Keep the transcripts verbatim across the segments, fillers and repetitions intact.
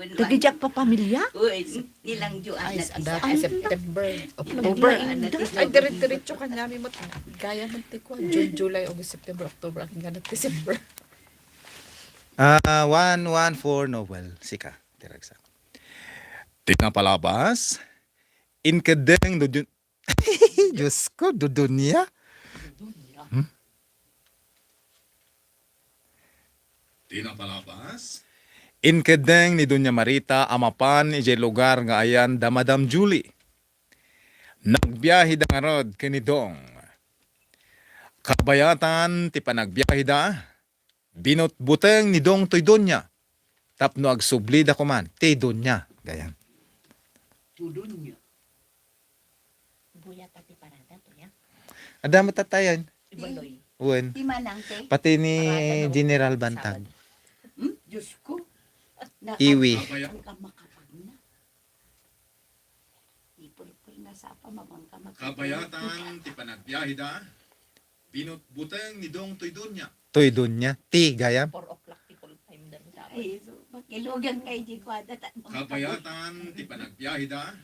Dagiti agpapamilia? Uy, nilang Juan Ay, na sa ti dati, sa- September, October. Ay, dire-diretso kaniami met. Gayam met ti kuan, June, July, August, September, October, agingga December. Ah, one one four Noel. Sika, ti ragsak. Ti napalabas, inkeddeng no Dios ko, Dudonia? Hmm? Ti napalabas? Inkeddeng ni Doña Marita a mapan idiay lugar nga ayan da Madam Julie. Nagbiaheda ngarud ken ni Dong. Kabayatan ti panagbiaheda, binutbuteng ni Dong toy Doña tapno agsublida koman ti Doña, gayam. Ti Doña. Buyat a ti parada, to ya. Adda met tattayan. Ibaloy. Wen. Ti manang ti Pati ni parada no General Bantag. Sabado. Hmm? Diyos ko. Na- Iwi. Ang kamakapag na. Ipulpul na sa apa, mabangka mag- Kabayatan ti panagbiaheda, binutbuteng ni Dong toy Doña. Toy Doña, ti gayam. Four o'clock ti full time dan sa Ay, so, makilugan kay di ko ada ta- Kabayatan ti panagbiaheda.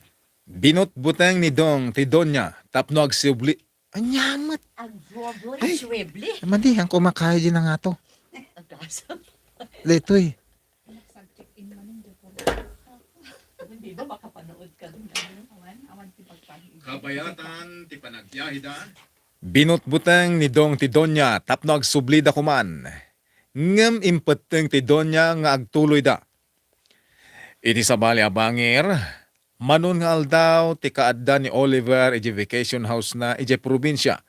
Binutbuteng ni Dong ti Doña tapno agsubli. Ania met. Agsuable. Ay, Sueble. Madi, ang kumakayo di na nga to. Agasap. Daytoy. Hindi ba makapanood ka dun? Ano, awan, awan ti pagpag- Kabayatan ti panagbiaheda. Binutbuteng ni Dong ti Doña tapno agsublida koman. Ngem impetteng ti Doña nga agtuloyda. Iti sabali a bangir, manon nga aldaw ti kaadda ni Oliver idiay vacation house-na idiay probinsia.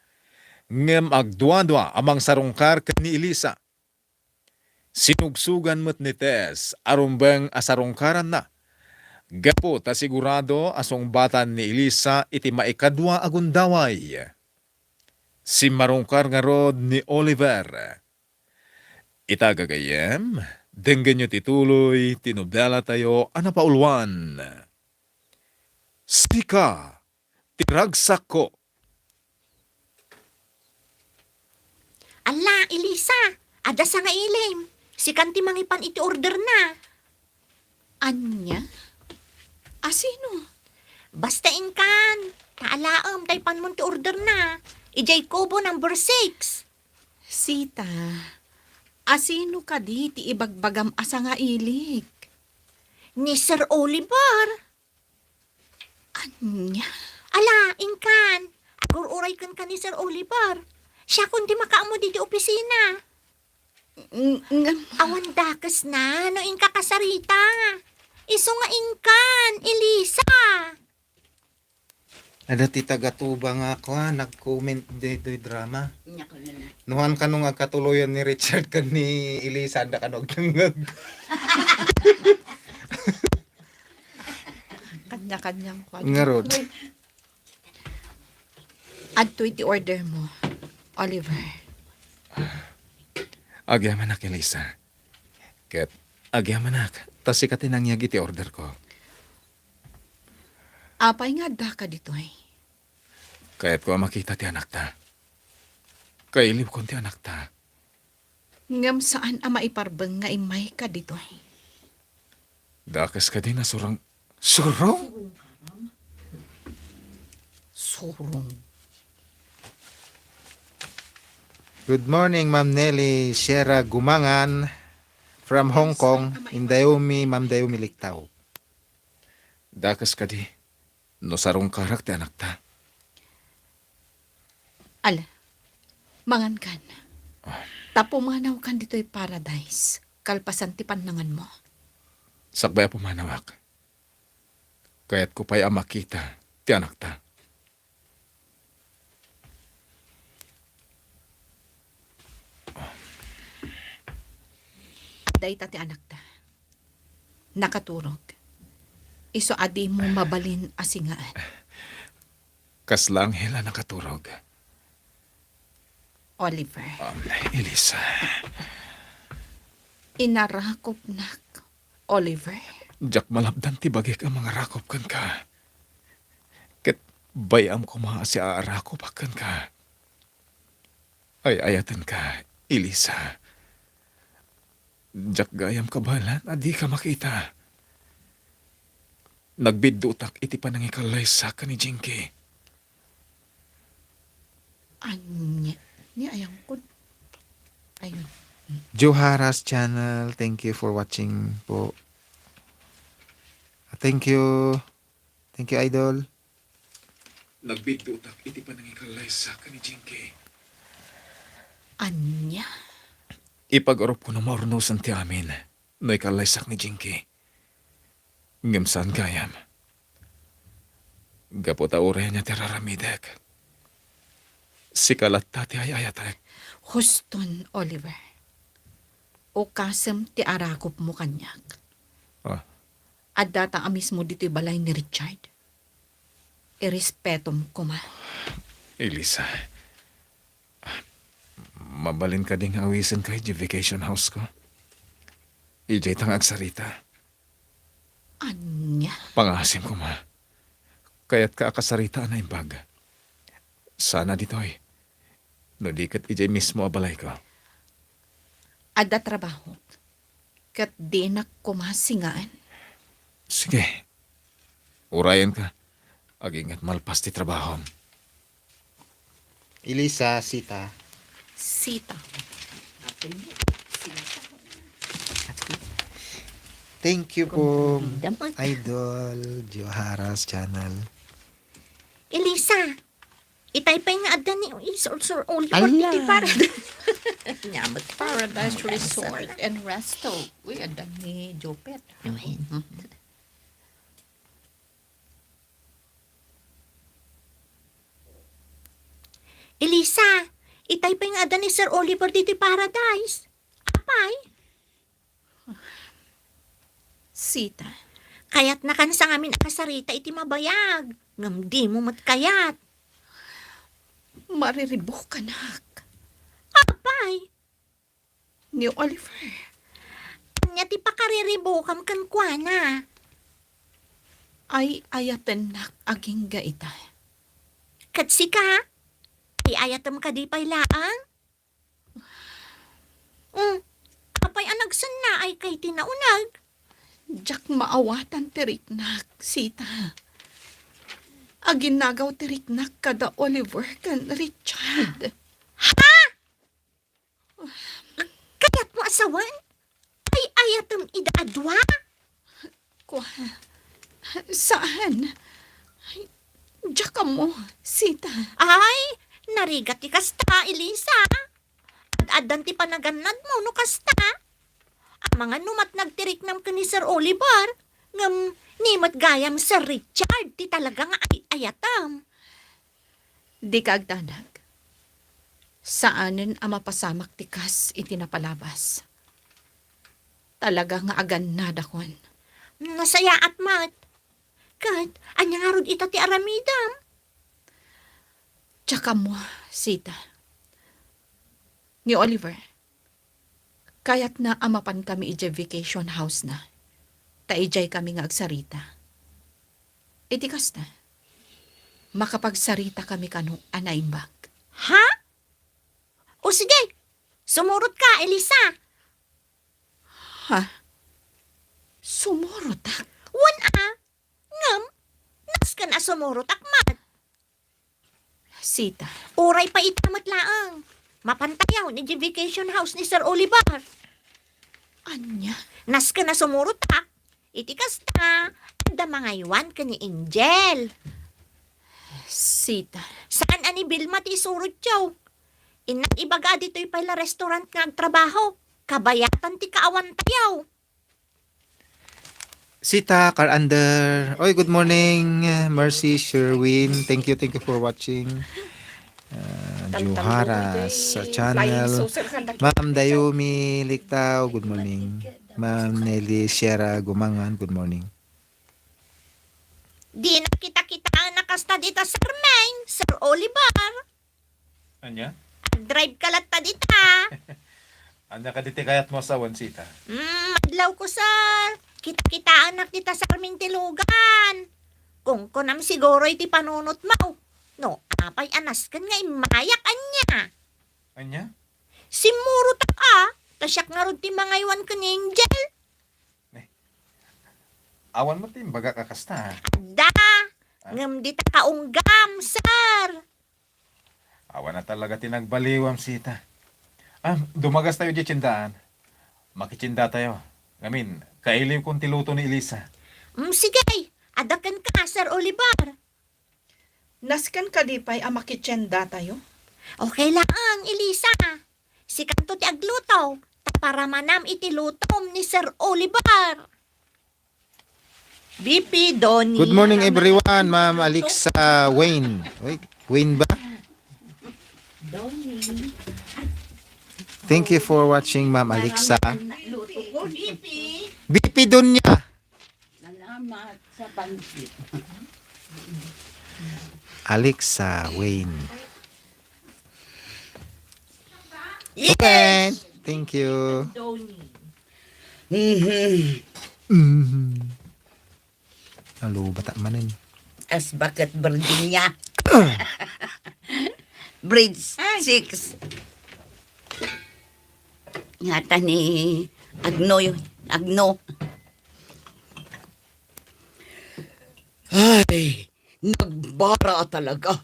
Ngem agduadua a mangsarungkar ken ni Elisa. Sinugsugan met ni Tess a rumbeng a sarungkaranna. Gapu ta sigurado a sungbatan ni Elisa iti maikadua a gundaway. Simmarungkar ngarud ni Oliver. Ita, gagayyem, denggenyo ti tuloy ti nobelatayo a napauluan, Sika ti Ragsakko. Ala, Elisa, adda sangailim. Sikan ti mangipan iti orderna. Ania? Asino? Basta inkan, ta alaem ta ipanmon ti orderna. Idiay kubo number six. Sita, asino kadi ti ibagbagam a sangailik? Ni Sir Oliver. Ania? Ala, inkan, agur-uray kenka ni Sir Oliver. Siakon ti makaammo ditoy opisina. Ng-, ngem- Awan dakesna no inka kasarita. Isu nga inkan, Elisa. Adda ti taga-Tuba nga kuan, nag-comment ditoy drama. Nya ko na lang. Nuan kano nga agkatuloyan ni Richard ken ni Elisa, adda kano agdengngeg. Kanya-kanyang kuan. Ngarud. Adtoy ti order mo, Oliver. Agyamanak, Elisa. Ket agyamanak, ta sika ti nangyeg iti order ko. Apay nga addaka ditoy? Kayatko a makita ti anakta. Kailiwkon ti anakta. Ngem saan a maiparbeng nga immayka ditoy. Dakes kadi nga surang-, surong? Surong. Good morning, Ma'am Nelly Sierra Gumangan from Hong Kong, in Dayumi, Ma'am Dayumi Liktao. Dakes kadi. No sarungkarak ti anakta. Ala, mangankan. Ah. Ta pumanawkan ditoy paradise, kalpasan ti pannanganmo. Sakbay a pumanawak, kayatko pay a makita ti anakta. Dayta ti anakta. Nakaturog. Isu a dimo mabalin a singaen. Kasla anghel a nakaturog. Oliver. Um, Elisa. Inarakopnak, Oliver. Diak malabdan ti bagik a mangarakop kenka. Ket bay-am koma a siaarakopak kenka. Ay-ayatenka, Elisa. Diak gayam kabaelan a dika makita. Nagbiddutak iti panangikallaysak ken ni Jinky. Ania? Ni ayangkon. Ayun. Joharas Channel, thank you for watching po. Thank you. Thank you, Idol. Nagbiddutak iti panangikallaysak ken ni Jinky. Ania? Ipag-urupko no maurnosen ti amin no ikallaysak ni Jinky. Ngem saan gayam. Gapu ta uray ania ti ar-aramidek, sika latta ti ay-ayatek. Huston, Oliver. Ukasem ti arakupmo kaniak. Ah. Addata a mismo ditoy balay ni Richard. Irespetom koma. Elisa, mabalin kadi nga awisenka idiay vacation house ko? Idiay ta nga agsarita. Ania? Pangasim koma. Kayatka a kasarita a naimbag. Sana ditoy. No di ket idiay mismo a balayko. Adda trabahok. Ket dinak koma singaen. Sige. Urayenka. Agingga malpas ti trabahom. Elisa, Sita. Sita. Thank you po, Idol Joharas Channel. Elisa, itay pay nga adda ni Sir, Sir Oliver. Ala. Iti Paradise. Nia met Paradise Resort and Resto. Uy, adda ni Jopet. Uy. Mhm. Elisa, itay pay nga adda ni Sir Oliver ditoy Paradise. Apay? Sita. Kayatnaka sa ngamin a kasarita iti mabayag, ngem dimo met kayat. Mariribukanak. Apay? Ni Oliver. Ania ti pakariribukam kenkuana? Ay-ayatennak agingga ita. Ket sika? Ay-ayatem kadi pay laeng? Mm, apay a nagsennaayka iti nauneg? Diak maawatan ti riknak, Sita. Aginagaw ti riknak kada Oliver ken Richard. Ha? Kayatmo a sawen? Ay-ayatem ida a dua? Kua, saan? Ay, diak ammo, Sita. Ay, narigat ti kasta, Elisa. Ad-addan ti panagannadmo no kasta. Amangan no matnag ti riknam ken ni Sir Oliver, ngem ni met gayam Sir Richard ti talaga nga ay-ayatem. Dika agdanag. Saanen a mapasamak ti kas iti napalabas. Talaga nga agannadakon. Nasayaat met. Ket, ania ngarud ita ti aramidem? Diak ammo, Sita. Ni Oliver, kayatna a mapankami idiay vacation house-na, ta idiaykami nga agsarita. Iti kasta, makapagsaritakami kano a naimbag. Ha? O sige, sumurotka, Elisa. Ha? Sumurotak? Wen a, ngem, nasken a sumurotak met. Sita. Uray pay ita met laeng. Mapantayon idiay vacation house ni Sir Oliver. Ania? Nasken a sumurotak. Iti kasta, adda mangaywan ken ni Angel. Sita. Saan a ni Vilma ti isurotyo? Innak ibaga a ditoy pay la restaurant nga agtrabaho. Kabayatan ti kaawantayo. Sita Car Under. Oy, good morning, Mercy Sherwin. Thank you, thank you for watching. Ah, Juharas, ah, channel. Ma'am Dayumi Liktao, good morning. Ma'am Nelly Sierra Gumangan, good morning. Di nakita-kitaan a kasta dita, Sir Meng, Sir Oliver. Ania? Agdrive ka latta dita. Ania kadi ti kayatmo a sawen, Sita? Mm, madlaw ko, sir. Kita-kitaanak dita, Sir Ming, ti lugan. Kunkunam siguro iti panunotmo. No, apay a nasken nga immayak, ania? Ania? Simmurotak a, ta siak ngarud ti mangaywan ken ni Angel. Ne. Awan met ti imbagak a kasta. Adda! Ah? Ngem dita kaunggam, sir! Awan a talaga ti nagbaliwam, sita. Ah, dumagas tayo di tiendaan. Makitienda tayo. Ngamin, kailiwkon ti luto ni Elisa. Mm, sige! Adda kenka, Sir Oliver! Nasken kadi pay a makitienda tayo? Okay laeng, Elisa. Sikanto ti agluto, ta paramanam iti lutom ni Sir Oliver. B P Donnie. Good morning, everyone. Ma'am Alexa Wayne. Wait, Wayne ba? Donnie. Thank you for watching, Ma'am Alexa. Luto ko, B P. B P Donya. Salamat sa pansit. Alexa Wayne. Yes! Okay. Thank you. Donnie. Mhm. Mhm. Alo, bata manen. As bakit Virginia? Bridge Ay. six. Ngata ni Agno yun. Agno. Ay, nagbara talaga.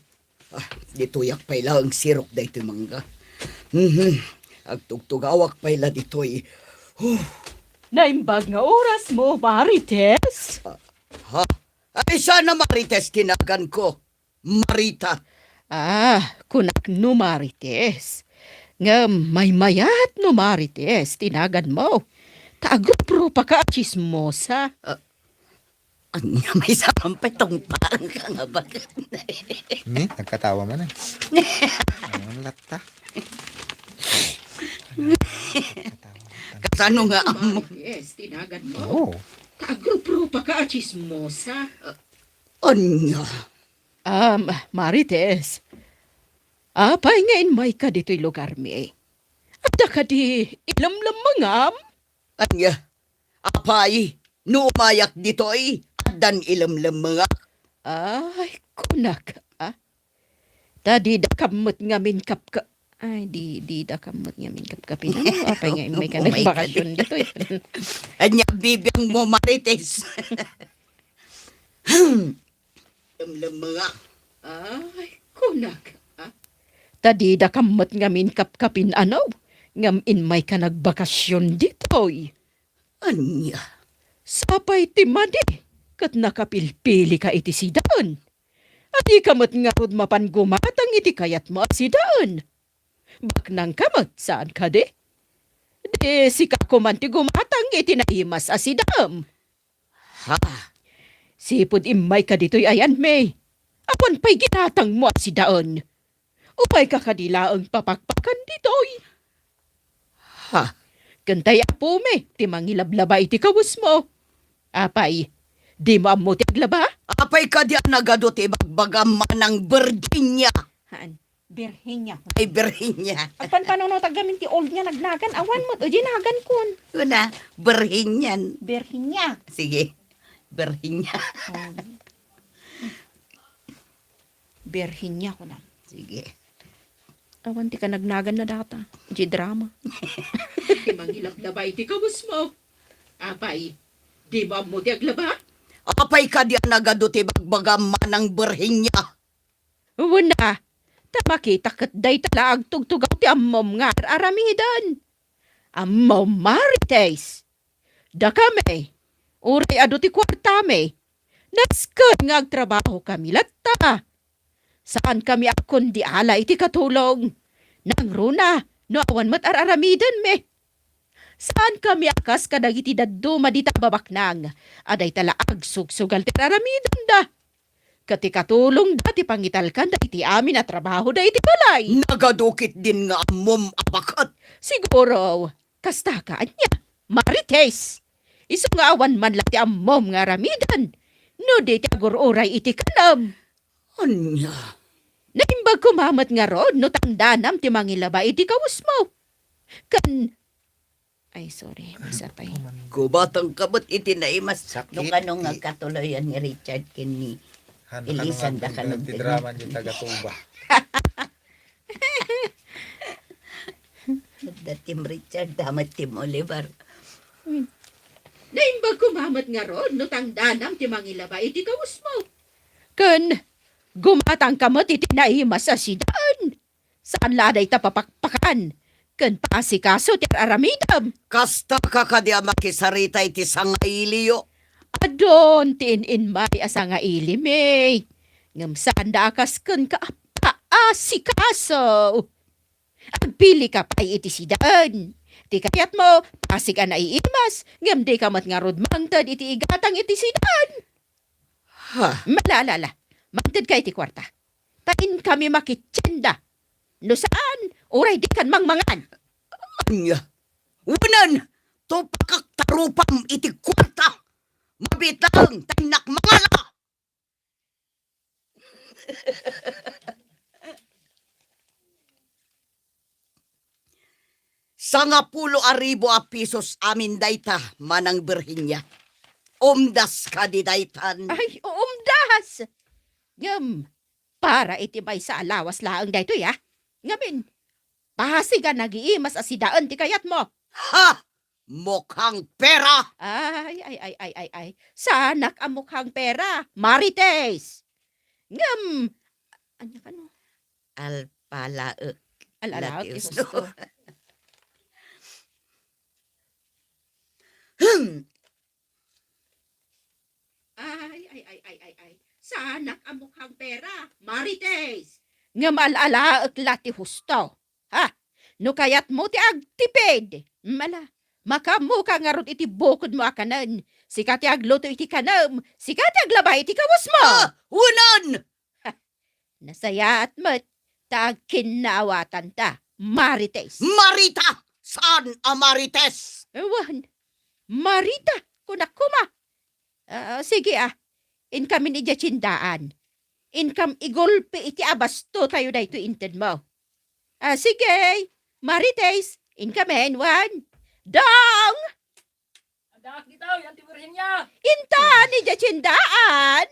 Ah, ditoyak pay laeng sirok daytoy mangga. Mhm. Agtugtugawak pay la ditoy. Huh. Naimbag nga oras mo, Marites? Ah, ha? Ay, sana Marites tinagan ko. Marita. Ah, kunak no Marites. Ngem maymayat no Marites tinagan mo. Ta agruprupa ka a chismosa. Ah, Ania, may sarang pay tungpaanka nga baket. Ni, nagkatawa man eh. Ang latta. Kasano nga ammo? Yes, tinagan mo. Oo. Ta agruprupa ka a chismosa. Ania? Um, Marites, apay nga immayka ditoy lugarmi? Adda kadi ilemlemmengam? Ania? Apay, no umayak ditoy, addan ilemlemmengak? Ay, kunak, ah. Ta didakam met ngamin kapka-, ay, di, didakam met ngamin kapkapin. Ano, apay nga immayka nagbakasyon ditoy? Ania bibiang mo, Marites? Lemlemmengak. Ay, kunak, ah. Ta didakam met ngamin kapkapin, ano? Ngem immayka nagbakasyon ditoy. Ania? Sapay ti madi, ket nakapilpilika iti sidaen. Adika met ngarud mapan gumatang iti kayatmo a sidaen. Baknangka met, saan kadi? Di sika koman ti gumatang iti naimas a sidaem. Ha? Sipud immayka ditoy ayanmi. Awan pay ginatangmo a sidaen. Umayka kadi laeng papakpakan ditoy. Ha? Ken tay apumi ti mangilablaba iti kawesmo. Apay, dimo ammo ti aglaba? Apay kadi a nagadu ti ibagbagam, Manang Virginia? Haan, Virginia. Ay, Virginia. Agpanpanunotag gamin ti old nga nagnagan, awan met, o, di nagankon. Una, Virginian. Virginia. Sige, Virginia. Oh. Birhen niya, kunam. Sige. Awan ti kanagnagan na data. Di drama. Ti mangilablaba iti kawesmo. Apay, dimo ammo ti aglaba? Apay kadi a nagadu ti bagbagam, Manang Birhen niya? Wen a, ta makita ket dayta la agtugtugaw ti ammom nga ar-aramiden. Ammom, Marites. Dakami, uray adu ti kuartami, nasken nga agtrabahokami latta. Saankami a kundi ala iti katulong. Nangruna no awan met ar-aramidenmi. Saankami a kas kadagiti dadduma dita a babaknang a dayta la agsugsugal ti ar-aramidenda. Ket ikatulongda ti pangitalkanda iti amin a trabahoda iti balay. Nagadu ketdin nga ammom a baket. Siguro, kastaka, ania? Marites! Isu nga awan man la ti ammom nga aramiden, no di ti agur-uray iti kanem. Ania? Naimbag koma met ngarud no tandanam ti mangilaba iti kawesmo. Ken Ay, sorry. Masapay. Gubatang ka met iti naimas. Sakit. No kano nga ti katuloyan ni Richard ken ni Han, Elisan, kano nga da kano ti drama ni Tagatuba. Da Team Richard, da met Team Oliver. Hmm. Naimbag koma met ngarud no tangdanam ti mangilaba iti kawesmo. Ken gumatangka met iti naimas a sidaen. Saan la a dayta papakpakan ken paasikaso ti ar-aramidem. Kasta ka kadi a makisarita iti sangailiyo? Adun ti in-inmay a sangailimi. Ngem saanda a kas kenka a paasikaso. Agpilika pay iti sidaen. Ti kayatmo, pasig a naiimas, ngem dika met ngarud mangted iti igatang iti sidaen. Ha? Ala, ala, ala. Mangtedka iti kuarta. Ta inkami makitienda. No saan, uray dikan mangmangan. Ania? Wen, tupakak ta rupam iti kuarta. Mabiit laeng ta innak mangala. Sangapulo a ribu a pisos amin dayta, Manang Virginia. Umdas kadi daytan? Ay, umdas! Ngem, para iti maysa a lawas laeng daytoy, a. Ngamin, pasig a nagiimas a sidaen ti kayatmo. Ha! Mukhang pera! Ay, ay, ay, ay, ay, ay. Saanak a mukhang pera, Marites. Ngem, ania kano? Alpalaek. Al-alaek ti husto. Hmm. Ay, ay, ay, ay, ay, ay. Saanak a mukhang pera, Marites. Ngem al-alaek la ti husto. Ha? No kayatmo ti agtipid, mala, makaammoka ngarud iti bukodmo a kanen. Sika ti agluto iti kanem, sika ti aglaba iti kawesmo. Ah, unan! Ha, nasayaat met ta agkinnaawatanta, Marites. Marita! Saan a Marites? Ewan. Marita, kunak koma. Ah, sige, a. Inkamin idiay tiendaan. Inkam igulpi iti abastotayo daytoy intedmo. Ah, sige. Marites, inkamin, wen. Dong! Addaak ditoy, Auntie Virginia. Intan idiay tiendaan.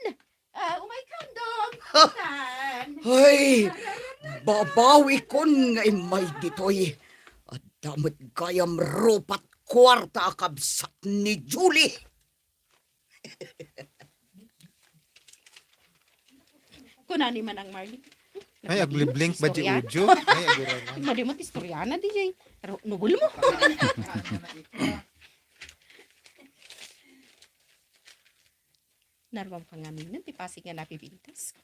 Ah, umaykam, Dong. Ha? Intan. Ay, babawikon nga immay ditoy. Adda met gayam rupa't kuarta a kabsat ni Julie. Kuna ni Manang Marley. Ay, agliblink ba di audio? Ay, aguray na. Madi mo ti istoryanan, D J. Pero nubul mo. Narwam ka nga minen, ti pasig nga napipintas.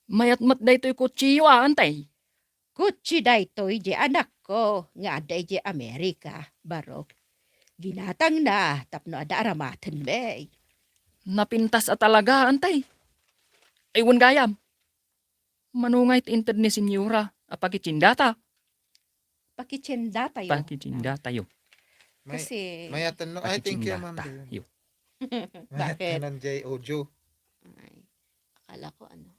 Mayat met daytoy kutsiyo, a, Antay? Kutsi daytoy di anakko nga adda idiay Amerika, Barok. Ginatangna tapno adda aramaten, bay. Napintas a talaga, Antay. Ay, wen gayam. Mano ngay ti inted ni Senyora a pakitiendata? Pakitiendatayo. Pakitiendatayo. May, kasi may atenno. Ay, thank you, ma'am. Pakitiendatayo. May atennon jay audio. Ay, akala ko ano.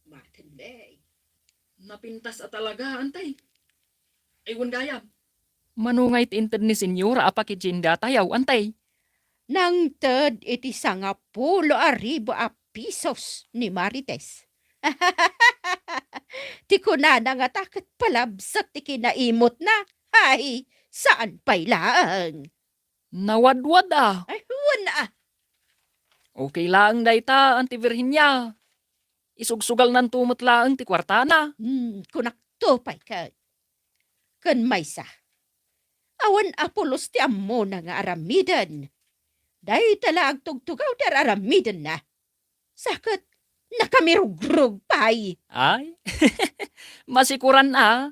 Maten, bay. Napintas a talaga, Antay. Ay, wen gayam. Mano ngay ti inted ni Senyora a pakitiendatayo, Antay? Nangted iti sangapulo a ribu a pisos ni Marites. Ti kunana ngata ket palabsak ti kinaimutna. Ay, saan pay laeng. Nawadwad a. Ay, wen a. Okay laeng dayta, Auntie Virginia. Isugsugalnanto met laeng ti kuartana. Hmm, kunakto pay ket. Ken maysa, awan a pulos ti ammona nga aramiden. Dayta la agtugtugaw ti ar-aramidenna. Sa ket nakamirugrog pay. Ay, masikuran a.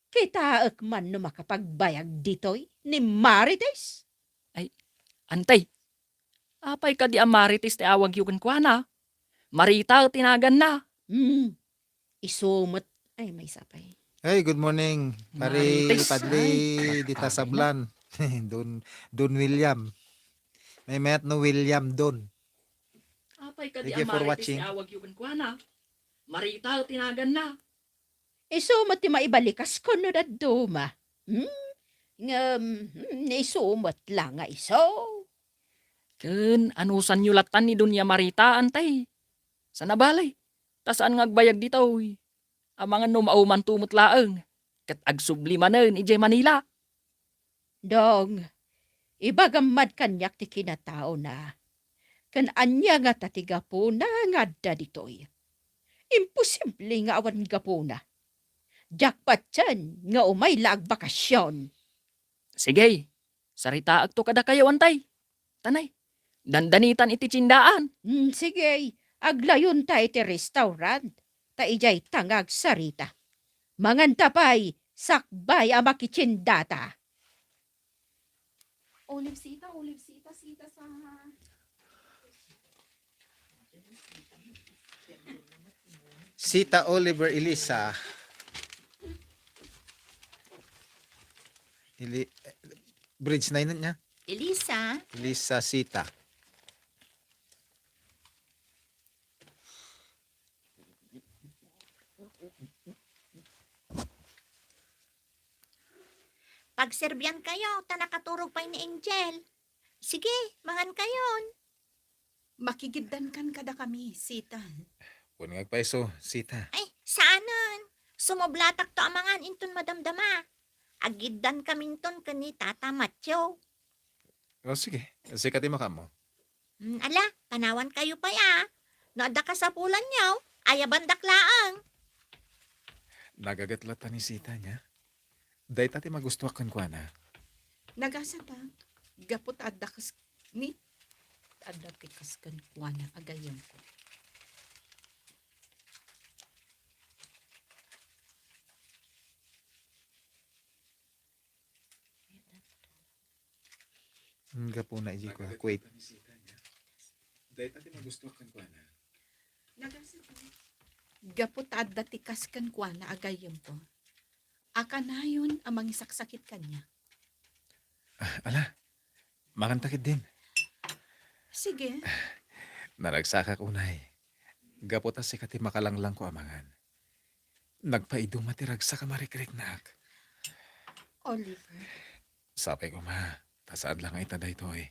Kitaek man no makapagbayag ditoy ni Marites. Ay, Antay, apay kadi a Marites ti awagyo kenkuana? Marita ti naganna. Hmm, isu met. Ay, maysa pay. Hey, good morning, Pari Marites. Padli, ay, dita ay. Sablan. Don, Don William. May met no William Don. Apay kadi a Marites ti awagyo kenkuana? Marita ti naganna. Isu met ti maibalikas kuno dadduma. Hmm? Ngem, hmm, isu met la nga isu. Ken anusanyo lattan ni Doña Marita, Antay? Sana balay, ta saan nga agbayag ditoy. Amangan no maumanto met laeng, ket agsubli manen idiay Manila. Dong, ibagam man kaniak ti kinataona. Ken ania ngata ti gapuna nga adda ditoy? Imposible nga awan gapuna. Diak patien nga umay la agbakasion. Sige, saritaekto kadakayo, antay. Tanay, dandanitan iti tiendaan. Hmm, sige, aglawonta iti restaurant. Ta idiay ta nga agsarita. Manganta pay, sakbay a makitiendata. Olive sita, olive sita, sita sa Sita Oliver Elisa. Ili-, Bridge nine niya? Elisa. Elisa Sita. Pagserbian kayo, ta nakaturog pay ni Angel. Sige, mangan kayon. Makigiddankan kadakami, Sita. Wen nga agpayso, Sita. Ay, saanen. Sumublatakto a mangan inton madamdama. Agiddan kaminton ken ni Tata Matthew. O, sige. Sika ti makaammo. Hmm, ala, panawan kayo pay a. No adda kasapulanyo, ayabandak laeng. Nagaget latta ni Sita niya. Dayta ti magustuak kenkuana. Nagasat a, gapu ta adda kas-, ni? Adda ti kas kenkuana, a gayyemko. Gapuna iti kuwet. Dayta ti magustuak kenkuana. Gapu ta adda ti kas kenkuana a gayyemko. A kanayon a mangisaksakit kaniak. Ah, ala, manganta ketdin. Sige. Naragsakak unay. Gapu ta sika ti makalanglangko a mangan. Nagpaiduma ti ragsak a marikriknak. Oliver. Sapay koma, ta saan la nga ita daytoy.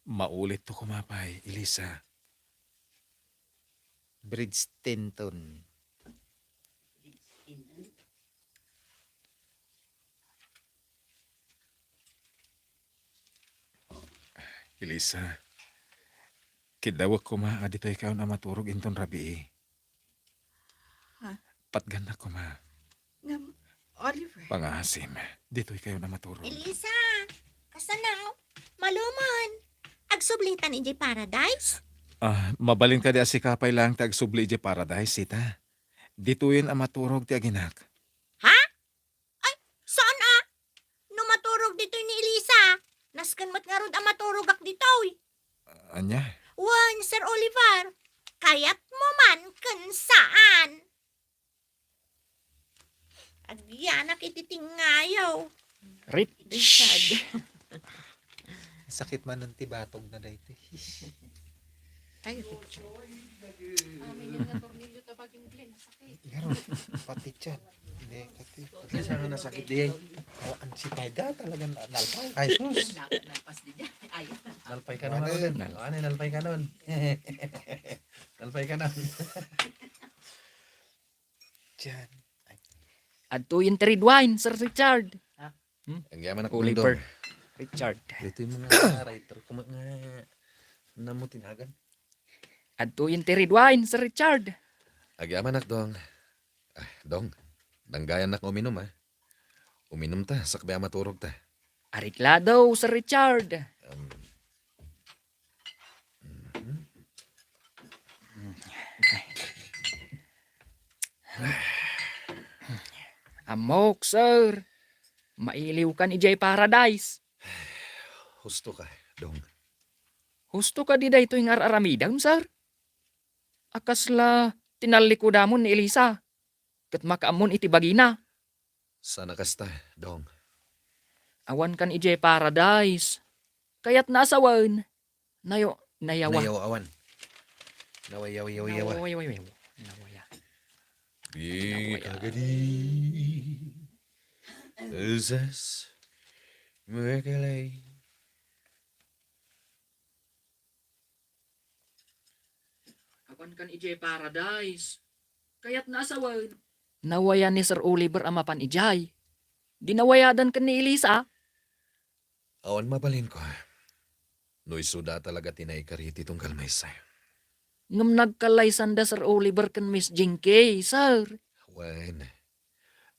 Maulitto koma pay, Elisa. Bridge Tenton. Elisa, kiddawek koma a ditoy kayon a maturog inton rabii. Ha? Patgannak koma. Ngem, Oliver. Pangaasim, ditoy kayon a maturog. Elisa, kasano? Maluman. Agsublitan idiay Paradise? Ah, mabalin kadi a sika pay laeng ti agsubli idiay Paradise, Sita? Ditoyen a maturog ti aginak. Ha? Ay, saan a? No maturog ditoy ni Elisa, nasken met ngarud a maturogak ditoy. Ania? Wen, Sir Oliver, kayatmo man ken saan. Agyanak iti tingayo. Rich. Richard. Sakit manen ti batog na daytoy. Ay, Richard. Amin nga tornilyo ta baging blend, sakit. Pero, pati tiyan. Hindi, pati. Kasi nga nasakit diyan. Oh, ang si Paida talagang nalpay. Ay, sus. Nalpas din yan. Ay. Nalpay ka naman, Roden. Ano, nalpay ka naman. Nalpay ka naman. Diyan. Ay. Adtoyen ti red wine, Sir Richard. Ha? Hmm? Agyamanak, Oliver. Dong. Richard. Ito yung mga writer ko, mga namutinagan. Adtoyen ti red wine, Sir Richard. Agyamanak, Dong. Ah, Dong, danggayannak uminum, ah. Uminum ta, sakbay a maturog ta. Ariklado, Sir Richard. Um, Mhm. Ammok, sir. Mailiwkan idiay Paradise. Husto ka, Dong. Husto ka di daytoy nga ar-aramidem, sir? A kasla tinallikudamon ni Elisa, ket makaammon iti bagina. Saan a kasta, Dong? Awankan idiay Paradise. Kayatna a sawen. Nayo, nayawa. Nayawa, awan. Nawayaw, yaw, yawa. Nawayaw, yaw, yaw. Nawaya. Di Nawaya. Kagadi. Usas. Makalay. Awankan idiay Paradise. Kayatna a sawen. Nawayan ni Sir Oliver a mapan idiay. Di nawayadan ken ni Elisa. Awan mabalinko. No isuda talaga ti naikari iti tunggal maysa. Ngem nagkallaysanda Sir Oliver ken Miss Jinky, sir. Wen.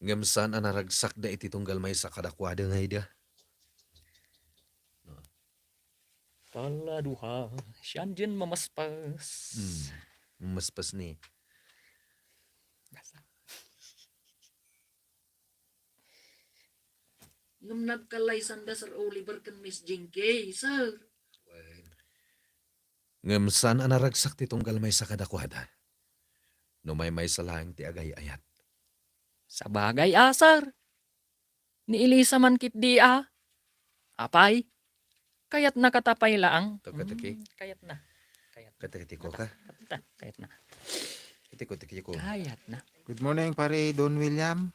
Ngem saan a naragsakda iti tunggal maysa kadakuada nga ida. Taladuha, siyan diyan mamaspas. Hmm. Mamaspas ni. Ngem nagkallaysanda Sir Oliver ken Miss Jinky, sir. Wen. Ngem saan a naragsak ti tunggal maysa kadakuada. No maymaysa laeng ti agay-ayat. Sabagay a, sir. Ni Elisa man ketdi a. Apay, kayatna kata pay laeng. Takataki. Mm, kayatna. Kayatna. Katakatiko ka? Kayatna. Kayatna. Itiko, tikiko. Kayatna. Good morning, pare Don William.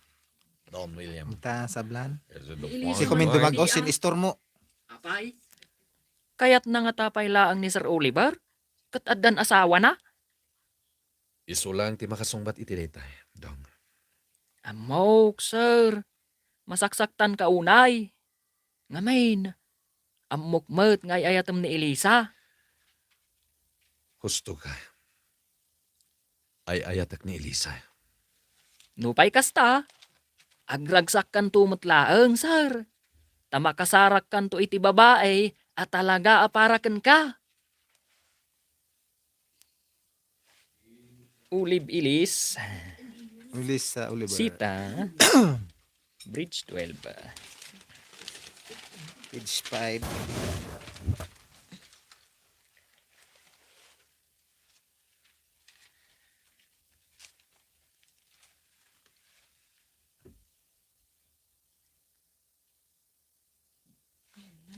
Don William. Ita sablan. Yes, Don William. Siko man dumag-o, sin istor mo. Apay, kayatna ngata pay laeng ni Sir Oliver? Ket addan asawana? Isu laeng ti makasungbat iti dayta, Dong. Ammok, sir. Masaksaktanka unay. Ngamin, ammok met nga ay-ayatem ni Elisa. Husto ka. Ay-ayatek ni Elisa. Nupay kasta, agragsakkanto met laeng, sir. Ta makasarakkanto iti babai a talaga a para kenka. Olive Ilis. Ilis, ah, Oliver. Sita. Bridge twelve. Page five.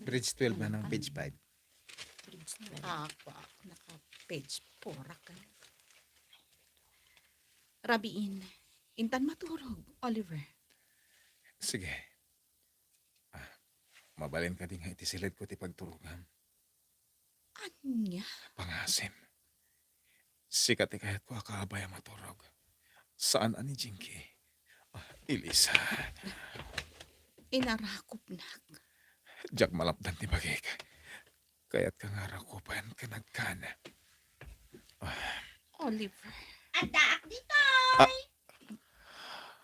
Bridge twelve na ng page five. Bridge twelve. Ako, ako, naka page four ako. Rabiin, intan maturog, Oliver. Sige. Ah, mabalin kadi nga iti siled ko ti pagturogam? Ania? Pangasim. Sika ti kayatko a kaabay a maturog. Saan a ni Jinky. Ah, Elisa. Inarakupnak. Diak malapdan ti bagik. Kayatka nga arakupen ken agkan. Ah. Oliver. Addaak ditoy!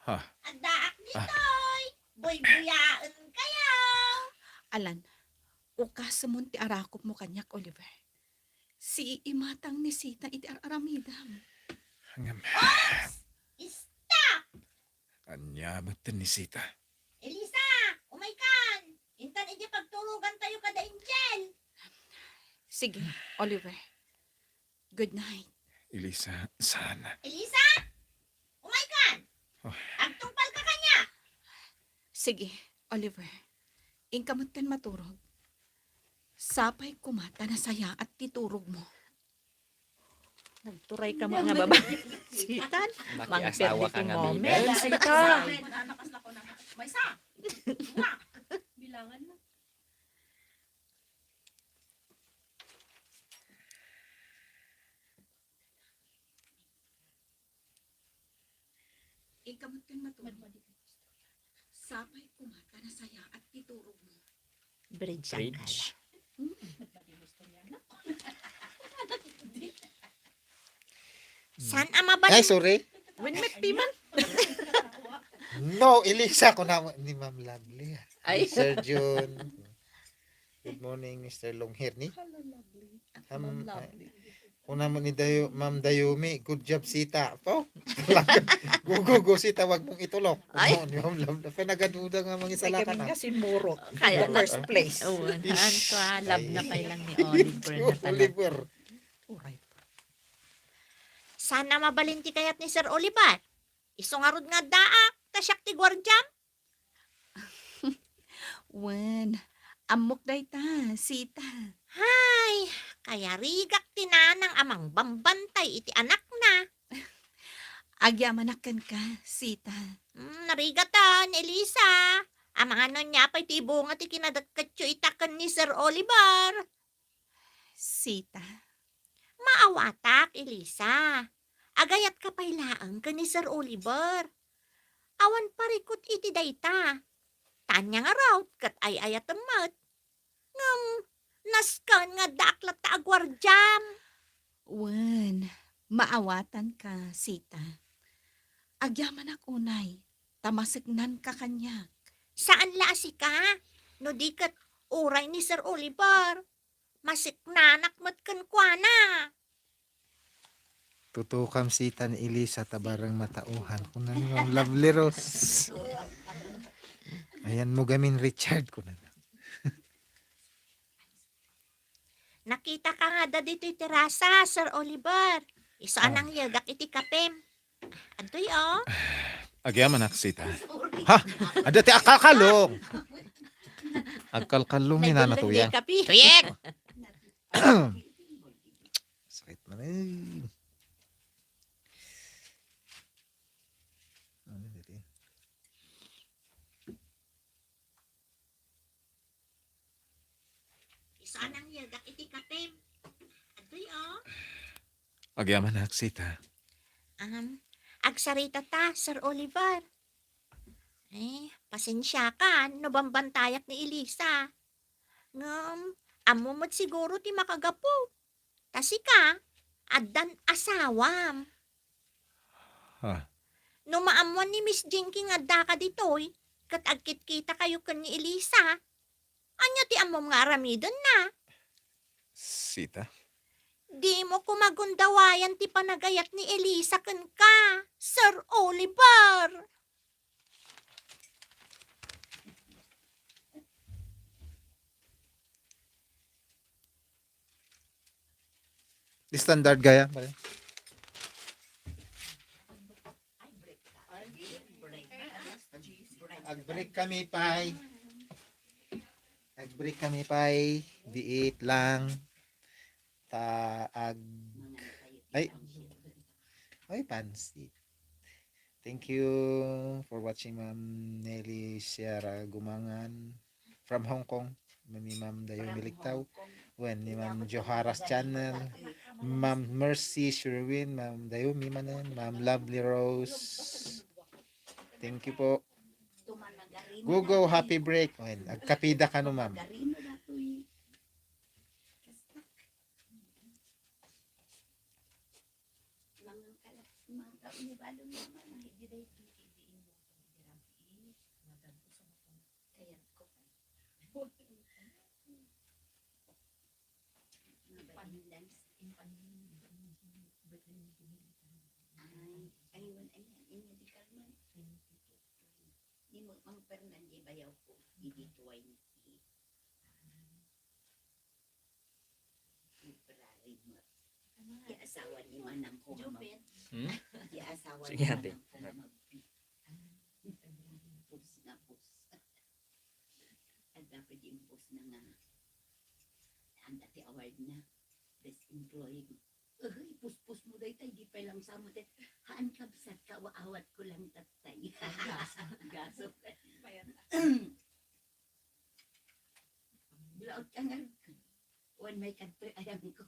Ah. Ha? Addaak ditoy! Buybuyaen kayo! Alan, ukasem ti arakupmo kaniak, Oliver. Sii imatang ni Sita iti ar-aramidam. Ngem. Oops! Stop! Ania metten ni Sita? Elisa, umaykan! Intan idiay pagturogantayo kada Angel. Sige, Oliver. Good night. Elisa, saan? Elisa? Umaykan! Oh. Agtungpalka kaniak! Sige, Oliver. Inka metten maturog. Sapay koma ta nasayaat ti turogmo. Nagturay ka nga baba. Sitan. Makiasawa ka nga, baby. Sitan. Maysa. Dua. Bilangan na. Inka metten maturog. Sapay koma ta nasayaat ti turogmo. Bridge, Bridge. Uncle. Saan a mabalin? Ay, sorry. Wen met piman. No, Elisa, kunam ni Ma'am Lovely. Ay. Sir Jun. Good morning, Mister Longhair, ni? Hello, lovely. Am, Ma'am Lovely. Kunam ni Dayo-, Ma'am Dayumi, good job, Sita. Po? Gugugo, Sita, wag mong itulok. Ay. Kunam ni Ma'am Lovely. Pinagaduda nga mangisalakanan. Ay, kami nga sinmurot. Kaya in the first place. Oo, haan ko, ah, love na pay lang ni Oliver na talaga. Oliver. Uray. Saan a mabalin ti kayat ni Sir Oliver. Isu ngarud nga addaak, ta siak ti guardiam. Wen, ammok dayta, Sita. Hay, kayarigak ti nanang a mangbambantay iti anakna. Agyamanak kenka, Sita. Mm, narigaton, Elisa. Amangan no ania pay ti ibunga ti kinadatketyo ita ken ni Sir Oliver. Sita. Maawatak, Elisa. Agayatka pay laeng ken ni Sir Oliver. Awan parikut iti dayta. Ta ania ngarud ket ay-ayatem met. Ngem, nasken nga addaak latta a guardiam. Wen, maawatanka, Sita. Agyamanak unay, ta maseknanka kaniak. Saan la a sika, no di ket uray ni Sir Oliver. Maseknanak met kenkuana. Tutukam, Sita, ni Elisa, ta bareng matauhan. Kunana ni Ma'am Lovely Rose. Ayanmo gamin, Richard, kunana. Nakitaka nga adda ditoy terasa, Sir Oliver. Isu a nangyegak iti kapem. Adtoy, o. Agyamanak, Sita. Ha? Adda ti agkalkallong. Agkalkallong ni Nana Tuyang. Tuyek! Sakit man, eh. Ano dito? Isu a nangyegak iti kapem. Adtoy, o. Agyamanak, Sita. Um, agsarita ta, Sir Oliver. Eh, pasensiakan no bambantayak ni Elisa. Ngem, ammo met siguro ti makagapu. Ta sika, addan asawam. Ha? No maammuan ni Miss Jinky nga addaka ditoy, ket agkitkitakayo ken ni Elisa, ania ti ammom nga aramidenna? Sita? Dimo koma gundawayan ti panagayat ni Elisa kenka, Sir Oliver. Standard gaya, pare. Ag-break kami, pay. Ag-break kami, pay. Diit lang. Ta ag-, ay. Ay, pansit. Thank you for watching, Ma'am Nelly Sierra Gumangan from Hong Kong, ni Ma'am Dayomi Ligtao, wen ni Ma'am Johara's Channel, Ma'am Mercy Sherwin, Ma'am Dayomi manen, Ma'am Lovely Rose. Thank you po. Go, go, happy break. Wen, agkapida kano, ma'am. Mangan ka la, mangan ka, umibalo naman, ah, idi daytoy, idi imo, idi rabii, magagos ang kayat ko. Nga ba, impanlans, impanlans, ay, aywan, ay, ay, medical man. Ni mo, Mang Fernando, bayaw ko, idi twenty. February, March. Ti asawa ni Manang ko nga mag-, hmm? Ti asawa ni Manang ko nga mag-, pus na pus. Adda pay di impus na nga, adda ti award na, best employee. Uy, puspos mo dayta, di pay lang sa mo, te. Haan kabsat ka, wa-, awat ko lang tattay. Gaso, gaso. Laot ka nga. Wan may kadto, ayam ko.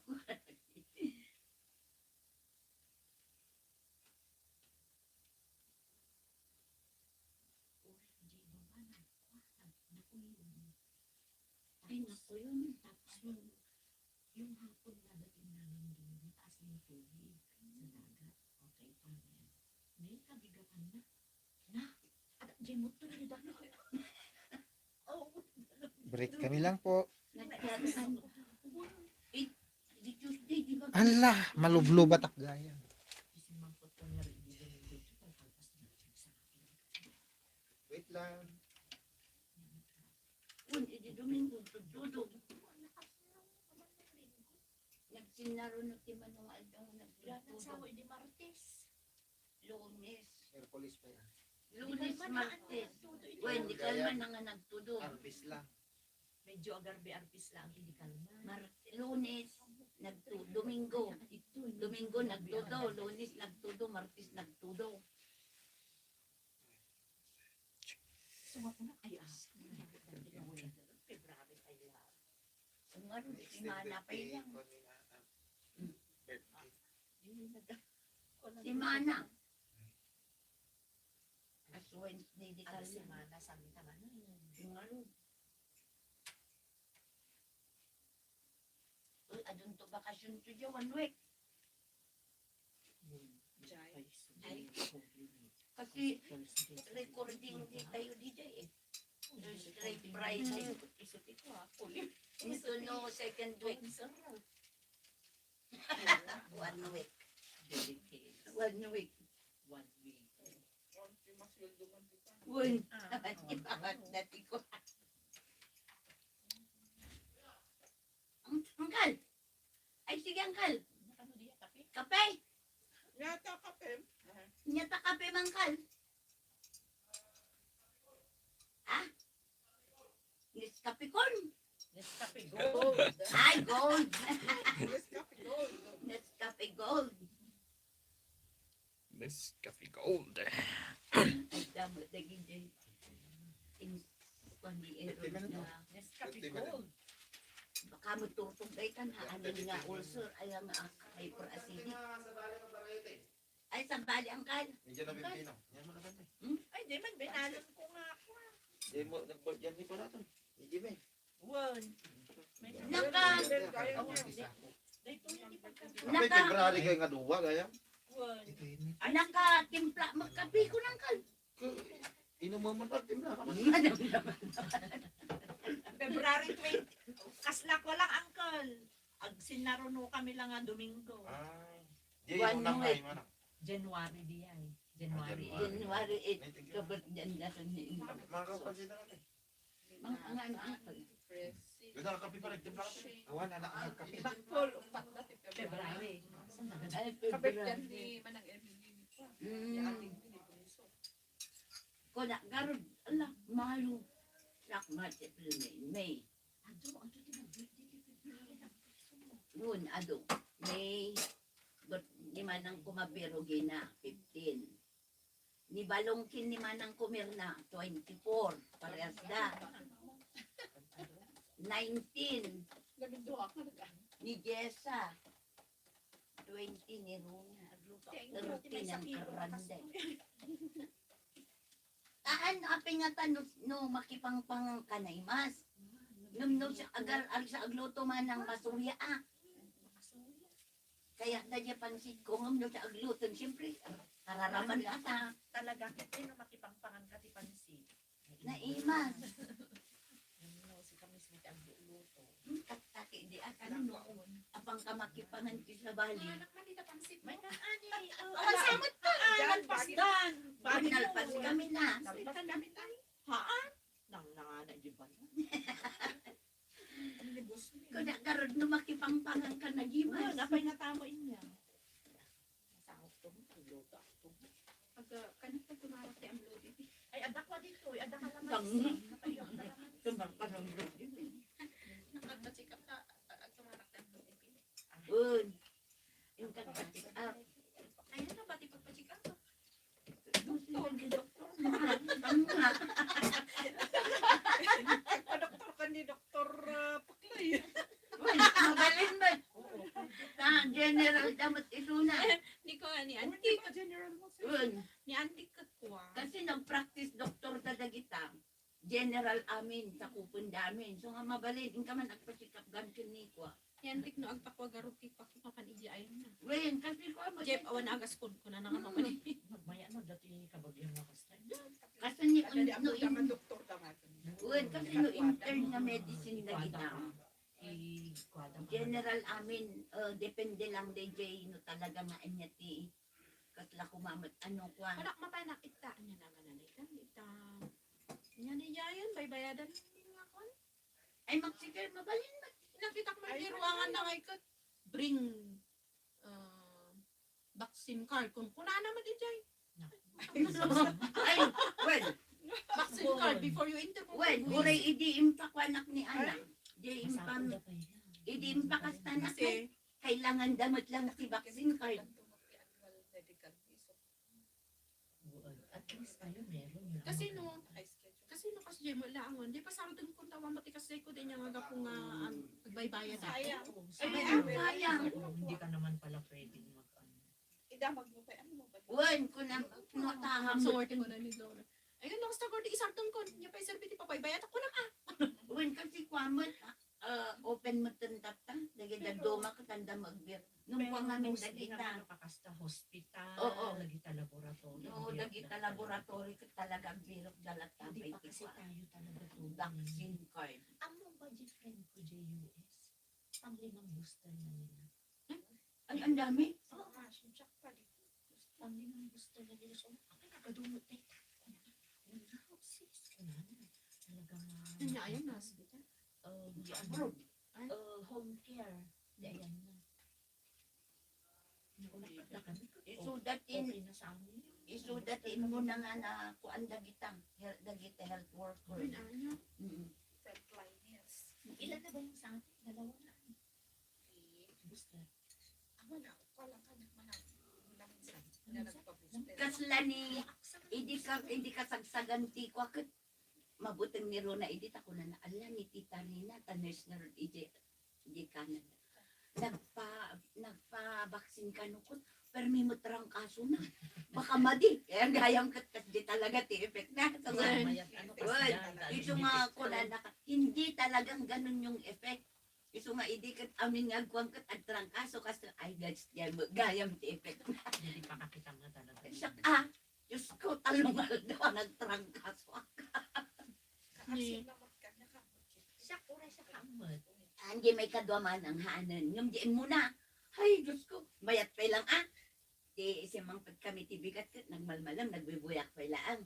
Ay, naku, yun. Tapos yung, yung hapon na dating namin doon, mataas na yung tubig sa dagat. Okay, pa yan. May kabigaan na. Na, ada, jemot to na yung dami. Break kami lang po. Ala, malublubat ak gaya. Wait lang. Kun idi Domingo, tudtudong. Nagsinaro no ti Manong Aldong, nagtudtudong. Wala nang sawa idi Martes. Lunes. Miyerkules pa yan. Lunes, Martes. Wen, di kalman na nga nagtudo. Arbes lang. Medyo agarbe arbes lang idi kalman. Mar-, Lunes, nagtu-, Domingo. Domingo, nagtudo. Lunes, nagtudo. Martes, nagtudo. Sumapuna, ay, ah. February, ay, ah. Kung ano, di mana pa yan. Birthday. Semana. As Wednesday di Ang kalna. Semana, saan ka man? Yung ano? Uy, adun to bakasyon to dyan, one week. Jai. Ay. Kasi recording di tayo di dyan eh. Thursday, Friday. Iso ti ko, ah, kulim. Ito no, second week. One week. One week. One week. Uy, ah, dati ko. Ang, angkal. Ay, sige, angkal. Kape? Yata kape. Yata kape, mangkal. Ha? Nescafe corn? Nescafe gold. Ay, gold. Nescafe gold. Nescafe gold. Nescafe gold. Ay, damo, dagiti. In, kuan ni Aaron na. Nescafe gold. Baka maturtog daytan, ha, amin nga ulcer, ay, ang, ah, hyperacidic. Ay, sabali, angkal. Medyo na pipino. Yan mo na ba? Hmm? Ay, di man, binalon ko nga ako, ah. Di mo, nag-birth yan ni pala to. Hindi, may. Wan. Naka- Naka- February kayo nga duwa, gaya? Wan. Ay, nakatimpla, magkape ko ng kal. Inom mo man, timpla ka man. February twenty. Kasla ko lang, uncle. Agsinaruno kami lang nga Domingo. Ay. Di, one yung nang week. Ay, mana? January di ay. January eight. January eight. Ay, thank you. Kabot dyan na sa ni. Mga kapansin na natin. Mga, mga, mga, mga. Ganda ka kape pa, nagtimpla ka pa. Awan, anak, ang kape. Bakol, umpat na ti February. February. Ay, February. Kabit yan ni Manang Emily pa. Mm. Ni Ating Pili Bunso. Kuna, garud, ala, Mayo. Sak, March, April, May, May. Adu, adu ti nag-birthday ti February, nagpuso. Ngun, adu. May, but, ni Manang Kumabiro Gina, fifteen. Ni Balongkin ni Manang Kumirna, twenty-four. Parehas da. Nineteen. Ni Jessa, twenty ni Rona. Thirty ng karande. Taan, apay nga ta no, no makipangpangan ka na imas. Ngem no siya agar, agsa agluto man ng masuya, ah. Kaya na niya pansit ko, ngem no siya agluto, siyempre, kararaman na ta. Talaga, kaya no makipangpangan ka ti pansit. Naimas. Ano, si kamis mo ti agluto. Hmm, taktaki di at ano, no? Apang ka makipangan ti sabali. Anak man, di ta pansit mo. May kan ani. Awan samot pa. Nalpas dan. Nalpas kami na. Nalpas kami na. Haan? Nang nangana di ba? Ang libos mo. Kuna garud no makipangpangan ka na, Gimas. Napay nga tamo inya. Masangop to, magluto ako. Aga, kanita tumarak ti amlo diti. Ay, adda ko dito, ay, adda ka naman. Dang. Tumarak pa ng amlo diti. Nakagpa-check up ka, ag-, tumarak ti amlo diti. Un. Yung kagpa-check up. Ayun na, pati pagpa-check up. Doktor, doktor. Doktor ka ni Doktor, ah, Pakloy. Uy, mabalin man. Oo. Na general damat isuna. Ni ko, ni auntie. Hindi pa general mo, sir. Yun. Ni auntie ka ko, ah. Kasi nag-practice doktor ta dagita. General amin, sakupen da amin. So nga mabalin, inka man agpa-check up gam ken ni ko, ah. Yan, tikno, agpakwa garot ti pakwa kan iji ayon na. Wen, kasi ko, ah, Jeff, awan agas kun, kuna na ka mabalin. Magmaya no, dati kabagyan nga kasta. Kasi ni, no, in-, doktor ka nga. Wen, kasi no intern nga medicine na kita. General amin, eh, depende lang, D J, no talaga nga anya ti, kasla kumamat, ano kwa. Anak, mapanak ita, anya na nga nanay kan, ita. Anya ni Jayan, baybayadan nga kwan. Ay, magsikir, mabalin, mag- Nakita ko man ti ruangan na ngay kat, bring, ah, vaccine card. Kung kuna naman, ijay. Ay, well, vaccine card before you enter. Well, uray idi impakwanak ni anak. Di impam, idi impakastanak. Kasi, kailangan damat lang ti vaccine card. At least kayo meron yun. Kasi no, kasi no, kasi Jemo, laangon, di pa sarudin kung tawang pati kasi ko din yung agapu nga, um, nagbaybayad ako. Sayang. Oo, ay, sayang. Sayang. Hindi ka naman pala pwedeng mag, ano. Damag mo pa, ano mo ba? Wen, kunam, no, taham. Swerte ko na ni Lola. Ayun, no, basta ko, di isarton ko, niya pa iserbi, ti pabaybayat ako na, ah. Wen, kasi kuamat, ah, ah, open mo tentatta, dagiti dadduma, katanda magbir. Nung Pero kuang namin mostly dagita. Naman nakakasta hospital, Oo. Dagita laboratory, Oo, ang dagita laboratory, ket talaga birok dalat. Hindi pa kasi tayo talaga to. Vaccine card. Ang mga budget friend ko, J U S, pang limang booster na nila. Ay, ang dami. Oo. Pang limang booster na nila. So, ako nakadungot na ito. Wow, sis, ano? Talagang, ah, Ano niya, ayun, na hospital? Oh, di ano, Abroad. Ay. Oh, home care. Di ayan na. Nauna pa na kami. Isudat in, Okay na sa amin. Isudat in mo na nga na kuan dagita, hel-, dagita health worker. Yun, ano? Mm. Frontliners. Ilan na ba yung sa atin? Dalawa na. Booster. Amo na, wala ka na, wala. Wala minsan. Wala minsan. Kasla ni, idi ka, idi ka sagsagan ti kuakit. Mabuteng ni Rona idi ta kunana, "Ala, ni Tita Rina, ta nurse ngarud iti, iti Canada. Nagpa-, nagpa-vaccine kano ket, permi met trangkaso na. Baka madi." Eh, gayam ket, ket di talaga ti effect na. So, Well, Mayat, ano, well, kasi yan, ito ano, nga effect. Kunana ka, hindi talagang ganun yung effect. Isu nga idi ket amin nga agkuan ket agtrangkaso, kas, ay, guys, gayam, gayam ti effect na. Hindi pa kakita nga talaga. Siak, ah, Diyos ko, talong aldaw, nagtrangkaso. Ni- Siak, uray siak ammet. Andiay may kadua manang haanen. Ngem diay muna. Ay, Diyos ko, mayat pay lang, ah. Ti, simangpet kami ti bigat ket nagmalmalam, nagbuybuyag pay laeng.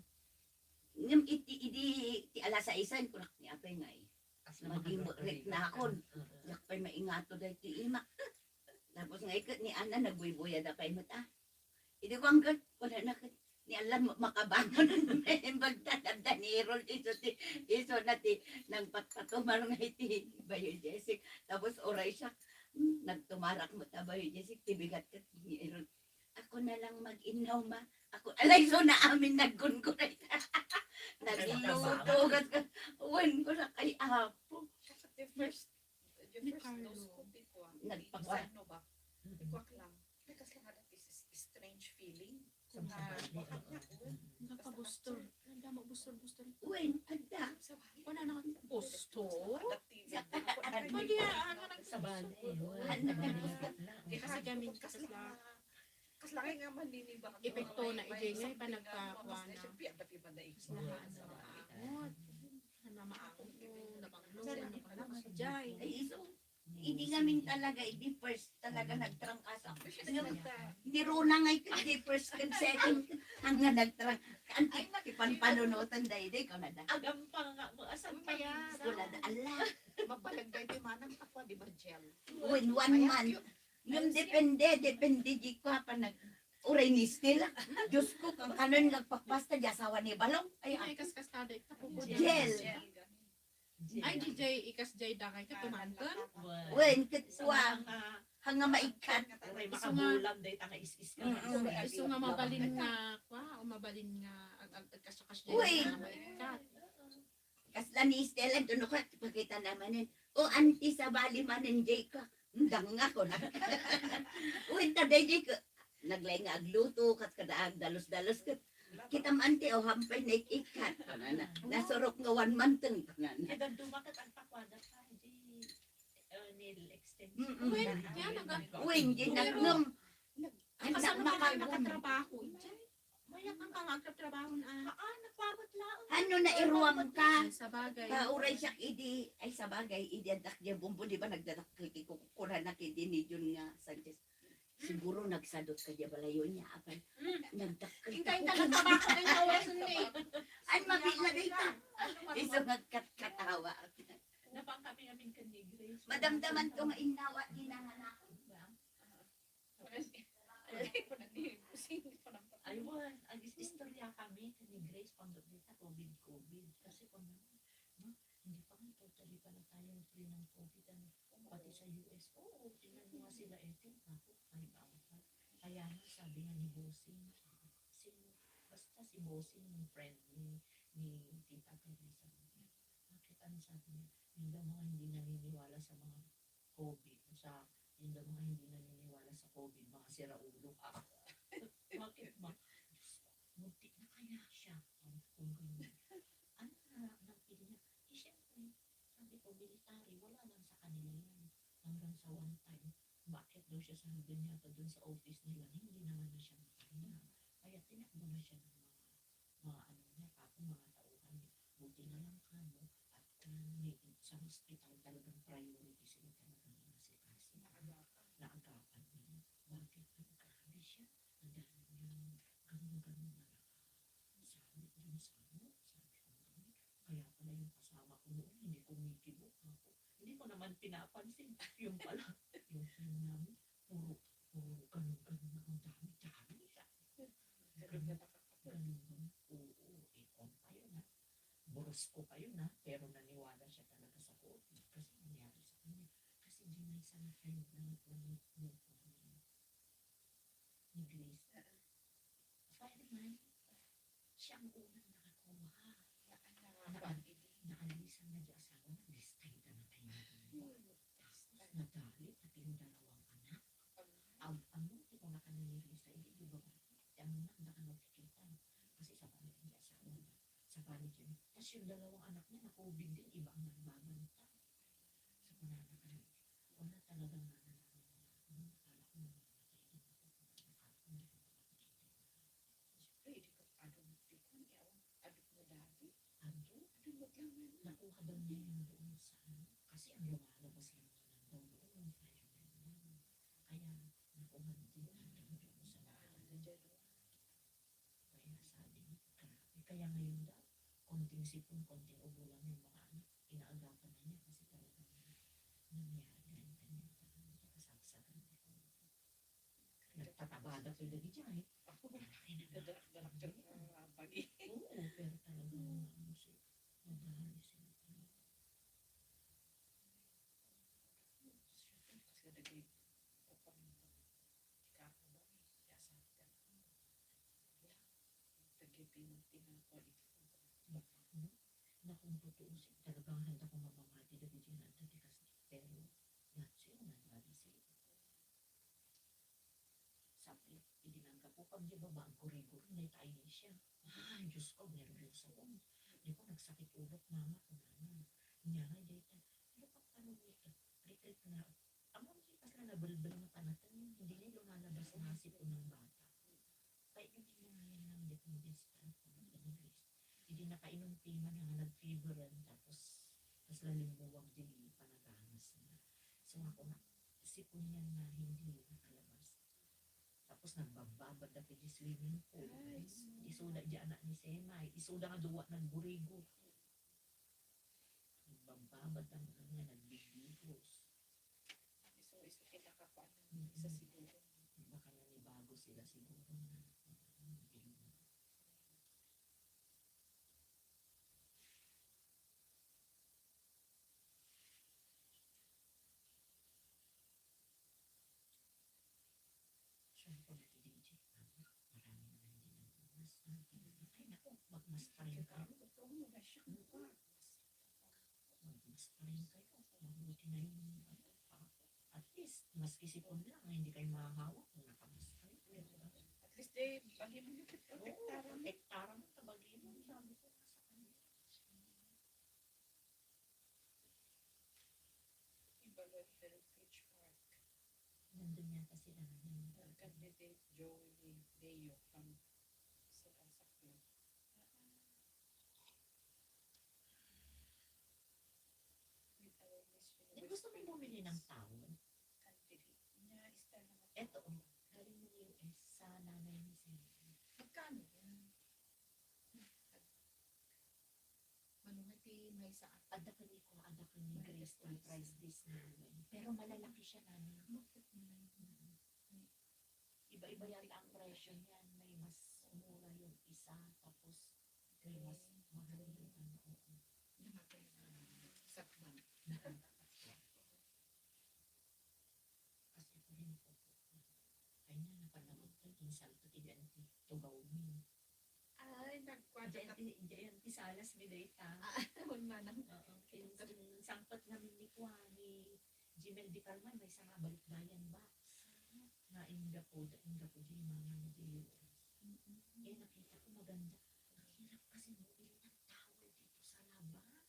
Ngem iti, idi, ti alas sais, kunak ni apay nga, eh. Kas na Maging makadua rek na akon. Diak pay maingato daytoy imak. Tapos nga iket ni Ana, nagbuybuyada pay met, ah. Idi ko angget, wala na ket. Ni Allah, ma-, makabangon. Imbag ta, adda ni Errol, isu ti, isu na ti, nagpatpatumar nga iti Bayo Jessic. Tapos uray siya, hmm, nagtumarak met a Bayo Jessic, ti bigat ket ni Errol. Ako na lang mag-innaw, ma. Ako, alay, so na amin nagkunkuray. Nagluto, gas-, gas-, wen ko na kay apo. The first, the Ni first Carlo. Dose ko, di ko, ah, Nagpakuha. Di, ano ba? Mm. Di ko aklam. Ay, kas lang nga dati is, is strange feeling. Sa mga bata. Baka niya, oh. Nagpa-booster. Ang dama, booster, booster. Wen, adda. Sa bali. Wala na, booster? Adaptive. Sa bali. Pwede, ah, ano, nag- Sa bali. Ano, nag-booster? Kasi kami, kas lang nga, kas lang nga maniniba. Epekto na, may ijay nga, something nga, panagpakuha mas na. Siyempre, adaptive na ito. Sa lahat, sa lahat. Ano, maakong ko, nabanglo, ano, ano, si Jai. Ay, isu. Hindi ngamin talaga, hindi first talaga nagtrangkaso. Ni Rona nga ito, hindi first and second, ang nga nagtrang-, ang Ay, ti-, ti panpanunutan daydi, ko na da. Agampang nga mo, asan kaya? Wala da, ala. Mabalag daydi manang takwa, di ba, Jel? One, one month. Yung depende, depende, di ko pa nag-, uray ni Stella. Diyos ko, kang kanon nagpakbasta, di asawa ni Balong. Ay, ay, kaskas tada, ita po po Jel. Ay, di jay, ikas jay dakay ka, tumanter? Wen, ket kua, hanga maikkat. Uray makabulan dayta nga is-is ka. Mm-mm. Isu nga mabalin nga, kua, o mabalin nga, ag-, ag-, agkasyakas jay nga maikkat. Kasla ni Stella, doon ako, pakita naman yun. O, auntie, sabali manen jay ka. Ndang ako na. Wen, ta, dayjay ka. Naglay nga agluto, kat kada agdalus-dalus, kat. Kita man ti, o, hampay na ikat. Kanana. Nasurok nga one month, kanana. Kaya dumakat ang takwada ka, di, uh, nil extend. Mm-mm. Wen, yan, naga- Wen, di Pero, nagnom. Ay, kasano na ka kayo makagum- nakatrabaho, Inday? Mayak ang pangagtrabaho na. Ah, nagpawat lang. Ano na iruam ka? Ay, sabagay. Kauray siya, idi, ay, sabagay, idi, adak niya bumbo, di ba, nagdadakkel ti kukukuran na kay di ni Jun nga Sanchez. Siguro nagsadot ka diya balayo niya, apay. Mm. Nagdakkel ti kukuran. Intay ka nagtabako ng kawasan ni. Ay, mabit na dito. Isu nagkatkatawa. Napang kami amin kan ni Grace. Madamdaman ko nga innawa, di nanganak. Ay, wan, ag-istorya kami kan ni Grace, panggabi ta, COVID, COVID. Kasi kung ano, no? Hindi pa nga totally pala tayo free ng COVID, ano? Pati sa U S, oo, tingnan mo nga sila, Ethel, ako, five hours pa. Kaya nga, sabi nga ni Bossing, sino, basta si Bossing, yung friend ni, ni Tita Teresa, bakit, ano sabi niya, yung daw mga hindi naniniwala sa mga COVID, sa, yung daw mga hindi naniniwala sa COVID, mga siraulo ka. One time, umaakyat daw siya sa hagdan yata dun sa office nila, hindi naman na siya makahinga. Kaya tinakbo na siya ng mga, mga ano niya, kako, mga tauhan niya. Buti na lang kamo at, ah, may, sa hospital talagang priority sila talagang inasikaso. Naagapan. Naagapan nila. Bakit? Ang grabe siya. Ang dami niyang ganun-ganun na nakasabit dun sa ano, sabi ko, "Ang galing." Kaya pala yung kasama ko noon, hindi kumikibo ako. Hindi ko naman pinapansin. Yung pala, yung friend namin, puro, puro ganun-ganun na ang dami-dami. Sabi ko, "Ganun, ganun, ganun." Oo, eh, kung kayo na, buros ko kayo na, pero naniwala siya talaga sa COVID kasi nangyari sa kanya. Kasi di may isang friend na, na, na, na, ni Grace. Fireman, siya ang unang nakakuha. Naka-, naka-, naalisan na di asawa na, destayda na tayo na. Tapos nadali pati yung dalawang anak. Ang, ano, di ko nakananirisa, hindi, di ba? Ang anak, baka nakikita. Kasi sa bahay, di asawa na. Sa bahay, di. Tapos yung dalawang anak niya, na-COVID din, iba ang nagbabantay. Sa pananakit, wala talagang nalalaman na, ano, akala ko mamamatay din ako kung ano, akala ko hindi ko makakita. Siyempre, di ka, ano, di ko, ni awan, ano mo dati? Ano? Ano mo lang, ano? Nakuha daw niya yung doon sa, ano, kasi ang lumalabas lang naman daw doon, yung fireman lang. Kaya, nakuha din ang doon sa bahay. Kaya sabi niya, grabe. Kaya ngayon daw, konting sipon, konting ubo lang yung mga anak. Inaagapan na niya kasi talagang nangyari ang kanyang kasagsagan. Nagtataba da kayo dagiti ay. Ako, malaki na. Dadak-dadak dyan, ah, pagi. Oo, pero talagang ano siya, madali siya talaga. Kasi dagiti, o pamilya, ikaw ba, eh, ya, sabi ka na, ya, dagiti tinapay, ito. Naku, naku, tutuusin, talagang handa ko mamamati dagiti yan, dagiti kas-, pero, that's yun, nagmamisi. Sabi, idi nanggapu kami di baba, agguray-guray, nagtayo siya. Ay, Diyos ko, nervyoso ko. Di ko nagsakit ulo, mama, kunana. Nya nga, dayta, ano pa, ano mo ito? Retreat na. Amo, di pa sila nabelbel nga panatan, hindi na lumalabas ang sipon ng bata. Kainumin mo ngayon ng Definibus, ano, Definibus. Hindi nakainom ti man nga nag-feveran, tapos, tas lalimbuwag di panaganas na. So, ako na, sipon yan na hindi nakalabas. Tapos, nagbababad na pwede swimming pool. Ay, sus. Isuda di anak ni Semay. Isuda nga duwa nagburigo. Nagbababad ang mga nagbibigos. Isu-isu kinakakuan ng isa siguro. Baka nanibago sila siguro na, ano, Siyempre, nag-D J kami. Marami naman din ang oras. Ay, naku, magmask pa rin kayo. Totoo, na-shock ka. Magmask pa rin kayo. Mabuti na yung, ano, pa. At least, maski sipon lang, hindi kayo mahahawak kung nakamask kayo. At least, eh, bagi mo yung protektaran. Oo, protektaran mo, tabagi mo, sabi ko nga sa kanila. Iba, Lord, pero Beach Park. Nandun yata sila ngayon. Uh, candidate Joey Leo from Sagasa Club. Ah. With our Miss Universe. Eh, gusto mo bumili ng towel? Candidate. Niya, Esther naman. Eto, oh. Galing ng U S sa nanay ni Sir. Magkano yan? Mano nga ti maysa a, adda ken ni kua, adda ken ni Grace ti price list namin. Pero malalaki siya, nanay. Bakit mo na yun? Mm. Iba-iba yata ang presyo niyan. May mas mura yung isa, tapos may mas mahal yung ano. Oo. Yung mga sakbang. Kasi ako rin po. Ay na, napanawag ko, insalto ti Auntie Tugaw mi. Ay, nagkuan ka. Diyan ti, diyan ti salas mi dayta. Ah, un manang. Oo, kin-, kin-, sangpet ngamin ni kuan, ni Jimel di Carmen, maysa nga balikbayan box. Nga inggapo, inggapo di mama ni Deo. Mm-mm. Eh, nakita ko maganda. Ang hirap kasi bumili ng towel dito sa labas.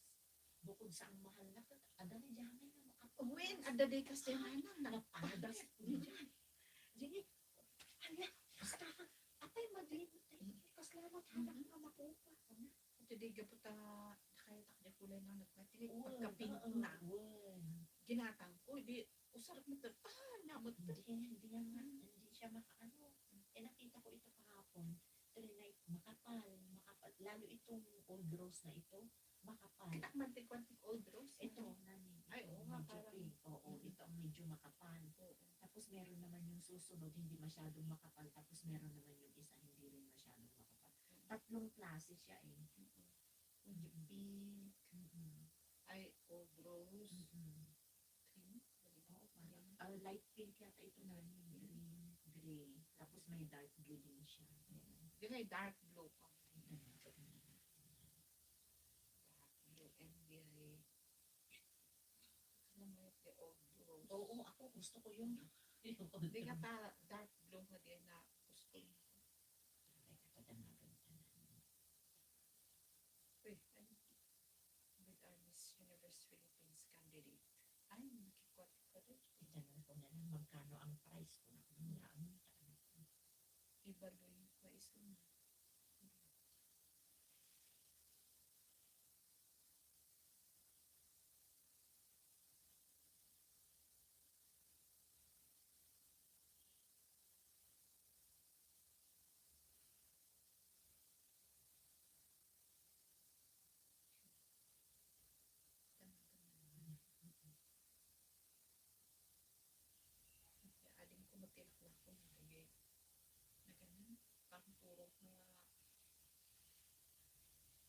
Bukod sa ang mahal na, ket adda ni Jamel nga makap-, Wen, adda day kas diay nga, nagpadas. Jay, ania, basta, apay, madali mo tayo. Kasla mo, anak nga makupa. Ito di gapu ta, nakayatak di kulay na nagpati, oo, pagka-pink na. Ginatang ko, di, usarap mo to. Ah, namot to. Hindi, hindi niya ma-, hindi siya makaano. Eh, nakita ko ito kahapon. Trinay, makapal, makapal. Lalo itong old rose na ito, makapal. Kita man ti kwan ti old rose. Ito, nani. Ay, oo nga, medyo parang pink. Oo, ito ang medyo makapal. Oo. Tapos meron naman yung susunod, hindi masyadong makapal. Tapos meron naman yung isa, hindi rin masyadong makapal. Tatlong klase siya eh. Medyo pink. Mm-mm. Ay, old rose. Mm-mm. Pink? Oo, parang, ah, light pink yata ito, nani, green, gray. Tapos may dark blue din siya. Ayan. Di may dark blue pa. Ayan. Dark blue and gray. Ano mo yung the old blue? Oo, ako gusto ko yun. Hindi nga pa dark blue nga di na gusto ko. Ay, katadamagan ka na. Uy, ano? With our Miss Universe Philippines candidate. Ay, makikuha ka doon. Itanong ko na lang magkano ang price ko na kung wala ang magkano. Ibaloy, maiso na. Aling ko matilak na ako, nagay na ganun. Parang turok na nga.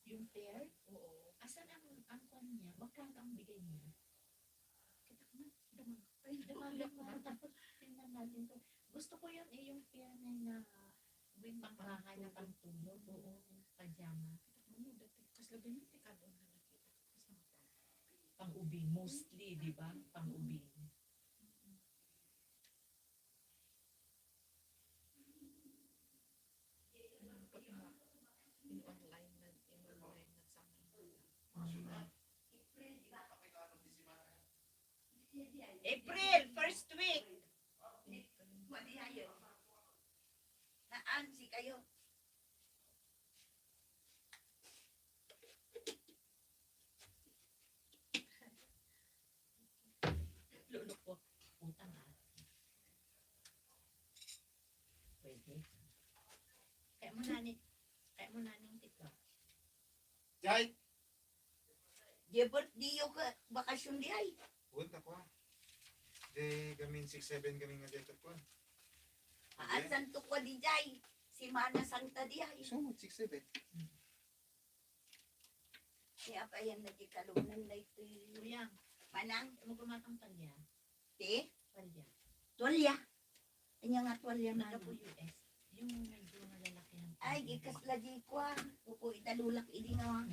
Yung pair? Oo. Asan ang, ang kwan niya? Magkano ang bigay niya? Kita ko na, damag. Ay, damag na. Tingnan natin to. Gusto ko yun eh, yung pair na, na pangbahay na pangtulog. Oo, pajama. Kita ko na, dati, kas labi mo, tikadon na nakita. Kas mga pang-ubing, mostly, di ba? Pang-ubing. April, first week. Haan si kayo. Lolo ko, utang, ah. Pwede. Kaya mo na ni, kaya mo na ning tikla. Jay! Di birthday yung ka-, bakasyon di ay. Punta ko, ah. Di kami six seven kami nga dito po. Ah, Santo ko di jay. Semana Santa di ay. So, six seven. Ni apayan na di kalunan na ito. Kuya, manang, ano gumatang palya? Ti? Palya. Tuwalya. Anya nga tuwalya, manang? Taga U S. Yung medyo malalakihan. Ay, ikas la di kwa. Kuko italulak idi nga,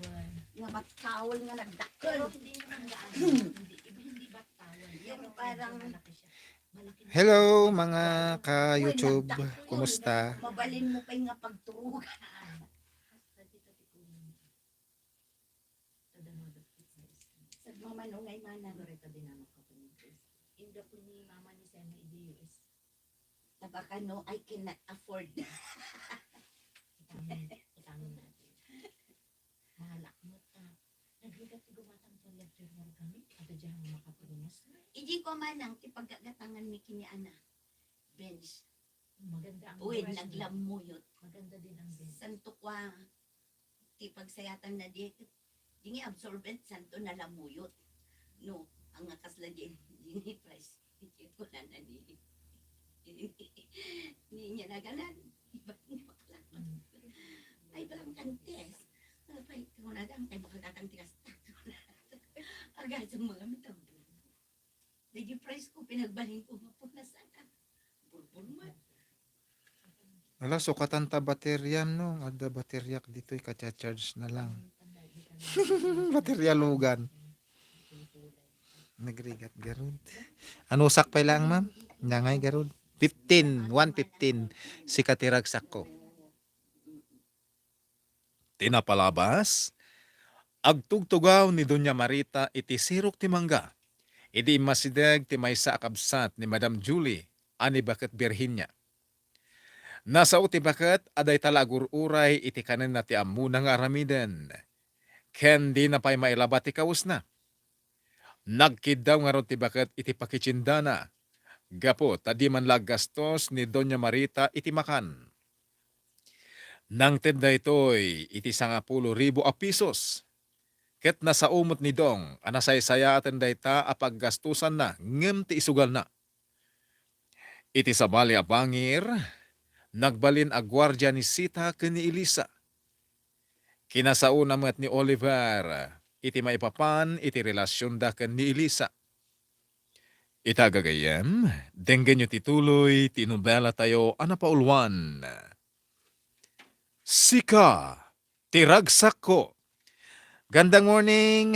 nga bat towel nga nagdakkel. Pero hindi naman gaano. Hindi, hindi bat towel. Yung pero parang medyo malaki siya. Malaki na. Hello, mga ka-YouTube. Uy, nagdakkel. Kumusta? Mabalin mo pa yung nga pagturugan. Sa mga manungay manang. Loretta din ang magpapanintis. Inda po ni mama ni Sena idi U S. Tabakan, no, I cannot afford. Itamin, itamin natin. Mahalak mo ta. Nagrigat ti gumatang pa left your kami. Ada dyan ang makapunas. Iji ko manang ti paggagatangan mi kini ana. Bench. Maganda ang Uy, dress mo. Naglamuyot. Maganda din ang dress. Santo kwa, ti pagsayatan na di, di nga absorbent, santo nalamuyot. No, ang nga kasla di, di nga price. Di ko na na di. Ni niya nagalan. Iba ni bakla. Mm. Ay, balang kantes. Ano pa, ikaw na lang, ay, baka gatang tigas. Aga sa mga mitang. Dagiti price ko, pinagbalin ko, mapunasan. Burbur man. Ala, sukatan ta baterya, no? Adda bateryak ditoy, ika-charge na lang. Baterya lugan. Nagrigat garud. Anusak pay lang, ma'am? Nangay garud. Fifteen, one fifteen. Sika ti ragsakko. Ti napalabas, agtugtugaw ni Doña Marita iti sirok ti mangga. idi immasideg ti maysa a kabsat ni Madam Julie a ni baket Virginia. Nasao ti baket a dayta la agur-uray iti kanenna ti ammona nga aramiden, ken dina pay mailaba ti kawesna. Nagkiddaw ngarud ti baket iti pakitiendana, gapu ta di man la aggastos ni Doña Marita iti makan. Nangted daytoy iti sangapulo ribu a pisos, ket nasao met ni Dong a nasaysayaaten dayta a paggastosanna ngem ti isugalna. Iti sabali a bangir, nagbalin a guardia ni Sita ken ni Elisa. Kinasaona met ni Oliver iti maipapan iti relasionda ken ni Elisa. Ita, gagayyem, denggenyo ti tuloy ti nobelatayo a napauluan, Sika ti Ragsakko. Gandang morning,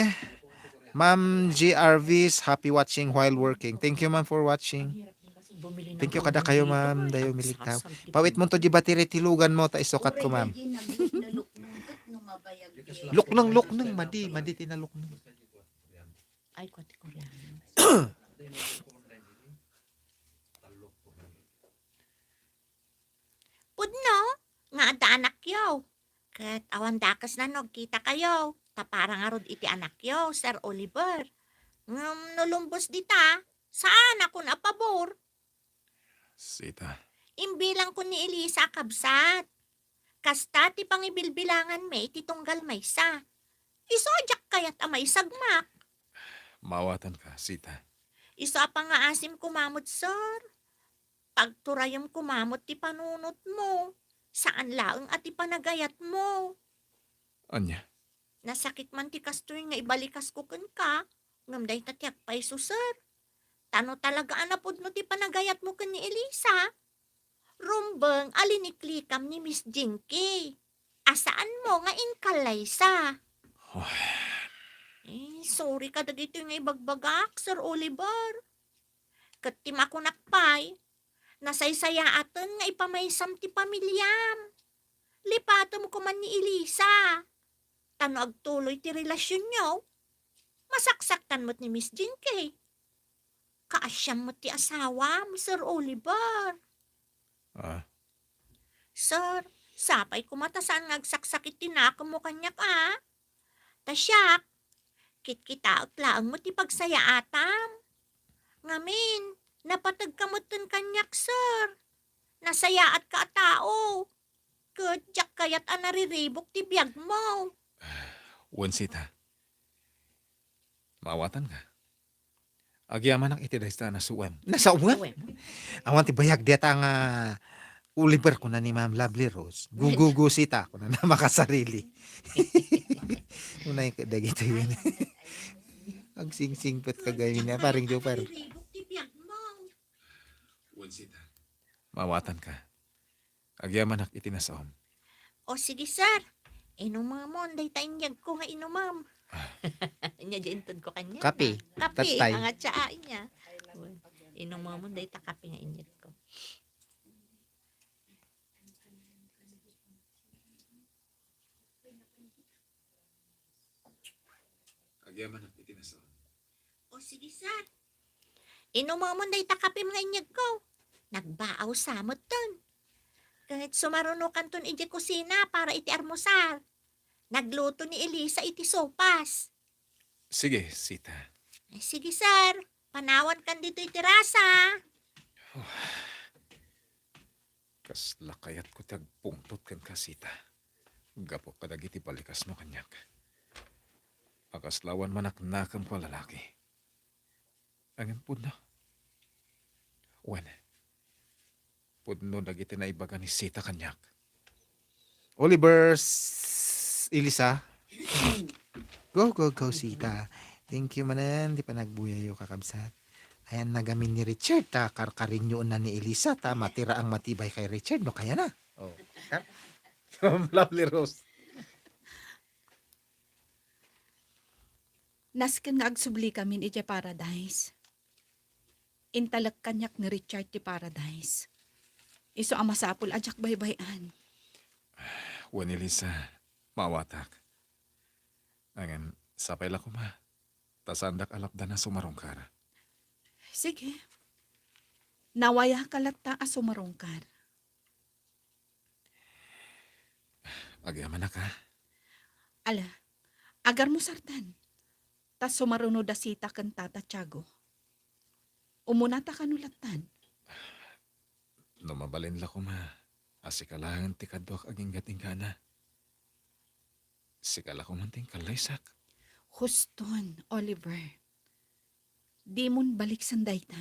Ma'am G R Vs. Happy watching while working. Thank you, ma'am, for watching. Thank you kadakayo, ma'am. Dayo miligtaw. Pawit mo to di battery ti lugan mo, ta isukat ko, ma'am. Lukneng, lukneng, madi, madi ti nalukneng. Ay, kuwat ti Koreano. Pudno nga adda anakyo. Ket awan dakesna no agkitakayo, ta para ngarud iti anakyo, Sir Oliver. Ngem no lumbos dita, saanakon a pabor. Sita. Imbilangko ni Elisa a kabsat. Kasta ti pangibilbilanganmi iti tunggal maysa. Isu a diak kayat a maisagmak. Maawatanka, Sita. Isu a pangngaasim koma met, sir. Pagturayem koma met ti panunotmo. Saan laeng a ti panagayatmo. Ania? Nasakit man ti kastoy nga ibalikasko kenka, ngem dayta ti agpayso, sir. Ta no talaga a napudno ti panagayatmo ken ni Elisa, rumbeng a liniklikam ni Miss Jinky. A saanmo nga inkallaysa. Ay. Eh, sorry kadagitoy nga ibagbagak, Sir Oliver. Ket ti makunak pay, nasaysayaaten nga ipamaysam ti pamiliam. Lipatem koman ni Elisa. Ta no agtuloy ti relasionyo, masaksaktan met ni Miss Jinky. Kaasiam met ti asawam, Sir Oliver. Ah. Sir, sapay koma ta saan nga agsaksakit ti nakemmo kaniak, a? Ta siak, kitkitaek laeng met ti pagsayaatam. Ngamin, napategka metten kaniak, sir. Nasayaatka a tao. Ket diak kayat a nariribuk ti biagmo. Wen, Sita. Maawatanka. Agyamanak iti dayta a nasuem. Nasuem? Nasuem. Awan ti bayag dayta nga Oliver, kuna ni Ma'am Lovely Rose. Gugugu, Sita, kuna na makasarili. Unay ka dagito yun. Agsingsingpet ka gamin niya, paring Joe, par. Wen, Sita. Maawatanka. Agyamanak iti nasuem. O, sige, sir. Inumamon dayta inyegko nga inumam. Ah. Inya di intedko kaniak. Kape. Kape. Tatay. Anga tsaa inya. Inumamon dayta kape nga inyegko. Agyamanak iti nasuem. O, sige, sir. Inumamon dayta kapem nga inyegko. Nagbaaw sa metten. Ket sumarunokanton idiay kusina para iti almusar. Nagluto ni Elisa iti sopas. Sige, Sita. Ay, sige, sir. Panawankan ditoy ti rasa. Kasla kayatko ti agpungtot kenka, Sita. Gapu kadagiti balikasmo kaniak. Akaslawan manaknakemko a lalaki. Ngem pudno. Wen, pudno dagiti naibaga ni Sita kaniak. Oliver, s-, Elisa. Go, go, go, Sita. Thank you manen ti panagbuyayo, kakabsat. Ayan na gamin ni Richard, ta karkarinyo na ni Elisa, ta matira ang matibay kay Richard, no kaya na. Oh. Lovely Rose. Nasken nga agsubli kamin idiay paradise. Intalek kaniak ni Richard ti paradise. Isu a masapul a diak baybay-an. Wen, Elisa, maawatak. Ngem, sapay la koma. Ta saandak a lapdan a sumarungkar. Sige. Nawayaka latta a sumarungkar. Agyamanak, a. Ala, agarmusartan. Ta sumaruno da Sita ken Tata Tiago. Umunata kano lattan. No mabalin la koma, a sika laeng ti kaduak aginggatinggana. Sika la koman ti inkallaysak. Huston, Oliver. Dimon baliksen dayta.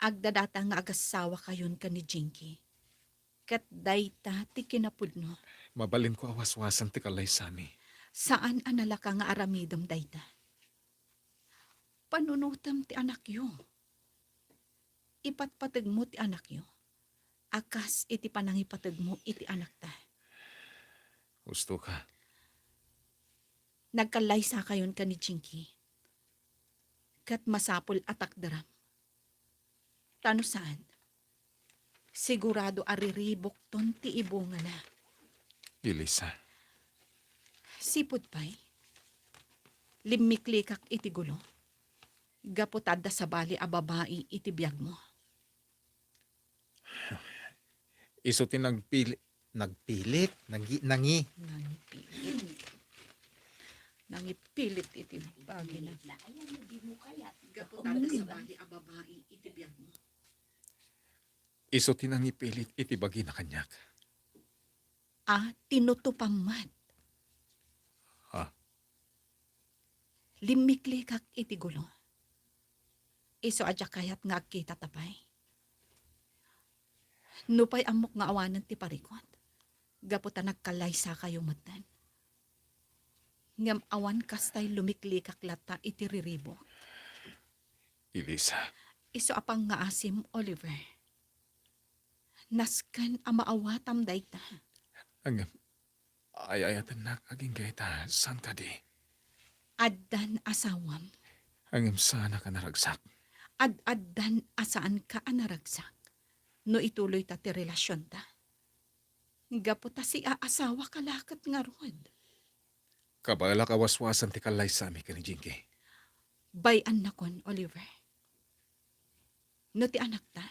Agdadata nga agassawakayon ken ni Jinky. Ket dayta ti kinapudno. Mabalinko a waswasen ti kallaysami. Saan a nalaka nga aramidem dayta. Panunotem ti anakyo. Ipatpategmo ti anakyo a kas iti panangipategmo iti anakta. Husto ka. Nagkallaysakayon ken ni Jinky. Ket masapul a takderam. Ta no saan, sigurado a riribukton ti ibungana. Elisa. Sipud pay, limmiklikak iti gulo. Gapu ta adda sabali a babai iti biagmo. Isu ti nagpili-, nagpilit, nagi-, nangi-, Nangipilit. Nangipilit iti bagina. Gapu ta adda sabali a babai iti biagmo. Isu ti nangipilit iti bagina kaniak. A, tinutupam met. Ha? Limmiklikak iti gulo. Isu a diak kayat nga agkitata pay. Nupay ammok nga awanen ti parikut, gapu ta nagkallaysakayo metten. Ngem awan kastay lumiklikak latta iti riribuk. Elisa. Isu a pangngaasim, Oliver. Nasken a maawatam dayta. Ngem, ay-ayatennak agingga ita, saan kadi? Addan asawam. Ngem saanak a naragsak. Ad-addan a saanka a naragsak. No ituloyta ti relasionta. Gapu ta siaasawaka la ket ngarud. Kabaelak a waswasen ti kallaysami ken ni Jinky. Bay-annakon, Oliver. No ti anakta,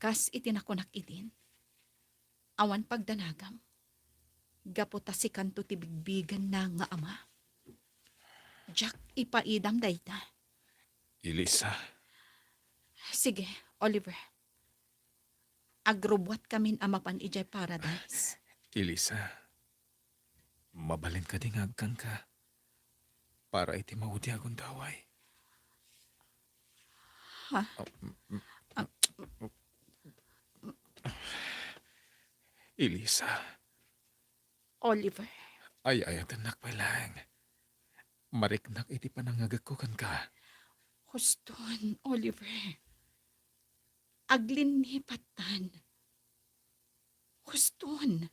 kas iti nakunak idin, awan pagdanagam, gapu ta sikanto ti bigbigenna nga ama. Diak ipaidam dayta. Elisa. Sige, Oliver. Agrubbuatkamin a mapan idiay paradise. Elisa, mabalin kadi nga agkanka para iti maudi a gundaway? Ha? Ah, mm, mm. Ah. Elisa. Oliver. Ay-ayatennak pay laeng. Mariknak iti panangngegekko kenka. Huston, Oliver. Aglinnipatten. Huston.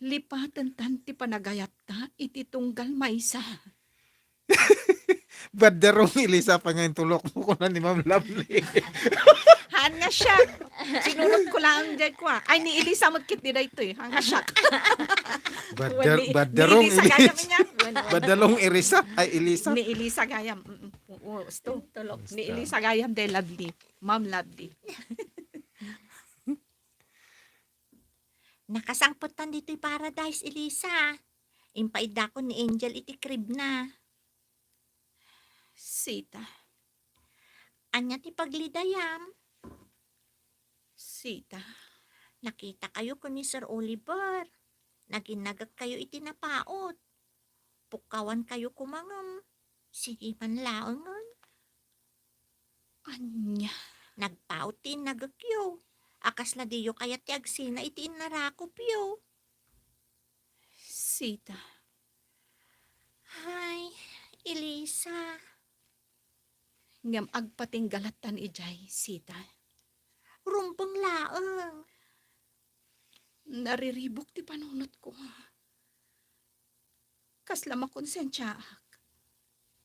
Lipatentan ti panagayatta iti tunggal maysa. Baddarong Elisa pay nga intulokmo, kuna ni Ma'am Lovely. Haan nga siak. Sinunotko laeng diay kua. Ay, ni Elisa met ketdi daytoy. Haan nga siak. Baddar-, Wani, baddarong ni Elisa Eli-, gayam niya. Baddarong Elisa. Ay, Elisa. Ni Elisa gayam. Mm-mm. Oo, sto. Tulok. Ni Elisa gayam diay Lovely. Ma'am Lovely. Nakasangpettan ditoy paradise, Elisa. Impaiddakon ni Angel iti crib na. Sita. Ania ti paglidayam? Sita. Nakitakayo ken ni Sir Oliver. Naginnagekkayo iti napaut. Pukkawankayo koma ngem, sidi man laengen. Ania? Nagpaut ti innagekyo. A kasla diyo kayat ti agsina iti innarakupyo. Sita. Ay, Elisa. Ngem agpatingga lattan idiay, Sita. Rumbeng laeng. Nariribuk ti panunotko. Kasla makonsensiaak.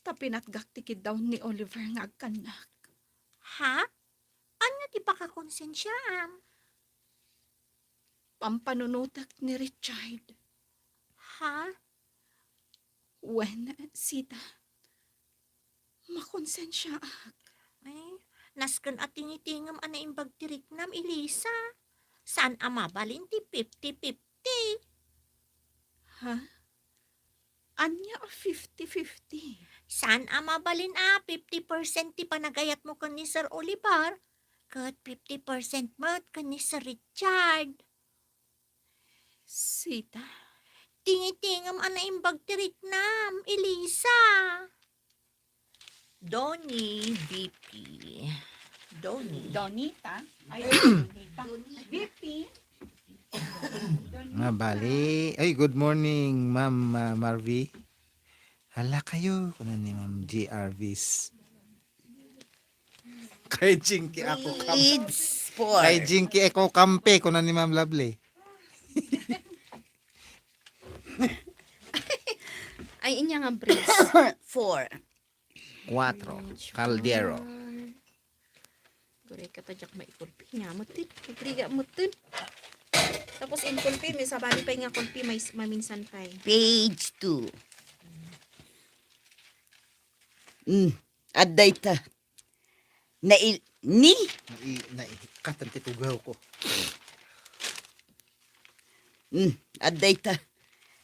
Ta pinatgak ti kiddaw ni Oliver nga agkannak. Ha? Ania ti pakakonsensiaam? Pampanunotek ni Richard. Ha? Wen, Sita. Makonsensiaak. Ay, nasken a tingitingem a naimbag ti riknam, Elisa. Saan a mabalin ti fifty fifty. Ha? Ania a fifty fifty? Saan a mabalin a fifty percent ti panagayatmo ken ni Sir Oliver, ket fifty percent met ken ni Sir Richard. Sita? Tingitingem a naimbag ti riknam, Elisa. Donnie, V P. Donnie. Donita? Ay, Donita. V P. Mabali. Ay, good morning, Ma'am, ah, Marvy. Hala kayo, kuno ni Ma'am G R Vs. Kay Jinky ako kam-, Grades four. Kay Jinky ako kampe, kuno ni Ma'am Lovely. Ay, inya nga breeds. Four. Cuatro. Caldero. Guray ka ta diak maikulpi. Nya, mutin. Nagriga, mutin. Tapos in kulpi, may sabali pa nga kulpi, may s-, maminsan pa eh. Page two. Mm. Adda ita. Nai-, ni? Nai-, naikatan ti tugaw ko. Hmm, adda ita.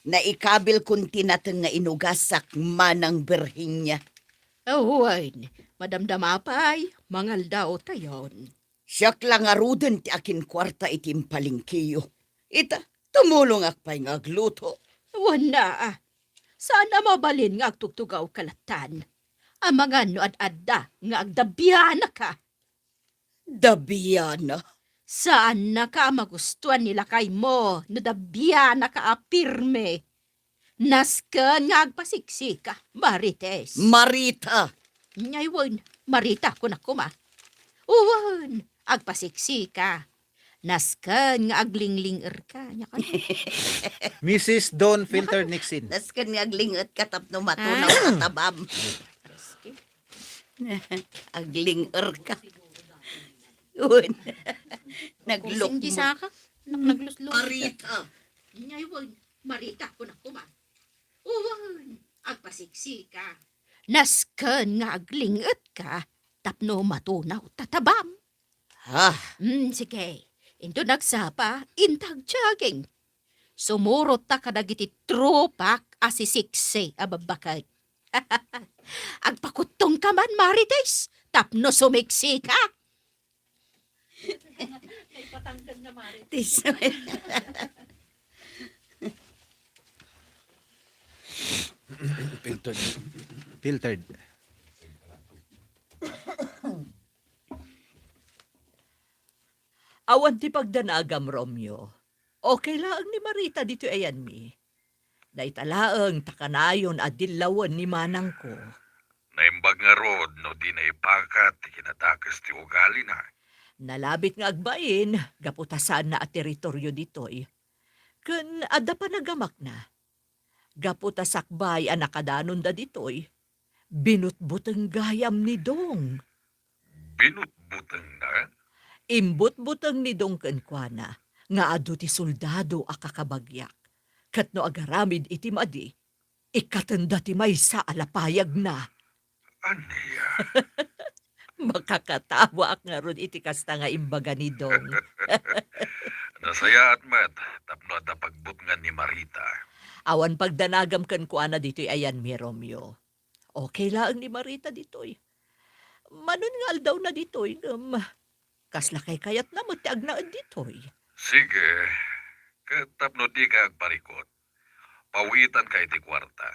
Naikabil kun ti nateng nga inugasak manang Birhenia. Awan, madamdama pay, mangaldaw tayon. Siak la ngaruden ti akinkuarta iti impalingkiyo. Ita, tumulongak pay nga agluto. Wen na, ah. Saan a mabalin nga agtugtugaw ka lattan. Amangan no ad-adda nga agdabianaka. Dabiana? Saannaka a magustuan ni lakaymo no dabianaka a pirme. Nasken nga agpasiksika, Marites. Marita. Ay wen, Marita, kunak koma. Wen, agpasiksika. Nasken nga aglingling-erka, nya kano? Missus Dawn Filter Nixon. Nasken nga agling-etka tapno matunaw Ah. Tatabam. Agling-erka. Wen. Naglukmo. Singgisaka? Nak-, naglusluk. Marita. Ay wen, Marita, kunak koma. Wen, agpasiksika. Nasken nga agling-etka tapno matunaw tatabam. Ah. Hmm, sige. Inton nagsapa, inta agjogging. Sumurot ta kadagiti tropak a sisiksi a babbaket. Agpakuttongka man, Marites, tapno sumiksika. Naipatangkad na, Marites. Tis-, Filtered. Filtered. Awan ti pagdanagam, Romeo. Okay laeng ni Marita ditoy ayanmi. Dayta laeng ta kanayon a dillawen ni manangko. Naimbag ngarud no di naipakat ti kinadakes ti ugalina. Nalabit nga agbain gapu ta saanna a teritorio ditoy. Ken adda panagamakna. Gapu ta sakbay a nakadanonda ditoy, binutbuteng gayam ni Dong. Binutbutengna? Imbutbuteng ni Dong kenkuana nga adu ti soldado a kakabagyak, ket no agaramid iti madi, ikkatenda ti maysa a lapayagna. Ania? Makakatawaak ngarud iti kasta nga imbaga ni Dong. Nasayaat met tapno adda pagbutngan ni Marita. Awan pagdanagam kenkuana ditoy ayanmi, Romeo. Okay laeng ni Marita ditoy. Manon nga aldawna ditoy, ngem kasla kaykayatna met ti agnaed ditoy. Sige, ket tapno dika agparikot, pawitanka iti kuarta.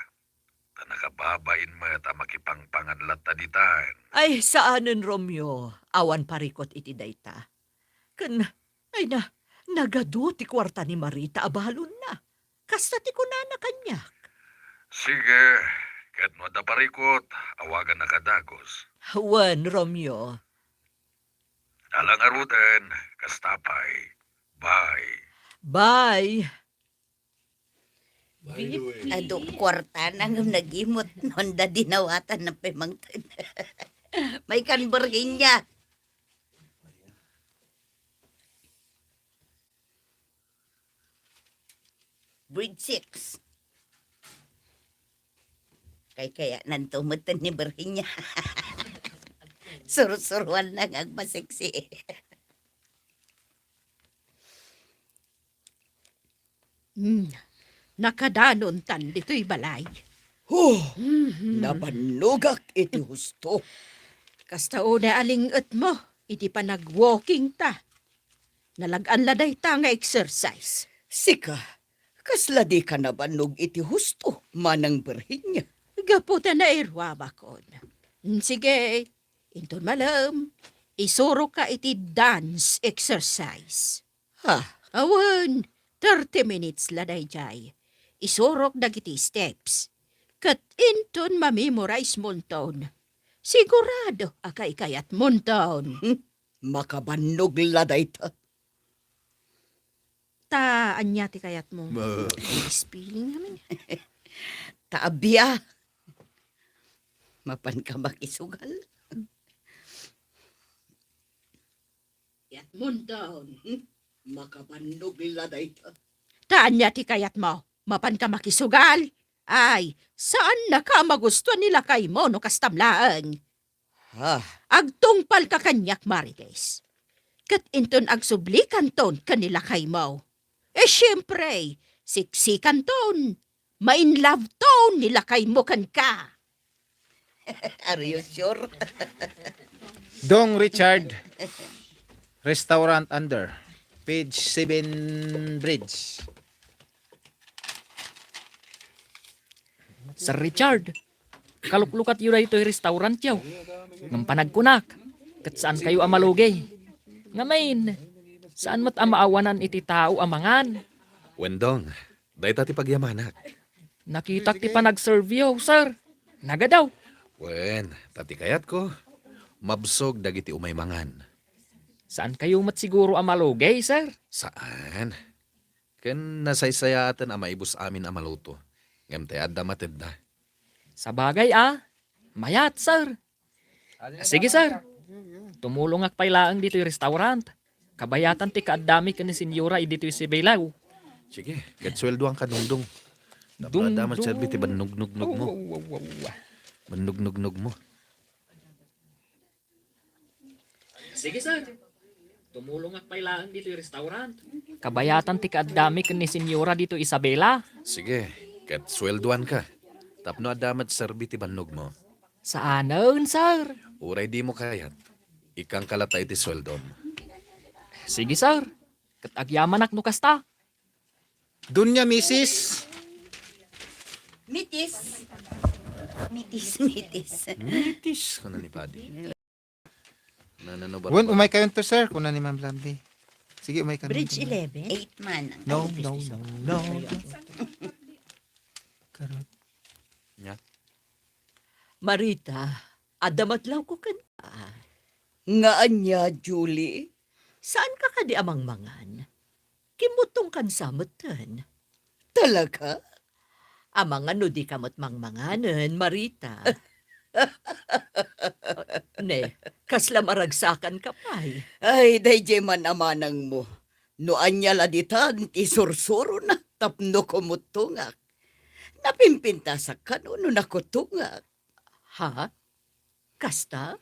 Ta nakababain met a makipangpangan latta ditan. Ay, saanen, Romeo, awan parikot iti dayta. Ken, ay na, nagadu ti kuarta ni Marita a balonna. Kasta ti kunana kaniak. Sige, ket no adda parikot, awagannak a dagus. Wen, Romeo. Ala ngaruden, kasta pay. Bye. Bye. By the way. Adu kuartana ngem nagimut no adda dinawatan na pemangted. May kan Virginia. Grade six. Kaykayatanto met ni Virginia. Sursuroanna nga agmaseksi. Hmm. Nakadanontan ditoy balay. Huh! Mhm. Nabannogak iti husto. Kasta unay a ling-etmo iti panag-walking ta. Nalag-an la dayta nga exercise. Sika, kasla dika nabannog iti husto, Manang Virginia? Gapu ta nairuabakon. Mm, sige, inton malem, isuroka iti dance exercise. Ha? Awan, thirty minutes la daydiay. Isurok dagiti steps. Ket inton ma-memorize monton, sigurado a kaykayatmonton. Hmm? Makabannog la dayta. Ta ania ti kayatmo? Ma- Spelling naman. Ta abia. Mapanka makisugal. Kayatmonton. Hmm? Makabannog la dayta. Ta ania ti kayatmo? Mapanka makisugal? Ay, saannaka a magustuan ni lakaymo no kastam laeng. Ha? Agtungpalka kaniak, Marites. Ket inton agsublikanton ken ni lakaymo, e, siempre, siksikanton, ma-in-love ton ni lakaymo kenka. Are you sure? Dong Richard, restaurant under, page seven bridge. Sir Richard, kaluklukatyo daytoy restaurantyo. Ngem panagkunak, ket saankayo a malugi. Ngamin, saan met a maawanan iti tao a mangan. Wen, Dong, dayta ti pagyamanak. Nakitak ti panagservio, sir. Nagadaw. Wen, ta ti kayatko, mabsog dagiti umay mangan. Saankayo met siguro a malugi, sir? Saan. Ken nasaysayaaten a maibus amin a maluto. Ngem ti adda matedda. Sabagay a, mayat, sir. Sige, sir. Tumulongak pay laeng ditoy restaurant. Kabayatan ti kaaddami ken ni Senyora ditoy Sibilaw. Sige, ket sueldoanka, Dungdung. Tapno adda met serbi ti bannugnugnog mo. Wow, wow, wow, wow. Bannugnugnog mo. Sige, sir. Tumulongak pay laeng ditoy restaurant. Kabayatan ti kaaddami ken ni Senyora ditoy Isabela. Sige, ket sueldoanka. Tapno adda met serbi ti bannog mo. Saanen, sir. Uray dimo kayat, ikkanka latta iti sueldom. Sige, sir. Ket agyamanak no kasta. Doña Misis. Mitis. Mitis, mitis. Mitis, kuna ni Padi. Nanano ba? Wen, umay kayonto, sir, kuna ni Ma'am Lovely. Sige, umay kami. Bridge eleven? Eight man ang No, no, no, no. Karot. Nya? Marita, adda matlawko kenka. Nga ania, Julie? Saanka kadi a mangmangan? Kimmuttongkan sa metten. Talaga? Amangan no dika met mangmanganen, Marita. Ne, kasla maragsakanka pay. Ay, daydiay man a manangmo. No ania la ditan ti sursurona tapno kumuttongak. Napimpintasak kano no nakuttongak. Ha? Kasta?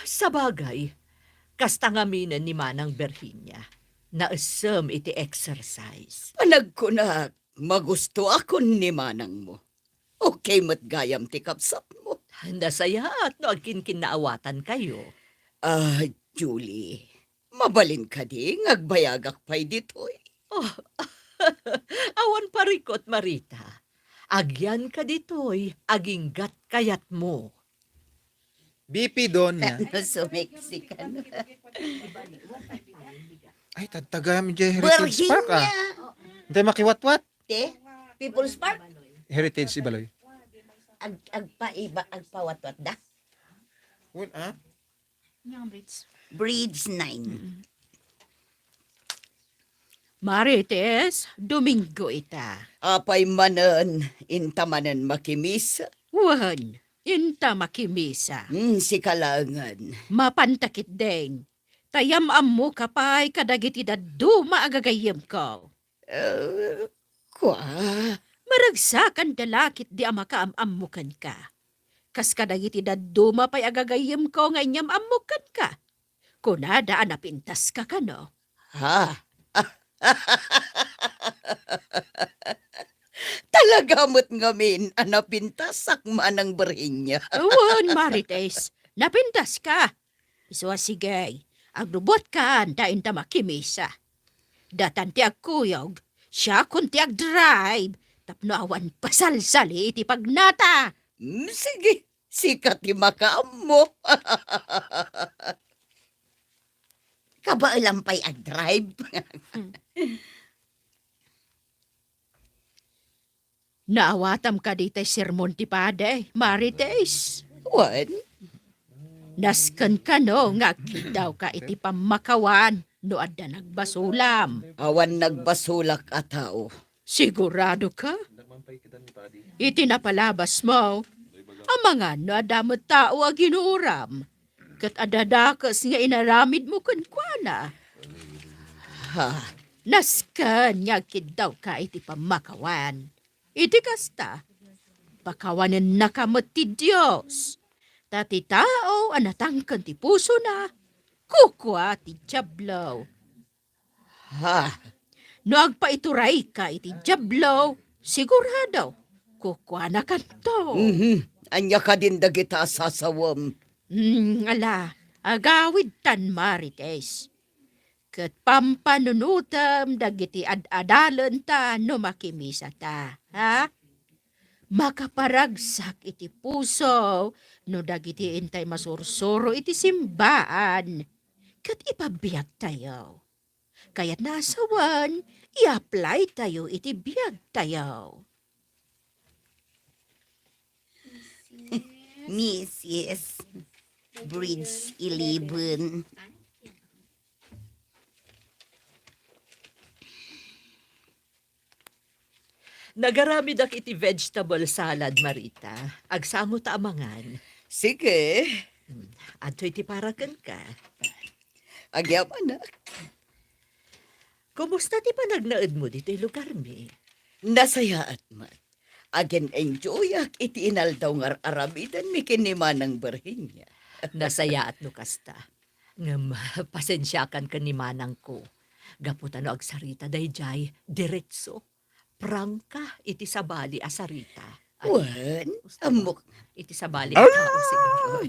Sabagay, kasta ngaminen ni Manang Virginia. Naessem iti exercise. Panagkunak, magustoakon ni manangmo. Okay met gayam ti kabsatmo. Nasayaat no agkinkinnaawatankayo. Ah, Julie, mabalin kadi nga agbayagak pay ditoy? Oh, awan parikut, Marita. Agyanka ditoy, aginggat kayatmo. B P Doña. Tapno sumeksi ka na. Ay, tagtagam, J. Heritage Park, ah. Virginia! Hindi makiwatwat. Te, People's Park? Heritage Ibaloy. Ag-, agpaiba, agpawatwat da? Wen, ah? Bridge. Bridge nine. Mm. Marites, Domingo ita. Apay manen, inta manen makimisa? Wen, inta makimisa. Hmm, sika laengen. Mapanta ketdin. Ta yam-ammoka pay kadagiti dadduma a gagayyemko. Eh, kua? Paragsakan da la ketdi a makaam-ammo kenka. Kas kadagiti dadduma pay a gagayyemko nga inyam-ammok kenka. Kunada a napintaska kano. Ha? Talaga met ngamin a napintasak, Manang Berhinia. Wen, Marites, napintaska. Isu a sige, agrubuatkan ta inta makimisa. Datan ti agkuyog, siakon ti agdrive, tapno awan pasalsali iti pagnata. Mm, sige, sika ti makaammo. Kabaelam pay agdrive. Naawatam kadi tay sermon ti padi, Marites? Wen. Nasken kano nga agkiddawka iti pammakawan no adda nagbasolam? Awan nagbasolak a tao. Siguradoka? Iti napalabasmo, amangan no adda met tao a ginuram, ket adda dakes nga inaramidmo kenkuana. Ha? Nasken nga agkiddawka iti pammakawan. Iti kasta, pakawanennaka met ti Dios. Ta ti tao a natangken ti pusona, kukua ti Diablo. Ha? No agpaiturayka iti Diablo, sigurado, kukuanakanto. Mhm. Ania kadin dagita a sasawem? Hmm, ala, agawidtan, Marites. Ket pampanunotem dagiti ad-adalenta no makimisata, ha? Makaparagsak iti puso no dagiti intay masursuro iti simbaan ket ipabiagtayo. Kayatna a sawen, i-apply tayo iti biagtayo. Misis Bridge eleven. Nagaramidak iti vegetable salad, Marita. Agsango ta a mangan. Sige. Hmm. Adtoy ti para kenka. Agyamanak. Kumusta ti panagnaedmo ditoy lugarmi? Nasayaat met. Agin-enjoyak iti inaldaw nga ar-aramidenmi ken ni Manang Virginia. Nasayaat no kasta. Ngem, pasensiakan ken ni manangko. Gapu ta no agsarita daydiay, diretso. Prangka iti sabali a sarita. Wen, ammok. Iti sabali a tao, siguro.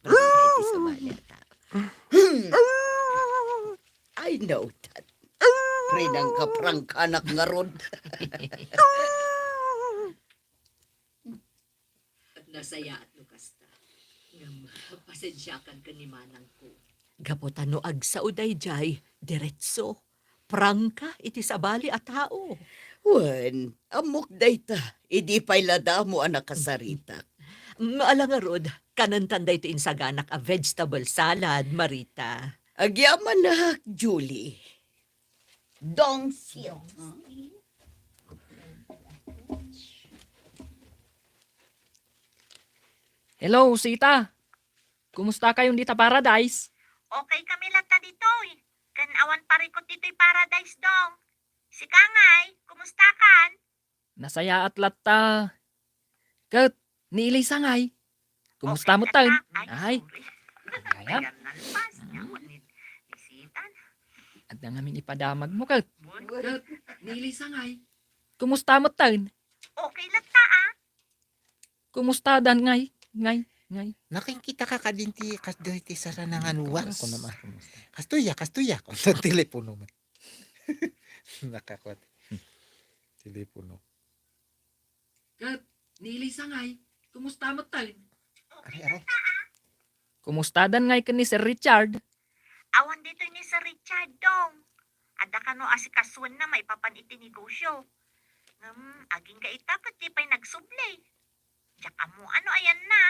Prangka iti sabali a tao. I know that. Rinangka prangkanak ngarud. Nasayaat no kasta. Ngem, pasensiakan ken ni manangko. Gapu ta no agsao daydiay, diretso. Prangka iti sabali a tao. Wen, ammok dayta. Idi pay la damo a nakasaritak. Mm, ala ngarud, kanentan daytoy insaganak a vegetable salad, Marita. Agyamanak, Julie. Dong Sio. Hello, Sita. Kumusta kayon dita Paradise? Okay kami latta ditoy. Ken awan parikut ditoy Paradise, Dong. Sika ngay, kumusta kan? Nasayaat latta. Ket, ni Elisa ngay? Kumusta metten? Ay, ay. Sorry. Ay, ah. Ayan, nalpas. Mm. Yaman ni, ni Sitan. Adda ngamin ipadamagmo, ket. Ket, ni Elisa ngay? Kumusta metten? Okay latta, ah. Kumusta dan ngay? Ngay, ngay. Nakikita ka kadin ti, kas-, ditoy ti saranangan was. Ako naman, kumusta? Kastoy a, kastoy a. Kung sa telepono man. Nakakuha. Telepono. Ket, ni Elisa ngay, kumusta metten? Aray, aray. Kumusta dan ngay ken ni Sir Richard? Awan ditoy ni Sir Richard, Dong. Adda kano asikasuenna maipapan iti negosyo. Ngem, agingga ita ket di pay nagsubli. Diak ammo no ayanna.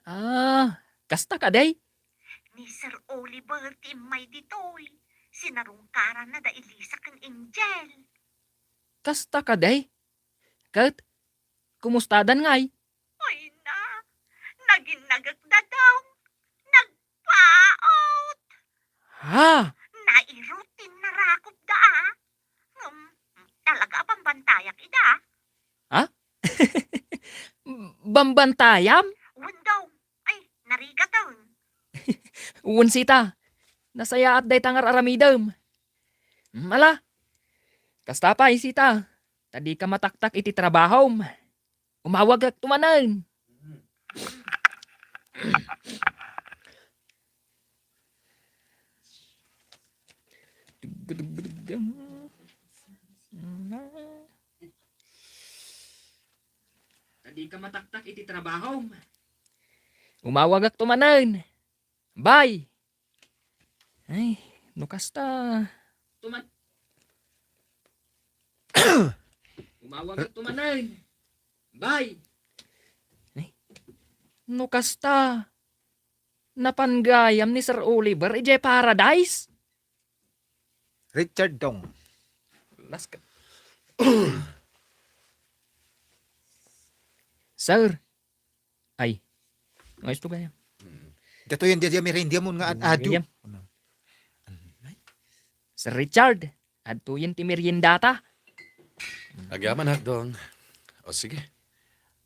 Ah, kasta kadi? Ni Sir Oliver ti immay ditoy. Sinarungkaranna da Elisa ken Angel. Kasta kadi? Ket, kumusta dan ngay? Ay na, naginnagek da, Dong. Nagpaut. Ha? Nairut ti narakupda, ah. Ngem, talaga a bambantayak ida. Bambantayam? Wen daw. Ay, narigaten. Wen sita. Nasayaat dayta nga ar-aramidem. Ala, kasta pay sita. Ta dika mataktak iti trabahom. Umawagakto manen. Ta dika mataktak iti trabahom. Umawagakto manen. Bay! Ay, no kasta. Tuman. Umawagakto manen. Bay! Ay, no kasta. Napan gayam ni Sir Oliver idiay Paradise? Richard Dong. Laska. Sir. Ay. Ayos to gayam. Mm. Datoy yan, diay merienda mo nga ad-ado. Gayam. Ano? Sir Richard, adtoyen ti meriendata. Agyamanak, Dong. O sige.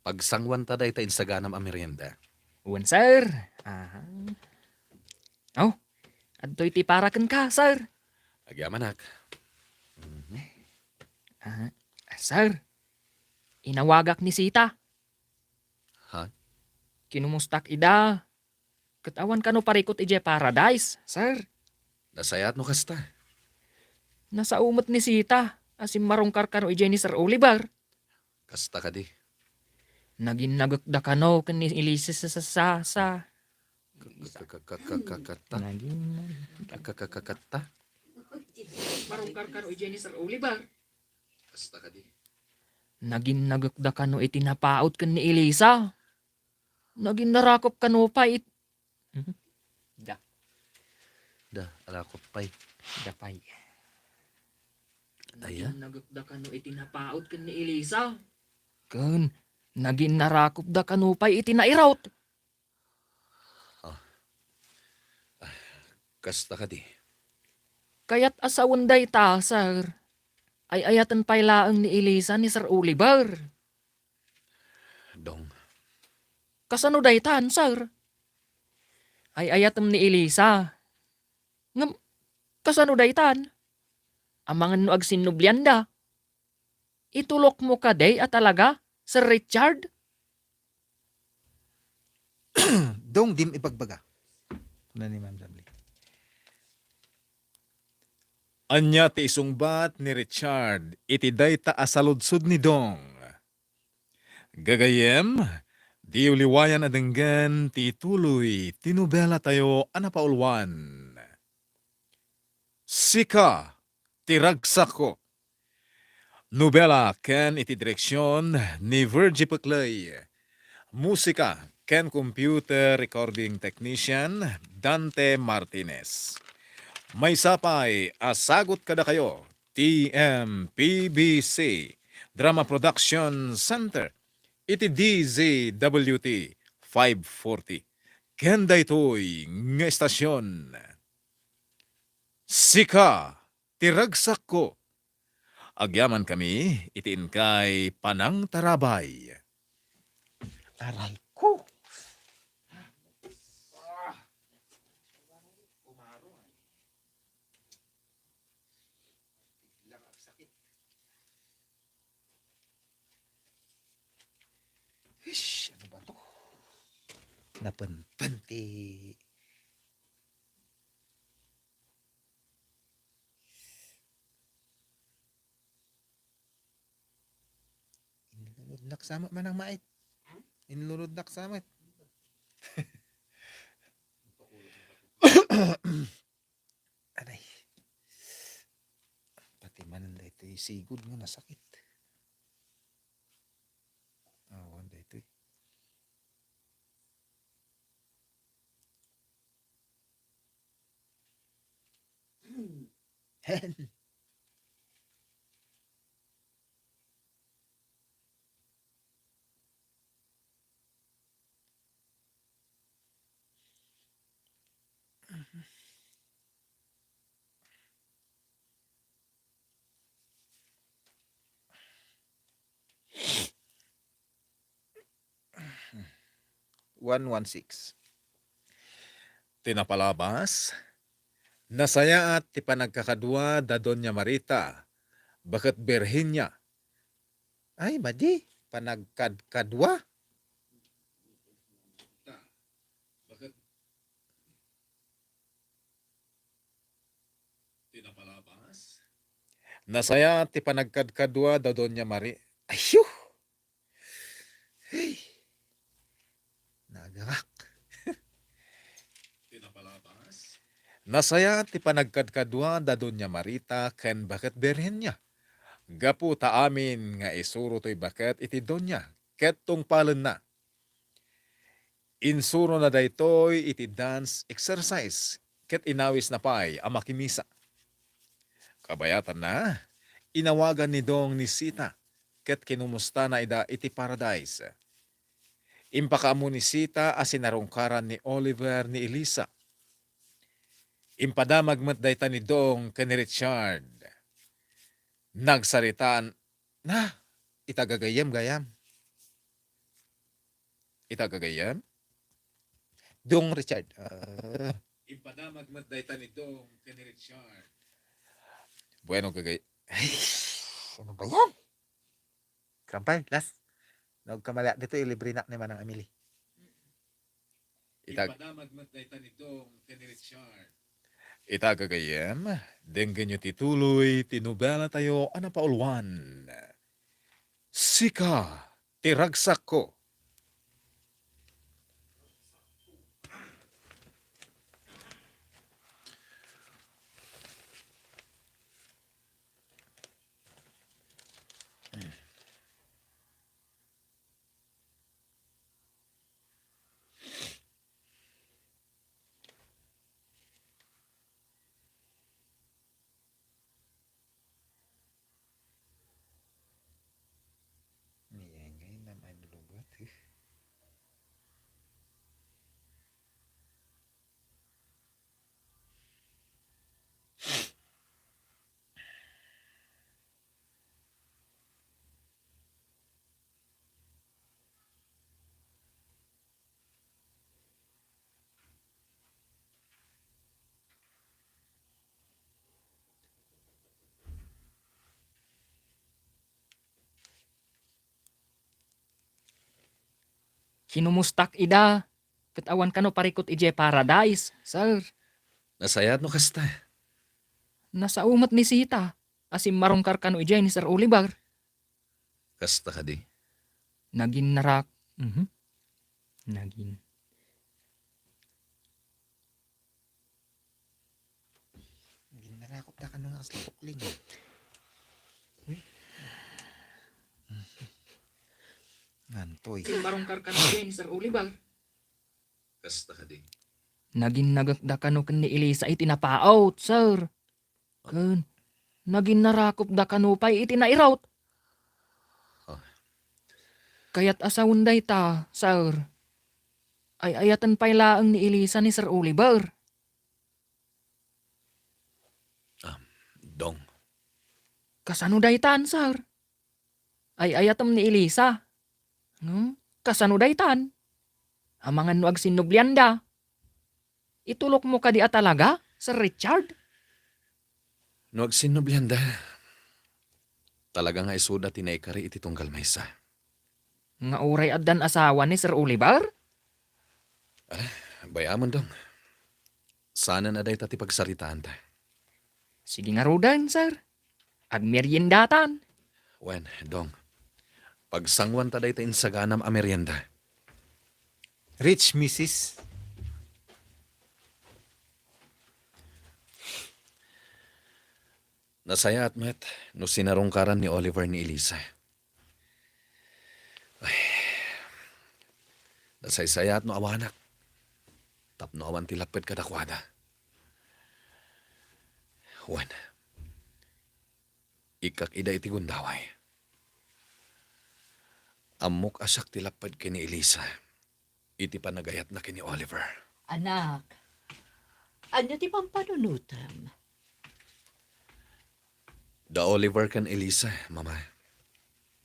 Pagsanguanta dayta insaganam a merienda. Wen, sir. Aha. Oh, adtoy ti para kenka, sir. Agyamanak. Mhm. Ah, sir, inawagak ni Sita. Ha? Kinumustak ida. Ket awan kano parikut idiay Paradise, sir. Nasayaat no kasta. Nasao met ni Sita a simmarungkar kano idiay ni Sir Oliver. Kasta kadi. Naginnagekda kano ken ni Elisa sa, sa, sa. Ka-, ka-, ka-, ka-, ka-, katta? Nagin- Ka-, ka-, ka-, ka-, katta? Marungkar kano idiay ni Sir Oliver. Kasta kadi. Naginnagekda kano iti napaut ken ni Elisa. Naginnarakop kano pay it-, mhm. Da. Da, arakop pay. Da pay. Aya? Naginnagekda kano iti napaut ken ni Elisa. Ken, naginnarakopda kano pay iti nairut. Ah. Ah, kasta kadi. Kayat a sawen dayta, sir. Ay-ayaten pay laeng ni Elisa ni Sir Oliver. Dong. Kasano daytan, sir? Ay-ayatem ni Elisa. Ngem, kasano daytan? Amangan no agsinnublianda. Itulokmo kadi a talaga, Sir Richard? Dong, dim ibagbaga. Kuna ni Ma'am Sabli. Ania ti isungbat ni Richard iti dayta a saludsod ni Dong? Gagayyem, diyo liwayan a denggen ti tuloy ti nobelatayo a napauluan. Sika ti ragsakko. Nobela ken iti direksion ni Virgie Peclay. Musika ken computer recording technician Dante Martinez. Maysa pay a sagut kadakayo, T M P B C Drama Production Center, iti D Z W T five forty. Ken daytoy nga estasion, Sika ti ragsakko. Agyamankami iti inkay panangtarabay. Aray ko. Ish, ano ba to? Napenpen ti Inlunodnak sa met manang mait. Inlunodnak sa met. Anay. Pati manen daytoy sigud nga nasakit. Awan daytoy. one one six. Ti napalabas, nasayaat ti panagkakadua da Doña Marita, baket birhenna. Ay, madi, panagkadkadua. Nasayaat ti panagkadkadua da Doña Mari-, Ayuh! Hey! Nagagak. Nasayaat ti panagkadkadua da Doña Marita ken baket birhenna. Gapu ta amin nga isuro toy baket iti doña ket tungpalenna. Insurona daytoy iti dance exercise ket inawisna pay a makimisa. Kabayatanna, inawagan ni Dong ni Sita ket kinumustana ida iti Paradise. Impakaammo ni Sita a sinarungkaran ni Oliver ni Elisa. Impadamag met dayta ni Dong ken ni Richard. Nagsaritaan, na, ita gagayyem gayam. Ita gagayyem? Dong Richard. Ah. Impadamag met dayta ni Dong ken ni Richard. Bueno, gagay-, ay, ano ba yan? Kampay, last. Nagkamali dito, ilibre na ni Manang Emily. Ita-, Ipadamag met dayta ni Dong ken ni Richard. Ita gagayyem, denggenyo ti tuloy ti nobela tayo a napauluan. Sika ti ragsakko. Ayan, ngayon naman lubat, eh. Kinumustak ida, ket awan kano parikut idiay Paradise, sir. Nasayaat no kasta. Nasao met ni Sita a simmarungkar kano idiay ni Sir Oliver. Kasta kadi? Naginnarak-, mhm. Nagin-, Ginnarakop da kano nga kasla pukling. Uy. Ngantoy. Simmarungkar kano idiay ni Sir Oliver. Kasta kadi? Naginnagek da kano ken ni Elisa iti napaut, sir. Ken naginnarakop da kano pay iti nairut. Ah. Kayat a sawen dayta, sir. Ay-ayaten pay laeng ni Elisa ni Sir Oliver. Ah, Dong. Kasano daytan, sir? Ay-ayatem ni Elisa. Hmm? Kasano daytan? Amangan no agsinnublianda. Itulokmo kadi a talaga, Sir Richard? No agsinnublianda, talaga nga isuda ti naikari iti tunggal maysa. Nga uray addan asawa ni Sir Oliver? Ala, bay-amon, Dong. Saanen a dayta ti pagsaritaanta. Sige ngaruden, sir. Agmeriendatan. Wen, Dong. Pagsanguanta dayta insaganam a merienda. Rich, misis. Nasayaat met no sinarungkaran ni Oliver ni Elisa. Ay, nasaysayaat no awanak tapno awan ti lapped kadakuada. Wen, ikkak ida iti gundaway. Ammok a siak ti lapped ken ni Elisa iti panagayatna ken ni Oliver. Anak, ania ti pampanunotem? Da Oliver ken Elisa, Mama.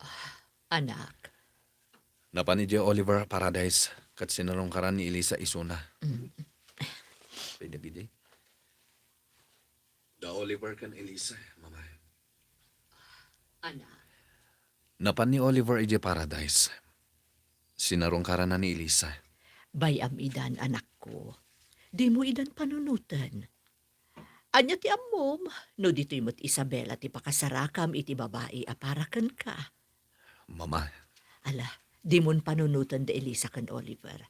Ah, anak. Napan idiay Oliver a Paradise, Ket sinarungkaran ni Elisa isuna. Mm. Pwede gidi? Da Oliver ken Elisa, Mama. Anak. Napan ni Oliver idiay Paradise. Sinarungkaranna ni Elisa. Bay-am idan, anakko. Dimo idan panunoten. Ania ti ammom, no ditoy met Isabela ti pakasarakam iti babai a para kenka? Mama. Ala, dimon panunoten da Elisa ken Oliver.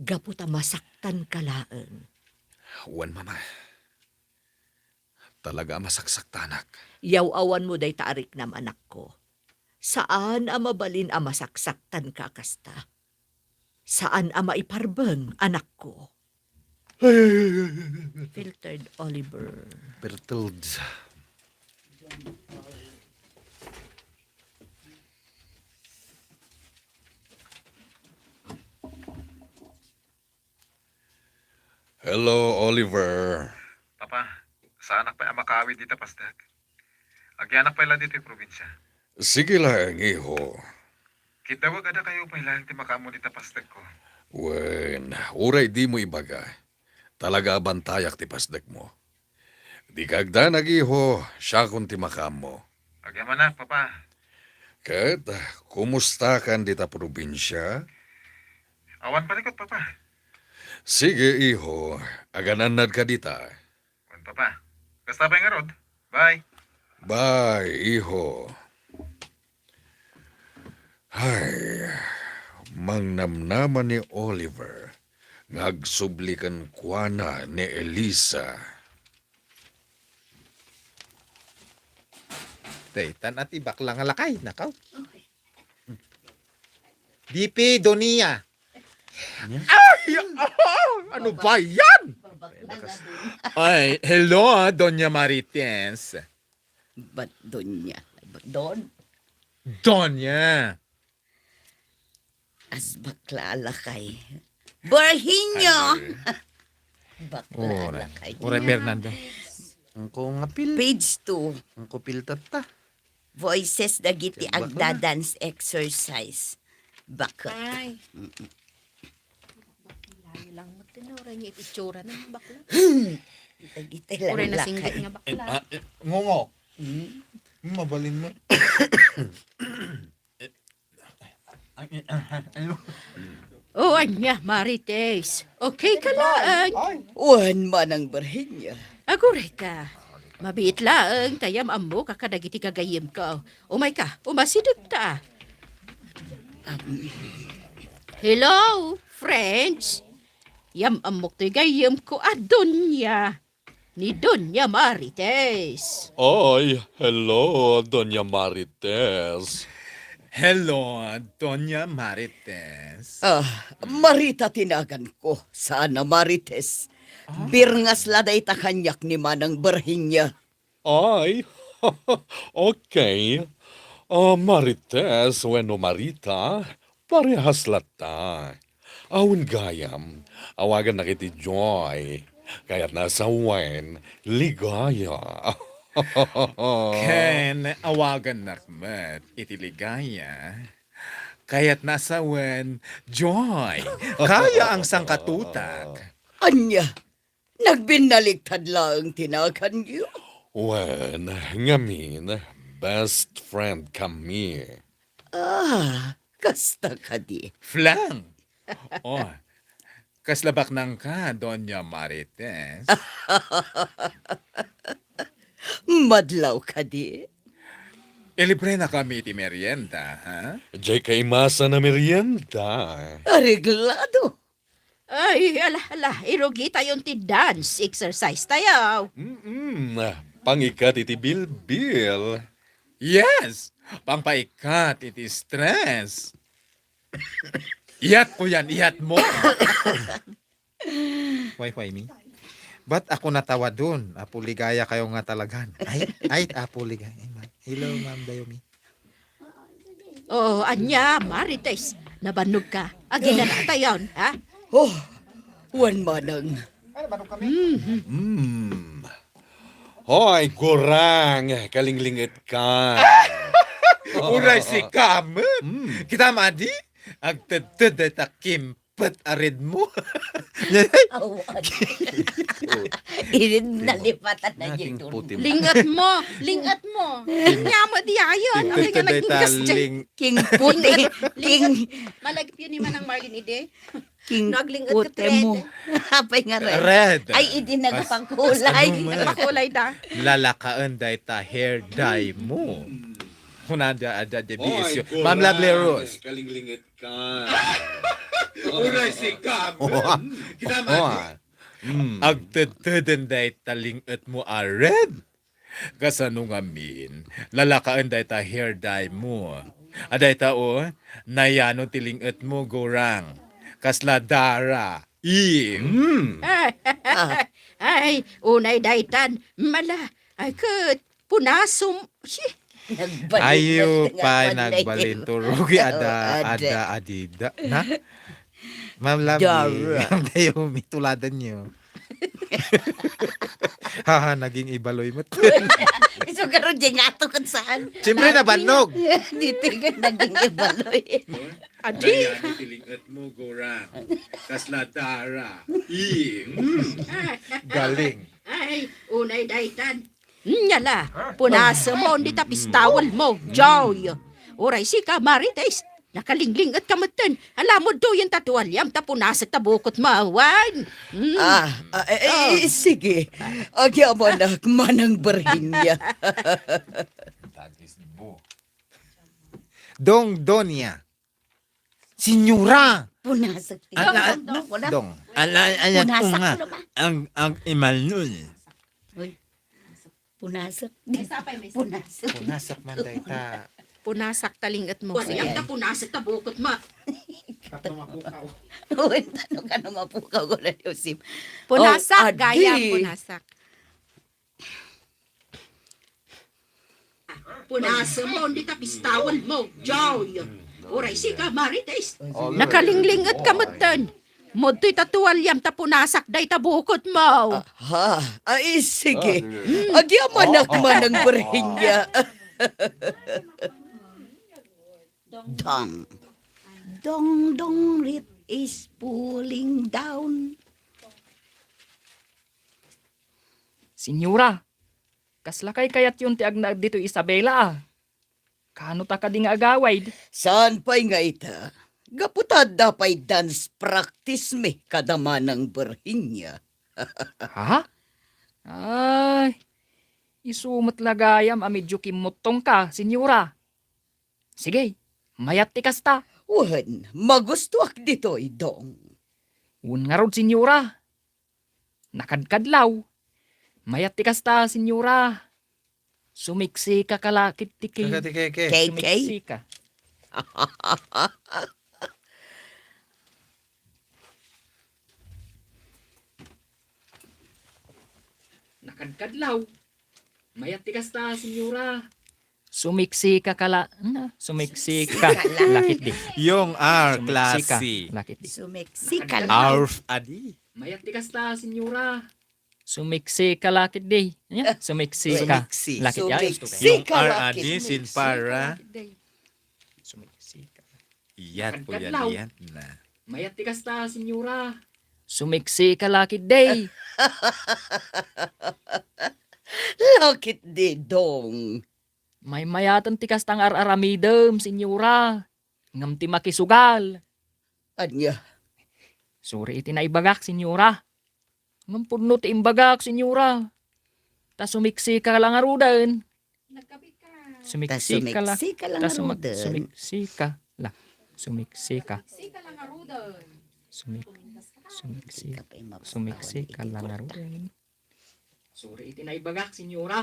Gapu ta masaktanka laeng. Wen, Mama. Talaga a masaksaktanak. Yaw-awanmo dayta a riknam, anakko. Saan a mabalin a masaksaktanka a kasta. Saan a maiparbeng, anakko. Filtered Oliver. Filtered. Hello, Oliver. Papa, saanak pay a makaawid dita pasdek. Agyanak pay la ditoy probinsia. Sige laeng, iho. Kiddawag a dakayo pay laeng ti makaammo dita pasdekko. Wen, uray dimo ibaga. Talaga a bantayak ti pasdekmo. Dika agdanag, iho, siakon ti makaammo. Agyamanak, Papa. Ket, kumustakan dita probinsia? Awan palikut, Papa. Sige, iho. Agan-annadka dita. Wen, Papa. Kasta pay ngarud. Bye. Bye, iho. Ay, mangnamnama ni Oliver nga agsubli kenkuana ni Elisa. Daytan a ti bakla nga lakay, nakaw. Dipi, Donia. Ay! Ah! Ano ba yan? Ay, hello, Doña Marites. Ba't Doña? Ba't Don? Doña. As bakla a lakay. Berhenyo! Bakla a lakay. Uray, Fernanda. Ang ko nga pil. Page two. Ang ko pil tatta. Voices dagiti agda-dance exercise. Bakit? Ay. Mm-mm. Layo lang mo, tinuray niya iti itsura ng bakla. Dagiti lalaki. Uray nasinggit nga bakla. Eh, ah, eh, Ngongo. Hmm? Mabalin mo. Eh, ah, eh, ah, ano? O, ania, Marites. Okay ka laeng? Ay. Wen, Manang Berhenia. Aguray ka. Mabiit laeng, ta yam-ammok a kadagiti gagayyemko. Umayka, umasidegta. Um, hello, friends. Yam-ammok toy gayyemko a Doña. Ni Doña Marites. Ay, hello, Doña Marites. Hello, Doña Marites. Ah, Marita ti naganko, saan a Marites. Ah. Birngas la dayta kaniak ni Manang Berhenia. Ay, okay. Ah, Marites wenno Marita, parehas latta. Awan gayam, awagannak iti Joy. Kayatna a sawen, Ligaya. Ken awagannak met iti Ligaya. Kayatna a sawen, Joy. Kaya ang sangkatutak. Ania? Nagbinnaliktad laeng ti naganyo? Wen, ngamin, best friend kami. Ah, kasta kadi. Flang! Oh, kasla baknangka, Doña Marites. Madlaw kadi? Ilibrena kami iti merienda, ha? Diay kaimasan a merienda. Areglado. Ay, ala, ala, irugitayon ti dance exercise tayo. Mm-mm. Pangikkat iti bilbil. Yes, pangpaikkat iti stress. Iyatko yan, iyatmo. Why, why me? Ba't ako natawadon? Apo Ligaya kayo nga talagan. Ay, ay, Apo Ligaya. Ay, ma-, hello, Ma'am Dayomi. Oo, ania, Marites. Nabannog ka. Aginana tayon, ha? Oh, wen manang. Mhm. Mm. Hoy, gurang, kalinglinget ka. Uray sika met. Mm. Kita madi, agtedted ta Kim Pet a red mo. Awan. Inin nalipatan na Naging dito. puti mo. Linget mo, linget mo. King- Nya mo di ayon. King Ang nga Tete naging Deta kas dyan. Ling- King puti. King Malagip yun ni Manang Marlene, ide. King Naglinget ka puti mo. Trete. Apay nga red. Red. Ay, idi Mas- nagpakulay. Mas ano mo? Nagpakulay da. Lalakaen dayta hair dye mo. Kuna da, da, da, Oh, B S U. ay, Ma'am Lovely Rose. Kalinglingit ka. Uray si Carmen. Kinamati. Oh, ah. Mm. Agtedteden dayta linget mo a red. Kasano ngamin? Lalakaen dayta hair dye mo. A dayta, oh, nayano ti linget mo, gurang. Kasla dara. E. Mm. Ay, unay daytan. Mala, ay, ket, punasom. Hi. Nagbalin Ayo na, pay nagbalin. Nagbalin to. Rugi ada, Oh, ada. ada adida. Na? Ma'am Lovely, Dara. Kayo, mituladan niyo. Haha, naging ibaloy mo. Isu garo di nga to kung saan. Siyempre, nabannog. Dito nga naging ibaloy. Adi. Kaya nitilingat mo, gurang. Kasla dara. E. Mm. Galing. Ay, unay daytan. Nyala, punasemon dita pistawel mo, Joy. Uray sika, Marites, nakalinglinget ka metten. Alamod to yen ta tualiam ta punasek ta bukot mo, awan. Mm. Ah, ah, eh, eh, Oh. eh, sige. Agyamanak, Manang Berhinya. That is bull. Dong Donia. Senyora! Punasak ti Ala, Dong, Dong, Dong. Dong. Ala, ala, Punasak nga. Ano ba? Ang, ang imalnul. Uy. Punasak. May sapay, may sapay. Punasak. Punasak man dayta. Punasak ta linget mo. Wala yan, ta punasak ta bukot mo. Tapno mapukaw. Uy, tano ka na mapukaw ko na, Joseph. Punasak, Oh, adi. Gayam, punasak. Punasemon dita pistawel mo, Joy. Uray sika, Marites. Nakalinglinget ka metten. Modtoy ta tualiam ta punasak dayta bukot mo. Aha. Ay, sige. Mm. Agyamanak, Manang Berhinya. Dong. Dong, dong, it is pulling down. Senyora, kasla kay kayatyon ti agnaed ditoy Isabela, a? Kaano ta kadi nga agawid? Saan pay nga ita? Gapu ta adda pay dance practice mi kada Manang Berhinya. Ha? Ay, isu met la gayam a medyo kimmuttongka, Senyora. Sige, mayat ti kasta. Wen, magustoak ditoy, Dong. Wen ngarud, Senyora. Nakadkadlaw. Mayat ti kasta, Senyora. Sumiksika ka la ket ti ki-, Kaka ti keke. Keke? Sumiksika. Nakadkadlaw. Mayat ti kasta, Senyora. Sumiksika ka la-, na, sumiksika. Sumiksika la. Lakit di. Yung R, Sumiksika. Classy. Lakit di. Sumiksika la. Arf, adi. Mayat ti kasta, Senyora. Sumiksika lakit di. Nya, sumiksika. Sumiksi. Lakit di. Sumiksika lakit di. Yung R, adi, sin para. Sumiksika. Iyat po yan, Kadkadlaw. Iyat na. Mayat ti kasta, Senyora. Sumiksika lakit di. Lakit di, Dong. Maymayaten ti kasta nga ar-aramidem, Senyora. Ngem ti makisugal. Ania? Suri iti naibagak, Senyora. Ngem pudno ti imbagak, Senyora. Ta sumiksika la ngaruden. Sumiksika la. Ta sumiksika la. Sumiksika. Sumik-, sumiksika. Sumik-, sumiksika la ngaruden. Suri iti naibagak, Senyora.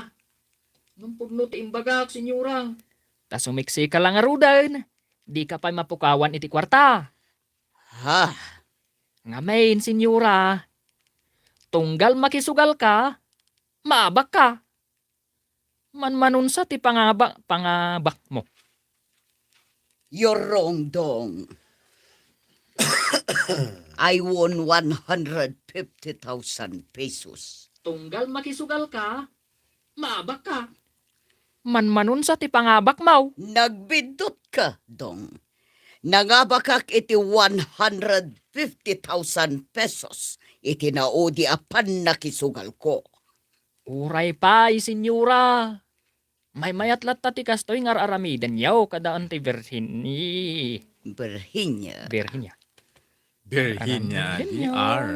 Ngem pudno ti imbagak, Senyora. Ta sumiksika la ngaruden. Dika pay mapukawan iti kuarta. Ha? Ngamin, Senyora, tunggal makisugalka, maabakka. Manmanunsa ti pangaba-, pangabakmo. You're wrong, Dong. I won one hundred fifty thousand pesos. Tunggal makisugalka, maabakka. Manmanunsa ti pangabakmo. Nagbiddutka, Dong. Nangabakak iti one hundred fifty thousand pesos iti naudi a pannakisugalko. Uray pay, Senyora. Maymayat latta ti kastoy nga ar-aramidenyo kada Auntie Virginia. Virginia. Virginia. Virginia, di Virginia. R.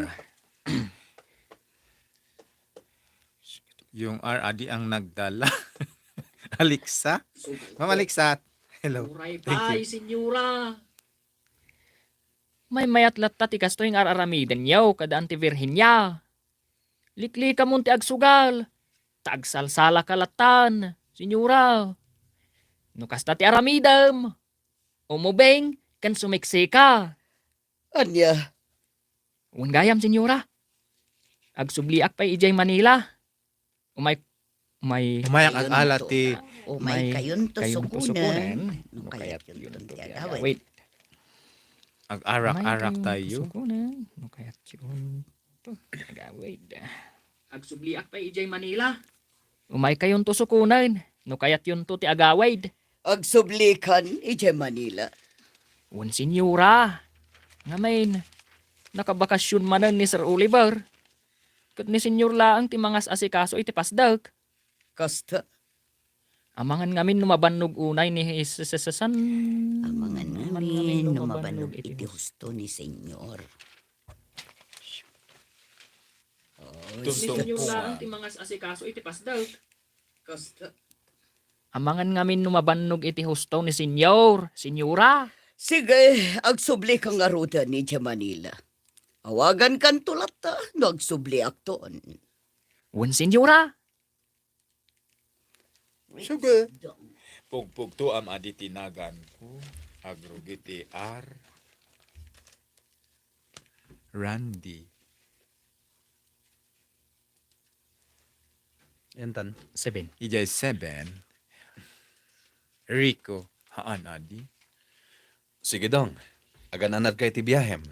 Yung R, adi ang nagdala. Alexa? Ma'am Alexa, hello. Uray pay, Senyora. Maymayat latta ti kastoy nga ar-aramidenyo kada Auntie Virginia. Liklikamon ti agsugal, ta agsalsalaka lattan, Senyora. No kasta ti aramidem, umubing ken sumiksika. Ania? Wen gayam, Senyora. Agsubliak pay idiay Manila. Umay, umay, umayak ag-ala ti, umay kayonto sukonen, no kayat yunto ti agawid. Ag-arak-arak tayo. Sukonen, no kayat yunto ti agawid. Agsubliak pay idiay Manila. Umay kayonto sukonen, no kayat yunto ti agawid. Agsublikan idiay Manila. Wen, Senyora. Ngamin, nakabakasyon manen ni Sir Oliver. Ket ni Senyor laeng ti mangas-asikaso iti pasdek. Kasta. Amangan ngamin no mabannog unay ni s-, s-, s-, san-, amangan ngamin no mabannog iti husto ni Senyor. Ni Senyor laeng ti mangas-asikaso iti pasdek. Kasta. Amangan ngamin no mabannog iti husto ni Senyor, Senyora. Sige, agsubli ka ngaruden idiay Manila. Awagankanto latta no agsubliakton. Wen, Senyora. Sige. Pugpugtoam a di ti naganko. Agrugi ti R. Randy. Yan tan. Seven. Idiay seven. Rico, haan adi? Sige, Dong. Agan-anadka iti biahem?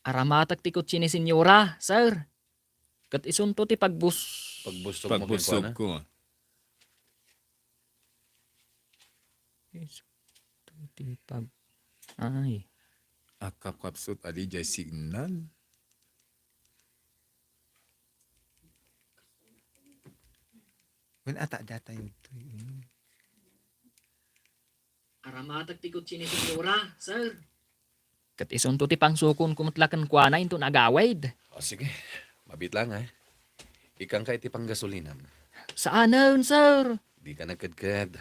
Aramatek ti kotse ni Senyora, sir. Ket isunto ti pagbus-, pagbusog mo kenkuana? Pagbusog ko. Isunto ti pag-, ay. Akkapkapsut adi jay signal. Wen, ata, datayo toy, mm. Aramatek ti kotse ni Senyora, sir. Ket isunto ti pangsukonko met la kenkuana inton agawid. O, sige. Mabiit lang, eh. Ikkanka iti panggasolinam. Saanen, sir. Dika nagkedked.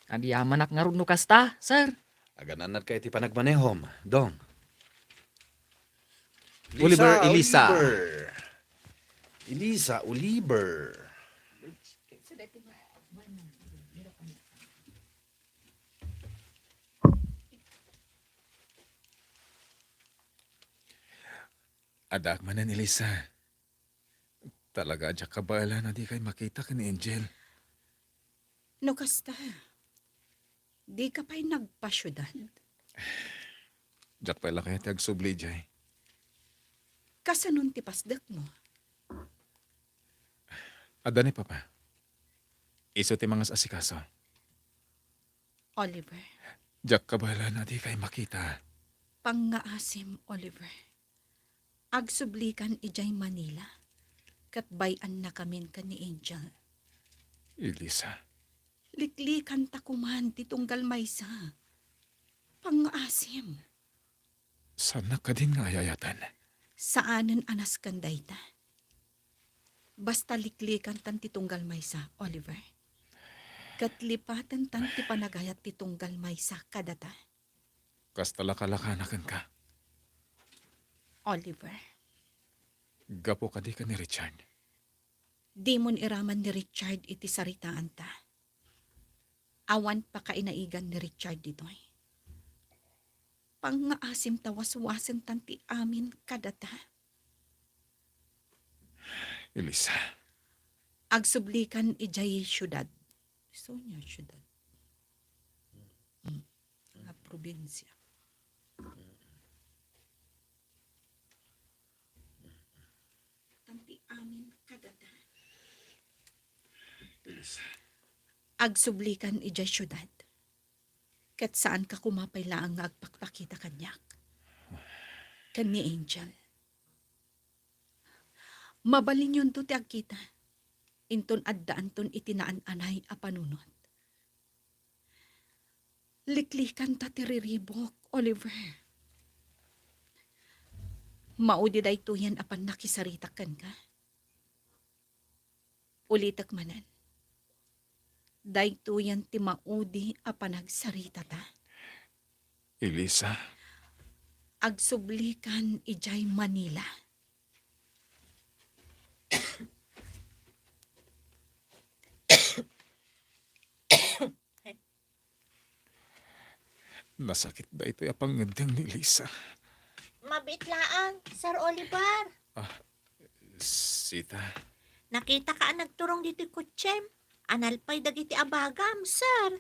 Agyamanak ngarud no kasta, sir. Agan-anadka iti panagmanehom, Dong. Oliver, Elisa. Oliver. Elisa, Oliver. Addaak manen, Elisa. Talaga, diak kabaelan a dikay makita ken ni Angel. No kasta, dika pay nagpasiudad? Diak pay la kayat ti agsubli jay. Kasanon ti pasdekmo? Adda ni Papa. Isu ti mangas-asikaso. Oliver. Diak kabaelan a dikay makita. Pangngaasim, Oliver. Agsublikan idiay Manila, ket bay-annakamin ken ni Angel. Elisa. Liklikanta koman ti tunggal maysa. Pangngaasim. Saannak kadin nga ay-ayaten? Saanen a nasken dayta. Basta liklikantan ti tunggal maysa, Oliver. Ket lipatentan ti panagayat ti tunggal maysa kadata. Kasta la kalakana kenka. Oliver. Gapu kadi ken ni Richard? Dimon iraman ni Richard iti saritaanta. Awan pakainaigan ni Richard ditoy. Pangngaasim ta waswasentan ti amin kadata. Elisa. Agsublikan idiay siudad. Isu nga siudad. Mm. Nga probinsia. Tan ti amin kadata. Agsubli kan idiay siudad. ket saanka koma pay laeng nga agpakpakita kaniak. Ken ni Angel. Mabalinyonto ti agkita. Inton addaanton iti naan-anay a panunot. Liklikanta ti riribuk, Oliver. Maudi daytoyen a pannakisaritak kenka. Ulitek manen. Daytoyen ti maudi a panagsaritata. Elisa. Agsublikan idiay Manila. Nasakit daytoy a pangngeddeng ni Elisa. Mabiit laeng, Sir Oliver. Ah, Sita. Nakitaka a nagturong ditoy kotsem. Nalpay dagiti abagam, sir.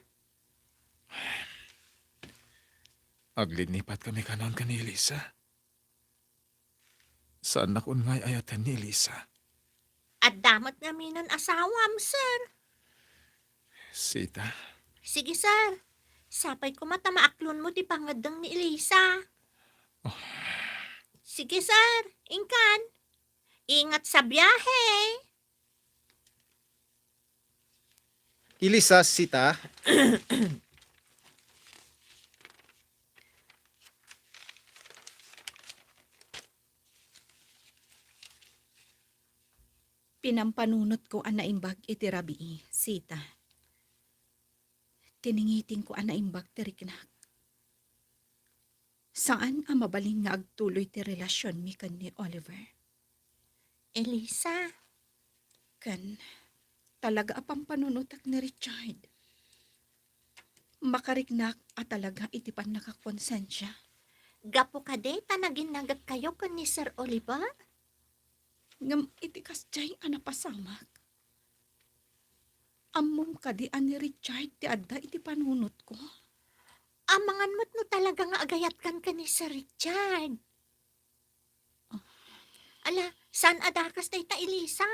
Aglinipat kami kanon ken ni Elisa. Saannak unay ayaten ni Elisa. Adda met ngamin asawam, sir. Sita. Sige, sir. Sapay koma ta maaklonmo ti pangngeddeng ni Elisa. Oh. Sige, sir. Inkan. Ingat sa biyahe. Elisa, Sita. Pinampanunotko a naimbag iti rabii, Sita. Tiningitingko a naimbag ti riknak. Saan a mabalin nga agtuloy ti relasionmi ken ni Oliver. Elisa. Ken, talaga a pampanunotak ni Richard. Makariknak a talaga iti pannakakonsensia. Gapu kadi ta naginnagetkayo ken ni Sir Oliver? Ngem iti kasdiay a napasamak, ammom kadi a ni Richard ti adda iti panunotko? Amangan met no talaga nga agayatkan ken ni Sir Richard. Ala, saan a dakas dayta, Elisa?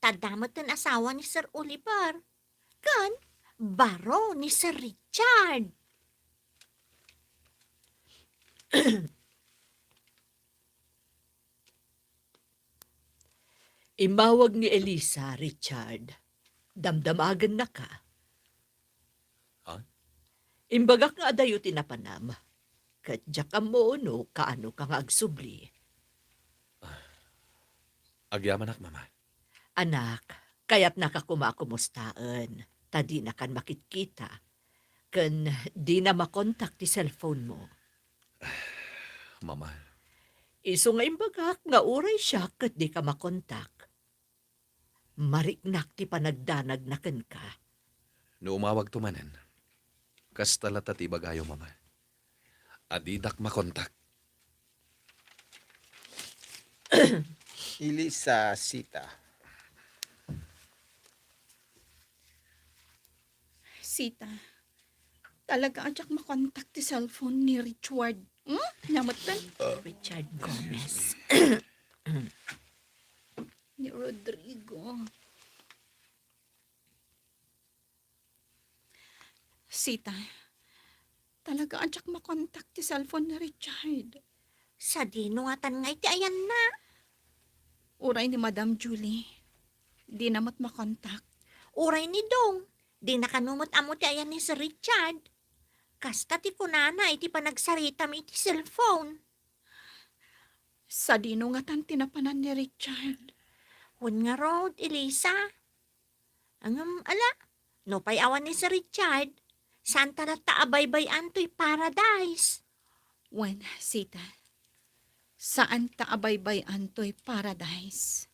Ta adda met ti asawa ni Sir Oliver. Ken baro ni Sir Richard. Immawag ni Elisa, Richard. Damdamagennaka. Ha? Imbagak nga adayo ti napanam. Ket diak ammo no kaanoka nga agsubli. Ah, agyamanak, Mama. Anak, kayatnaka koma a kumustaen, ta dinakan makitkita. Ken dina makontak ti cellphone mo. Mama. Isu nga imbagak nga uray siak ket dika makontak. Mariknak ti panagdanagna kenka. No umawagto manen, kasta latta ti ibagayo, Mama. A didak makontak. Elisa, Sita. Sita, talaga a diak makontak ti cellphone ni Richard. Hmm? Ania metten? Richard Gomez. Ni Rodrigo. Sita, talaga a diak makontak ti cellphone ni Richard. Sadino ngatan ngay ti ayanna? Uray ni Madam Julie, dina met makontak. Uray ni Dong, dina kano met ammo ti ayan ni Sir Richard. Kasta ti kunana iti panagsaritami iti cellphone. Sadino ngatan ti napanan ni Richard? Wen ngarud, Elisa. Ngem, ala, nupay awan ni Sir Richard, saanta latta a baybay-an toy paradise. Wen, Sita, saanta a baybay-an toy paradise.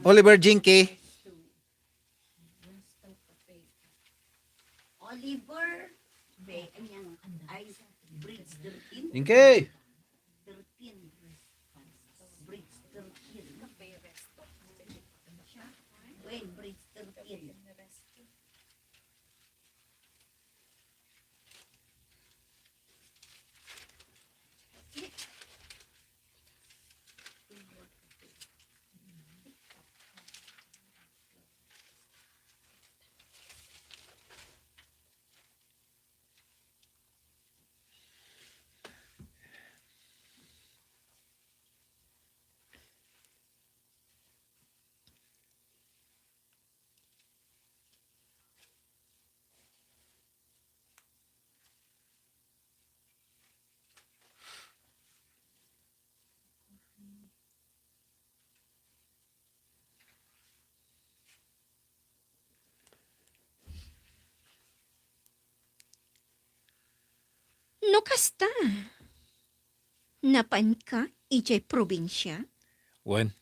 Oliver, Jinky. Oliver, be, anian, ay, Bridge thirteen? Jinky! Thirteen. Bridge thirteen. Wen, Bridge thirteen. O kasta, napanka idiay probinsia? Wen.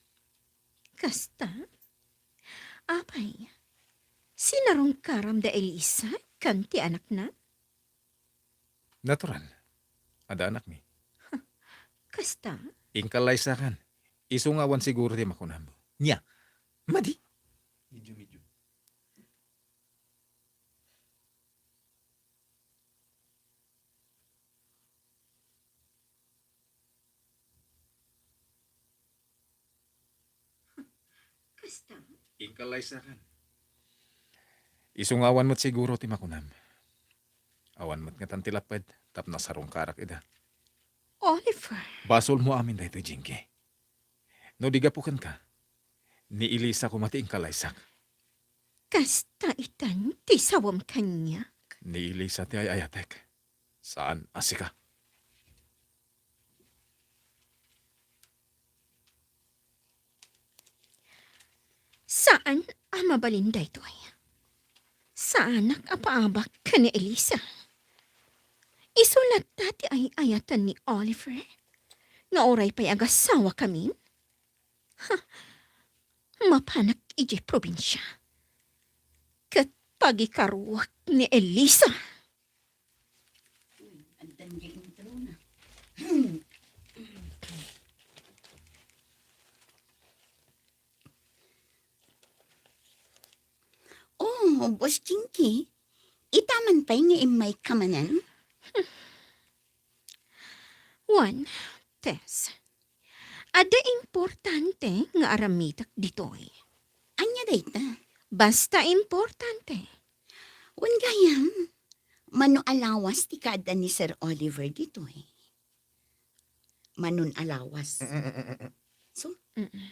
Kasta? Apay, sinarungkaram da Elisa ken ti anakna? Natural. Adda anakmi. Kasta? Inka laysakan. Isu nga awan siguro ti makunam. Nia, madi. Medyo, medyo. Kasta? Inka laysakan. Isu nga awan met siguro ti makunam. Awan met ngatan ti lapped tapno sarungkarak ida. Oliver. Basolmo amin daytoy, Jinky. No di gapu kenka, ni Elisa koma ti inka laysak. Kasta itan ti sawam kaniak? Ni Elisa ti ay-ayatek. Saan a sika. Saan a mabalin daytoy. Saanak a paabak ken ni Elisa. Isu latta ti ay-ayaten ni Oliver nga uray pay agasawakamin. Ha, mapanak idiay probinsia ket pagikaruak ni Elisa. Addan diay introna. Oh, Boss Jinky, ita man pay nga immayka manen? Wen, Tess. Adda importante nga aramidek ditoy. Ania dayta? Basta importante. Wen gayam, mano a lawas ti kaadda ni Sir Oliver ditoy. Manon a lawas. So? Mm-mm.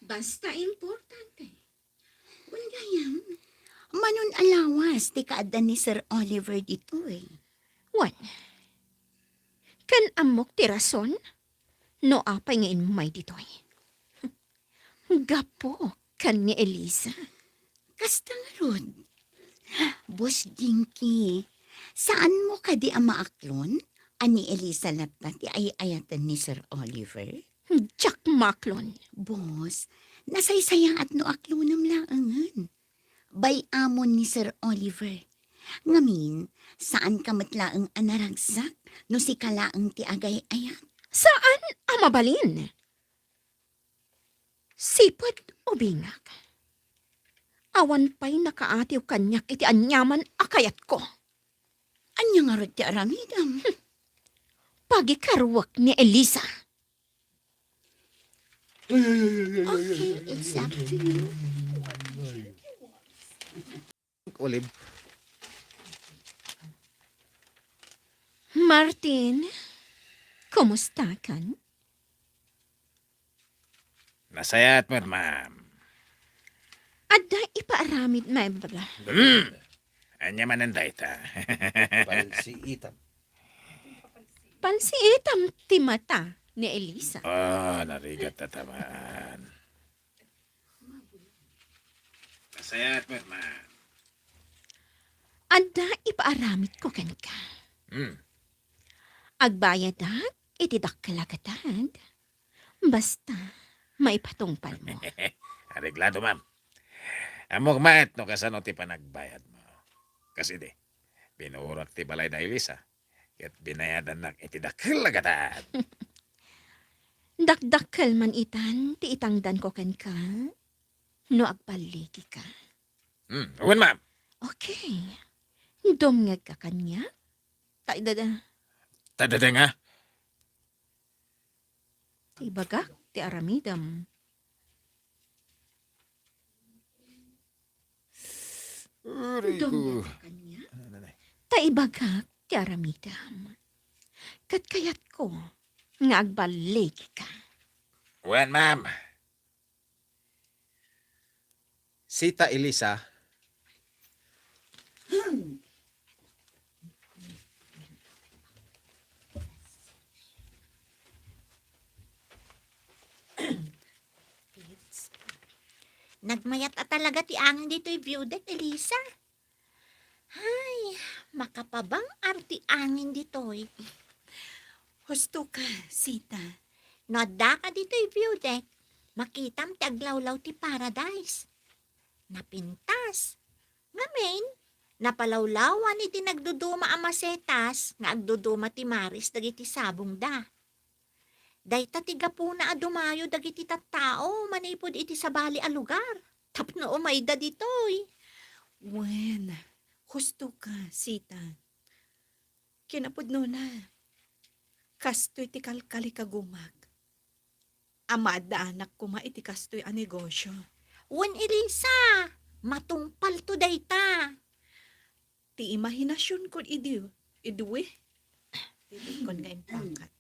Basta importante. Wen gayam, manon a lawas ti kaadda ni Sir Oliver ditoy. Wen, ken ammok ti rason no apay nga immay ditoy. Gapu ken ni Elisa. Kasta ngarud. Boss Jinky, saanmo kadi a maaklon a ni Elisa latta ti ay-ayaten ni Sir Oliver? Diak maaklon. Boss, nasaysayaat no aklonem laengen. Bay-amon ni Sir Oliver. Ngamin, saanka met laeng a naragsak no sika laeng ti agay-ayat. Saan a mabalin? Sipud ubingak. Awan pay nakaatiw kaniak iti aniaman a kayatko. Ania ngarud ti aramidem? Hmm. Pagikaruak ni Elisa. Okay, it's up to you. Olive. Martin, kumusta kan? Nasayaat met, ma'am. Adda ipaaramid, ma'am. Hmm. Ania manen dayta? Pansiitam. Pansiitam ti mata ni Elisa. Ah, narigat ta taman. Nasayaat met, ma'am. Adda ipaaramidko kenka. Hmm. Agbayadak iti dakkel a gatad. Basta, maipatungpalmo. Areglado, ma'am. Ammok met no kasano ti panagbayadmo. Kas idi, binurak ti balay da Elisa, ket binayadannak iti dakkel a gatad. Dakdakkel man itan ti itangdanko kenka no agballigika. Hmm, wen, ma'am. Okay. Dumngegka kaniak? Ta idada. Ta idada nga? Ta ibagak ti aramidem. Aray ko. Dumngegka kaniak? Ano, ano, ano? Ta ibagak ti aramidem. Ket kayatko nga agballigika. Wen, ma'am. Sita Elisa. Nagmayat a talaga ti angin ditoy view deck, Elisa. Ay, makapabang-ar ti angin ditoy. Husto ka, Sita. No addaka ditoy view deck, makitam ti aglawlaw ti paradise. Napintas. Ngamin, napalawlawan iti nagduduma a masetas nga agduduma ti maris dagiti sabongda. Dayta ti gapuna a dumayo dagiti tattao manipud iti sabali a lugar tapno umayda ditoy. Wen, husto ka, Sita. Kinapudnona, kastoy ti kalkalikagumak a maaddaanak koma iti kastoy a negosio. Wen, Elisa, matungpalto dayta. Ti imahinasionko idi, idui, ditoykon nga impakat.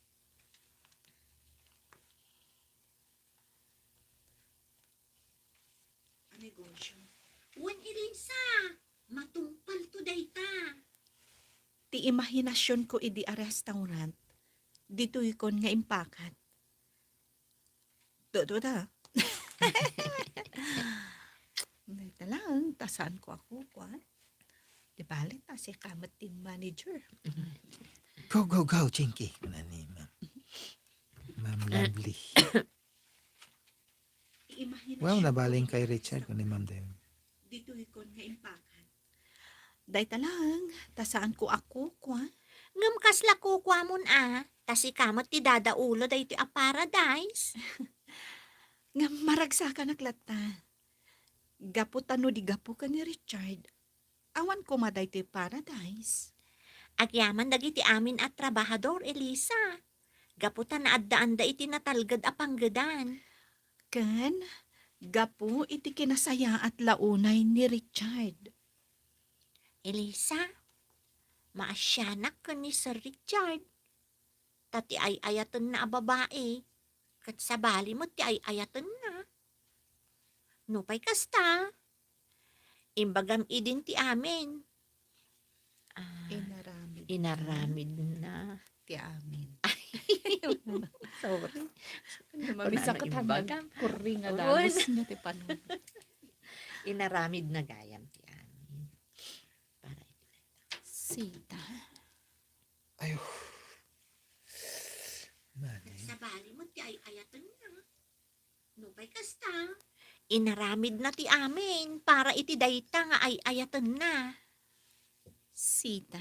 A negosio. Wen, Elisa, matungpalto dayta. Ti imahinasionko idi a restaurant, ditoykon nga impakat. Dududa. Dayta lang, ta saanko a kukua. Di bale, ta sika met ti manager. Go, go, go, Chinky. Kuna ni Ma'am. Ma'am Lovely. Wow, nabaling kay Richard, kuna ni Ma'am Dem. Ditoykon nga impakat. Dayta lang, ta saanko a kukua. Ngem kasla kukuamon a, ta sika met ti dadaulo daytoy a paradise. Ngem maragsakanak latta. Gapu ta no di gapu ken ni Richard, awan koma daytoy paradise. Agyaman dagiti amin a trabahador, Elisa. Gapu ta naaddaanda iti natalged a panggedan. Ken gapu iti kinasayaat la unay ni Richard. Elisa, maasianak ken ni Sir Richard. Ta ti ay-ayatenna a babai, ket sabali met ti ay-ayatenna. Nupay kasta, imbagam idin ti amin. Ah, inaramid na. Inaramid na. Ti amin. Ay, sorry. Ano, mamisakat hanggang kurri nga dagus niya ti panon. Inaramid na gayam ti amin. Para iti Sita. Ayo. Mani. Sabali mo ti ay-ayatenna. Nupay kasta, inaramid na ti amin para iti dayta nga ay-ayatenna. Sita.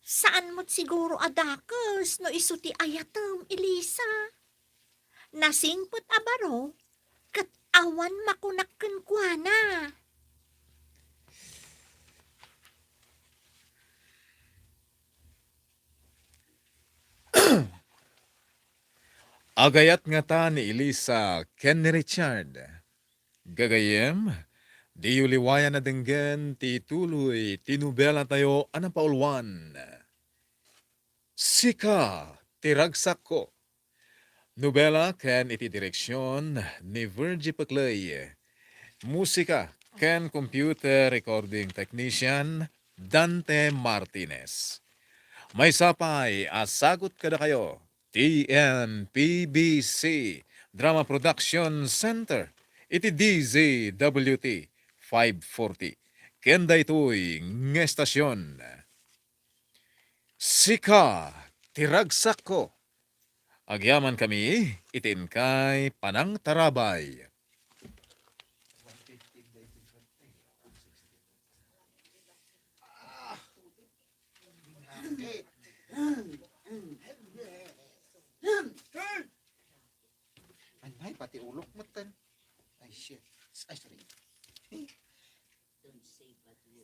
Saan met siguro a dakes no isu ti ayatem, Elisa. Nasingpet a baro, ket awan makunak kenkuana. Agayat ngata ni Elisa ken ni Richard. Gagayyem, diyo liwayan a denggen ti ituloy ti nobelatayo a napauluan, Sika ti Ragsakko. Nobela ken iti direksion ni Virgie Peclay. Musika ken computer recording technician, Dante Martinez. Maysa pay a sagut kadakayo ti N P B C Drama Production Center iti D Z W T five forty. Ken daytoy nga estasion, Sika ti Ragsakko. Agyamankami iti inkay panangtarabay. Ay, nay, pati ulok metten. Ay, shit. Ay, sorry.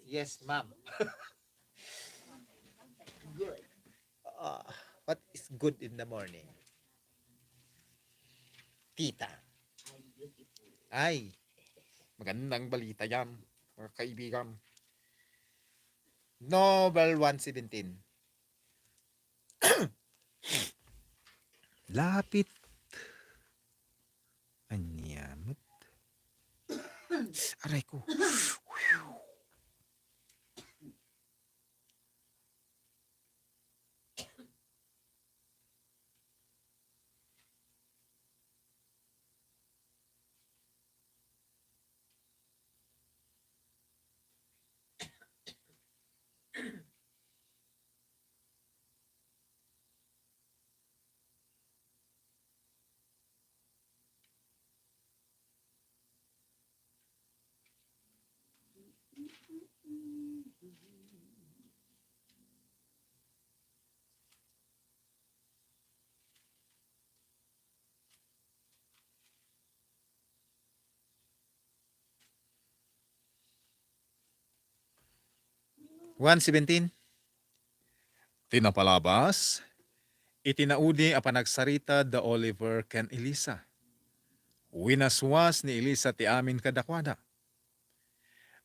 Yes, ma'am. Good. Ah, what is good in the morning? Tita. Ay, magandang balita yan, mga kaibigan. Nobel one seventeen. Lapit. Ania met. Aray ko. One seventeen. Ti napalabas, iti naudi a panagsarita da Oliver ken Elisa. Winaswas ni Elisa ti amin kadakuada.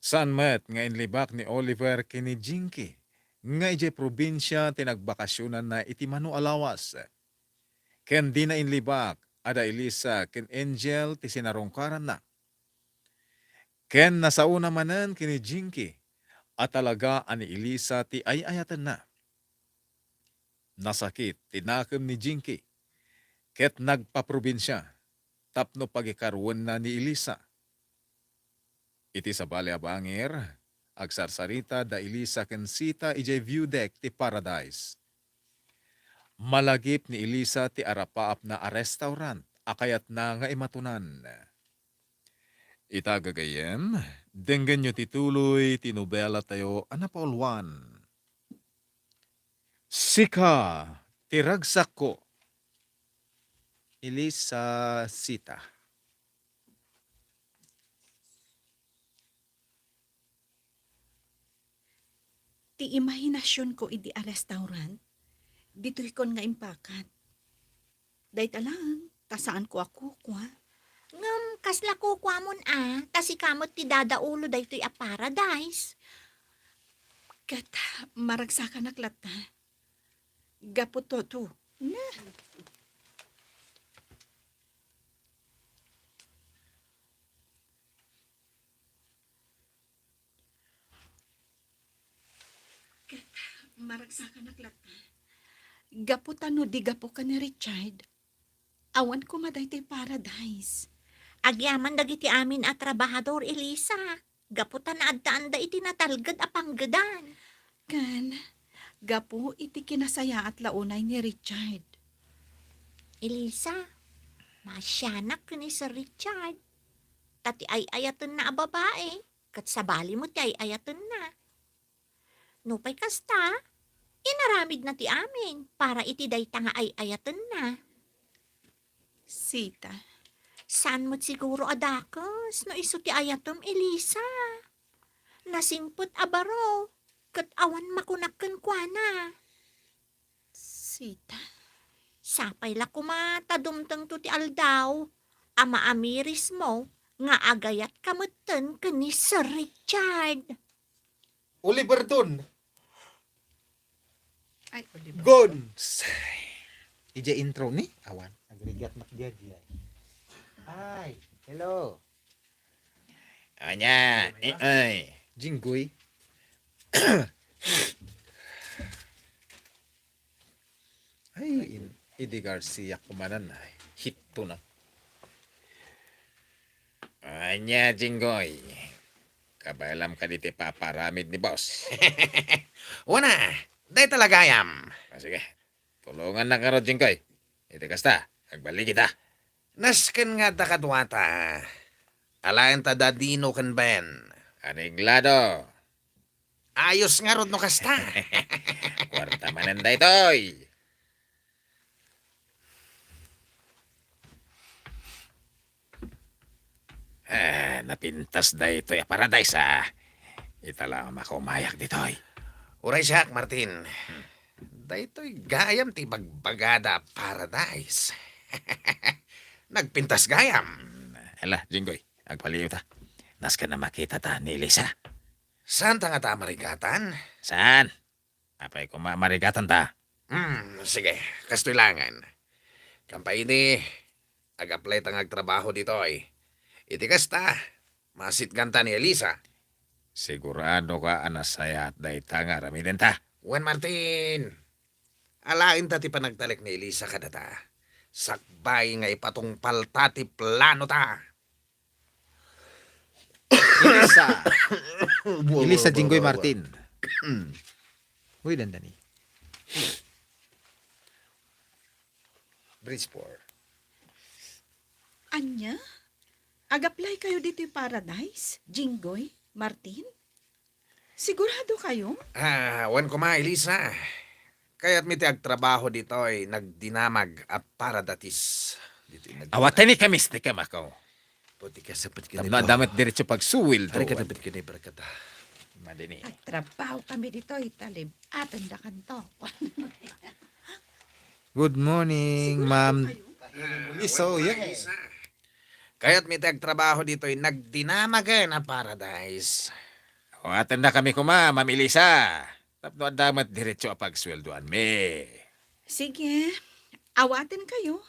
Saan met nga inlibak ni Oliver ken ni Jinky nga idiay probinsia ti nagbakasionanna iti mano a lawas. Ken dina inlibak a da Elisa ken Angel ti sinarungkaranna. Ken nasaona manen ken ni Jinky a talaga a ni Elisa ti ay-ayatenna. Nasakit ti nakem ni Jinky ket nagpaprobinsia tapno pagikaruenna ni Elisa. Iti sabali a bangir, agsarsarita da Elisa ken Sita idiay view deck ti Paradise. Malagip ni Elisa ti arapaapna a restaurant a kayatna nga imatonan. Ita gagayyem, denggenyo ti tuloy ti nobelatayo a napauluan. Sika ti ragsakko. Elisa, Sita. Ti imahinasionko idi a restaurant, ditoykon nga impakat. Dayta laeng, ta saanko a kukua. Ngem kasla kukuamon a, ta sika met ti dadaulo daytoy a paradise. Ket maragsakanak latta. Gapu to, to. Na. Ket maragsakanak latta. Gapu ta no di gapu ken ni Richard, awan koma daytoy paradise. Agyaman dagiti amin a trabahador, Elisa, gapu ta naaddaanda iti natalged a panggedan. Ken gapu iti kinasayaat la unay ni Richard. Elisa, maasianak ken ni Sir Richard. Ta ti ay-ayatenna a babai, ket sabali met ti ay-ayatenna. Nupay kasta, inaramidna ti amin para iti dayta nga ay-ayatenna. Sita. Saan met siguro a dakes no isu ti ayatem, Elisa? Nasingpet a baro, ket awan makunak kenkuana. Sita. Sapay la koma ta dumtengto ti aldaw a maamirismo nga agayatka metten ken ni Sir Richard. Oliver Don. Ay, Oliver. Gons. Ija intro ni? Awan. Agrigat nak dia dia. Ay, hello. Anya, eh, ay. Jinggoy. Ay, in-, idi Garcia kumanan, ay, hit to na. Anya, Jinggoy. Kabaelam ka diti paparamid ni boss. Wana, dayta la gayam. Ah, sige. Tulongannak ngarud, Jinggoy. Iti kasta, agbaligi ta. Nasken nga adda kaduata. Alaen ta da Dino ken Ben. Areglado. Ayos ngarud no kasta. Kuarta manen daytoy. Eh, napintas daytoy a paradise, ah. Ita la makumayak ditoy. Uray siak, Martin. Daytoy gayam ti bagbagada a paradise. Nagpintas gayam. Ala, Jinggoy, agpaliw ta. Nasken a makita ta ni Elisa. Saan ta ngata a marigatan? Saan? Apay koma marigatan ta? Hmm, sige, kastoy langen. Kampaini, ag-apply ta nga agtrabaho ditoy. Iti kasta, masitgan ta ni Elisa. Sigurado ka a nasayaat dayta nga aramiden ta? Wen Martin, alaen ta ti panagtalek ni Elisa kadata. Sakbay nga ipatungpal ta ti plano ta. Elisa. Elisa Jinggoy Martin. Uy, dandani. Bridgeport. Anya? Ag-apply kayo ditoy Paradise, Jinggoy, Martin? Sigurado kayo? Ah, wen koma, Elisa. Kayatmi ti agtrabaho ditoy nagdinamag a paradatis. Ditoy nagdinamag. Awaten ni kamistik a makaw. Puti ka, sapit ka ni Tapno pa. Adda met diretso pagsuwil to. Ari ka, sapit ka ni barkada. Madini. Agtrabaho kami ditoy, talib-atendakanto. Good morning, Ma'am. Liso, yeah. Kayatmi ti agtrabaho ditoy nagdinamagen a paradise. Awatenda kami koma, Ma'am Elisa. Tapno adda met diretso a pagsueldoanmi. Sige, awatenkayo.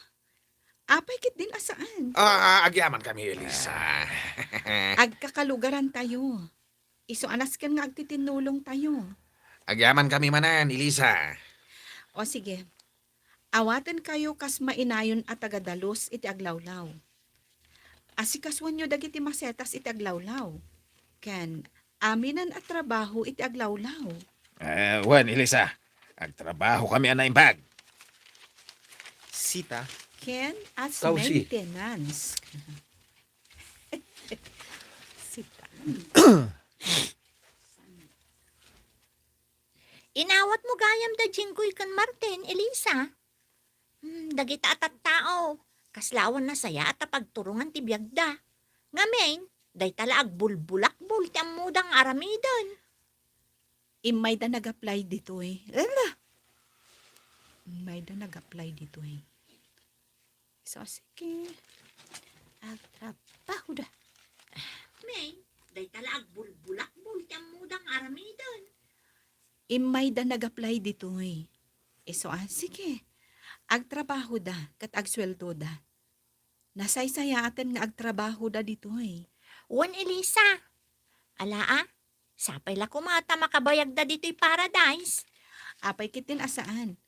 Apay ketdin a saan? Ah, agyaman kami, Elisa. Agkakalugarantayo. Isu a nasken nga agtitinnulongtayo. Agyaman kami manen, Elisa. O sige, awatenkayo kas mainayon a tagadalus iti aglawlaw. Asikasuenyo dagiti masetas iti aglawlaw, ken aminen a trabaho iti aglawlaw. Eh, wen, Elisa, agtrabaho kami a naimbag. Sita. Ken as Kausi. Maintenance. Sita. Inawatmo gayam da Jinggoy ken Martin, Elisa? Hmm, dagita a tattao, kaslawan nasayaat a pagturongan ti biagda. Ngamin, dayta la agbulbulakbol ti ammoda nga aramiden. Immayda nag-apply ditoy. Ala! Immayda nag-apply ditoy. So, sige. Agtrabaho da. May, dayta la agbulbulakbol ti ammoda nga aramiden. Immayda nag-apply ditoy. Isu a, sige. Agtrabaho da, ket agsueldo da. Nasaysayaaten nga agtrabaho da ditoy. Wen, Elisa. Ala a, sapay la koma ta makabayag da ditoy paradise. Apay ketdin a saan.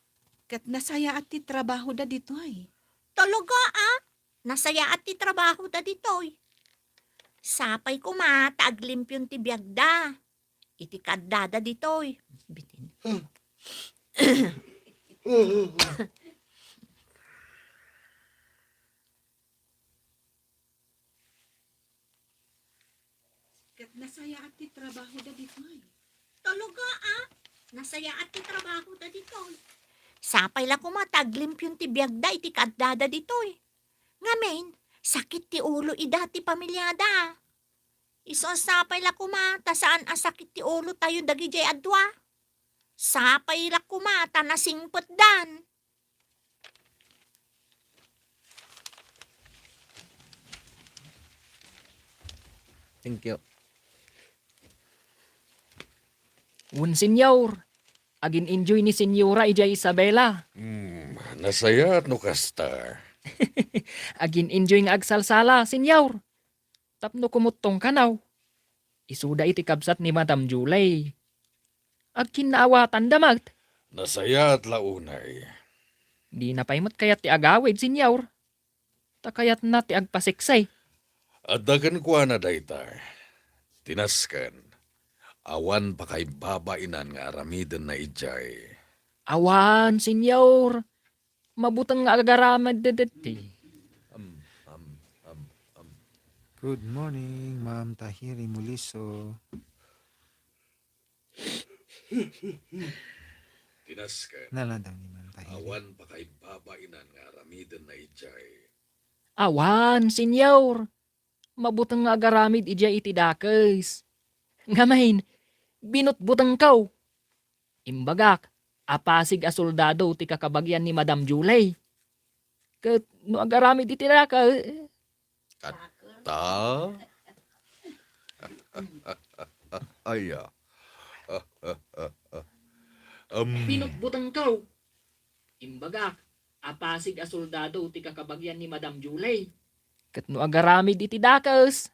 Ket nasayaat ti trabaho da ditoy. Talaga a, nasayaat ti trabaho da ditoy. Sapay koma ta aglimpion ti biag da. Iti kaaddada ditoy. Bitin. Ket nasayaat ti trabaho da ditoy. Talaga a, nasayaat ti trabaho da ditoy. Sapay la koma ta aglimpion ti biag da iti kaaddada ditoy. Ngamin, sakit ti ulo ida ti pamiliada. Isu a sapay la koma ta saan a sakit ti ulo tayo dagidiay a dua. Sapay la koma ta nasingpetdan. Thank you. Wen, Senyor. Agin-enjoy ni Senyora idiay Isabela. Hmm, nasayaat no kasta. Agin-enjoy nga agsalsala, Senyor. Tapno kumuttong kanaw. Isuda iti kabsat ni Madam Julie. Agkinnaawatanda met. Nasayaat la unay. Dina pay met kayat ti agawid, Senyor. Ta kayatna ti agpaseksi. Adda kenkuana dayta. Ti nasken, awan pakaibabainan nga aramidenna idiay. Awan, Senyor. Mabuteng nga agaramid dagiti. Am, am, am, am. Good morning, Ma'am Tahiri Muliso. Ti nasken, naladaw ni Ma'am Tahiri. Awan pakaibabainan nga aramidenna idiay. Awan, Senyor. Mabuteng nga agaramid idiay iti dakes. Ngamin, binutbutengko. Imbagak a pasig a soldado ti kakabagian ni Madam Julie. Ket no agaramid iti dakes, Katta? Aya. Am. Binutbutengko. Imbagak a pasig a soldado ti kakabagian ni Madam Julie. Ket no agaramid iti dakes,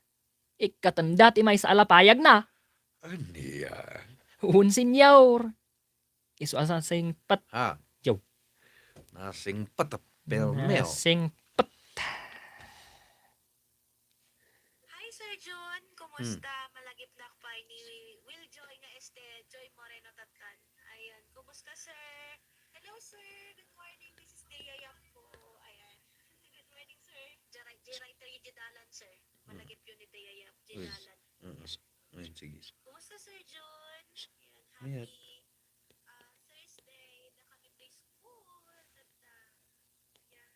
ikkatenda ti maysa a lapayagna. Ania? Wen, Senyor. Isu a nasingpet. Ha? Yo. Nasingpet a permeo. Nasingpet. Hi, Sir John. Kumusta? Hmm. Malagipnak pay ni Will Joy nga este Joy Moreno Tattan. Ayan. Kumusta, sir? Hello, sir. Good morning. This is Dea Yap po. Ayan. Good morning, sir. J-, J-writer yung Jedalan, sir. Hmm. Malagip yun ni Dea Yap. Yes. Jedalan. Mm. Yes, sige. Kumusta, Sir John? Ayan. Mayat. Happy Ah, Thursday, da kami preschool. At, ah, yan.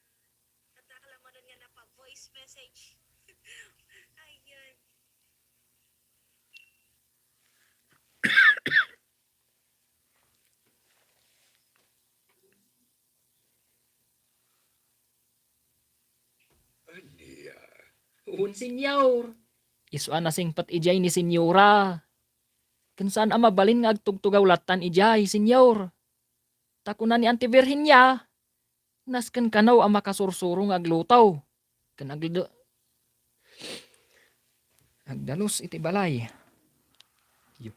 At nakalaman nga napa voice message. Ayan. Wen, Señor. Isu a nasingpet idiay ni Señora. Ken saan a mabalin nga agtugtugaw lattan idiay, Señor. Ta kuna ni Auntie Virginia, nasken kano a makasursuro nga agluto. Ken agl-, agdalus iti balay. Yo.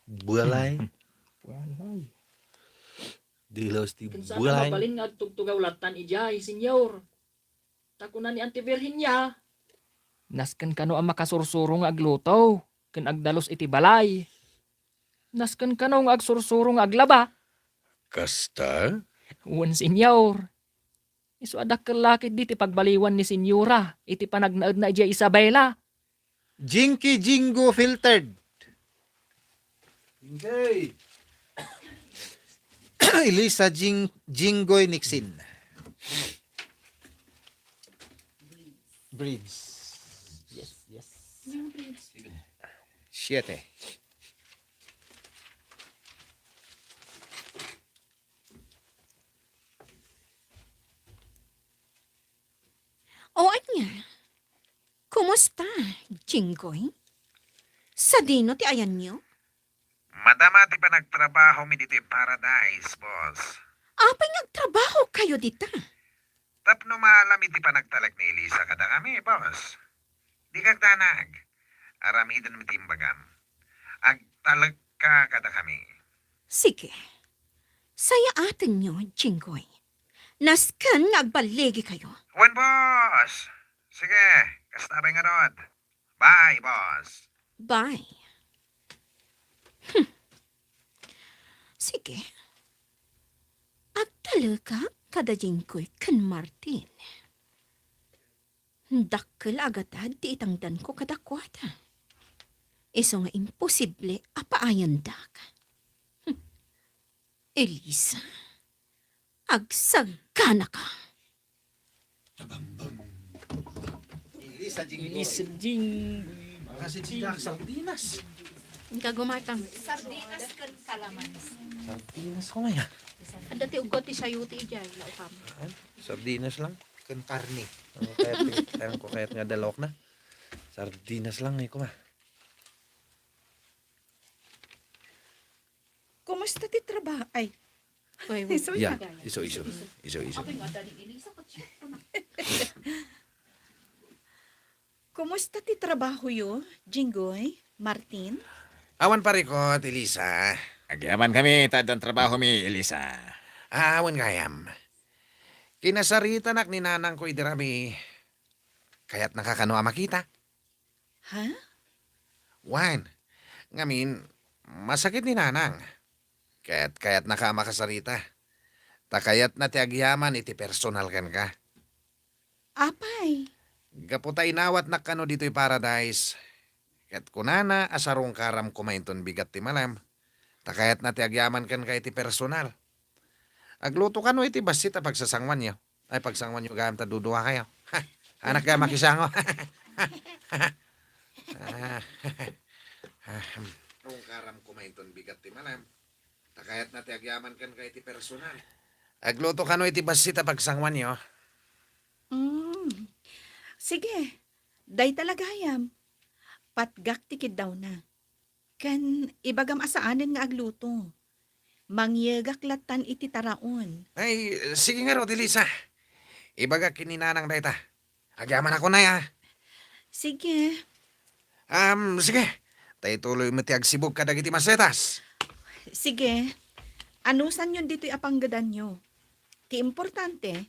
Balay. Balay. Dilos ti balay. Ken saan a mabalin nga agtugtugaw lattan idiay, Señor. Ta kuna ni Auntie Virginia, nasken kano a makasursuro nga agluto, ken agdalus iti balay. Nasken kano nga agsursuro nga aglaba. Kasta? Wen, Señor. Isu a dakkel la ketdi ti pagbaliwan ni Señora iti panagnaedna idiay Isabela. Jinky Jingo filtered. Jingoy. Elisa Jing-, Jingoy Nixin. Breeds. Yes, yes. Siete. O ania? Kumusta, Jinggoy? Sadino ti ayanyo? Madama ti panagtrabahomi ditoy Paradise, boss. Apay nga agtrabaho kayo dita? Tapno maalam iti panagtalek ni Elisa kadakami, boss. Dika agdanag. Aramidenmi ti imbagam. Agtalekka kadakami. Sige. Sayaatenyo, Jinggoy. Nasken nga agballigi kayo. Wen, boss. Sige, kasta pay ngarud. Bye, boss. Bye. Hmm. Sige. Agtalekak kada Jinggoy ken Martin. Dakkel a gatad ti itangdanko kadakuada. Isu nga imposible a paayandak. Hmm. Elisa, agsaganaka. Elisa Jinggoy. Elisa Jinggoy. Makasidak sardinas. Inka gumatang. Sardinas ken kalamansi. Sardinas ko ngayon. Adda ti uggo ti sayote idiay, laukam. Sardinas lang. Ken karne. Ano kaya ti-, ano ko kaya nga dalawak na? Sardinas lang, eh, kuma. Kumusta ti trabaho? Ay. Oy, oy. Isu, yeah, isu, isu. Isu, isu. Kumusta ti trabahoyo, Jinggoy, Martin? Awan parikot, Elisa. Agyamankami, ta addan trabahomi, Elisa. Awan gayam. Kinasaritanak ni nanangko idi rami. Kayatnaka kano a makita? Ha? Wen, ngamin, masakit ni nanang. Ket kayatnaka a makasarita. Ta kayatna ti agyaman iti personal kenka. Apay? Gapu ta inawatnak kano ditoy Paradise. Ket kunana a sarungkaram koma inton bigat ti malem. Ta kayatna ti agyaman kenka iti personal. Agluto kano iti bassit a pagsasanguanyo. Ay, pagsanguanyo gayam ta duduakayo. Ha, anak gayam makisango. Rungkaram koma inton bigat ti malem. Ta kayatna ti agyaman kenka iti personal. Agluto kano iti bassit a pagsanguanyo. Mm. Sige, dayta la gayam. Patgak ti kiddawna. Ken ibagam a saanen nga agluto. Mangyegak lattan iti taraon. Ay, sige ngarud, Elisa. Ibagak ken ni nanang dayta. Agyamanak unay, a. Sige. Am, sige. Ta ituloymo ti agsibug kadagiti masetas. Sige. Anusanyon ditoy a panggedanyo. Ti importante,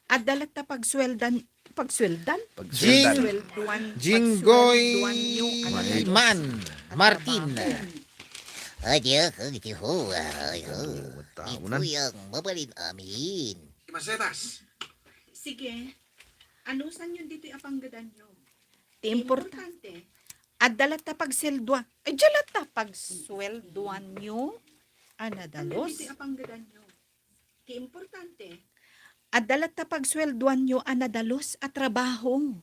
adda latta pagsueldan, pagsueldan? Pagsueldan. Jing-, Pagsuelduan, Jinggoy pagsuelduanyo, ano, man, Martin. Adiak, ang iti ho, ay, ho. Ito yang mabalin amin. Masetas. Sige. Anusanyon ditoy a panggedanyo? Ti importante, adda latta pagseldua-, adda latta pagsuelduanyo a nadalus. Ti importante, adda latta pagsuelduanyo a nadalus a trabaho.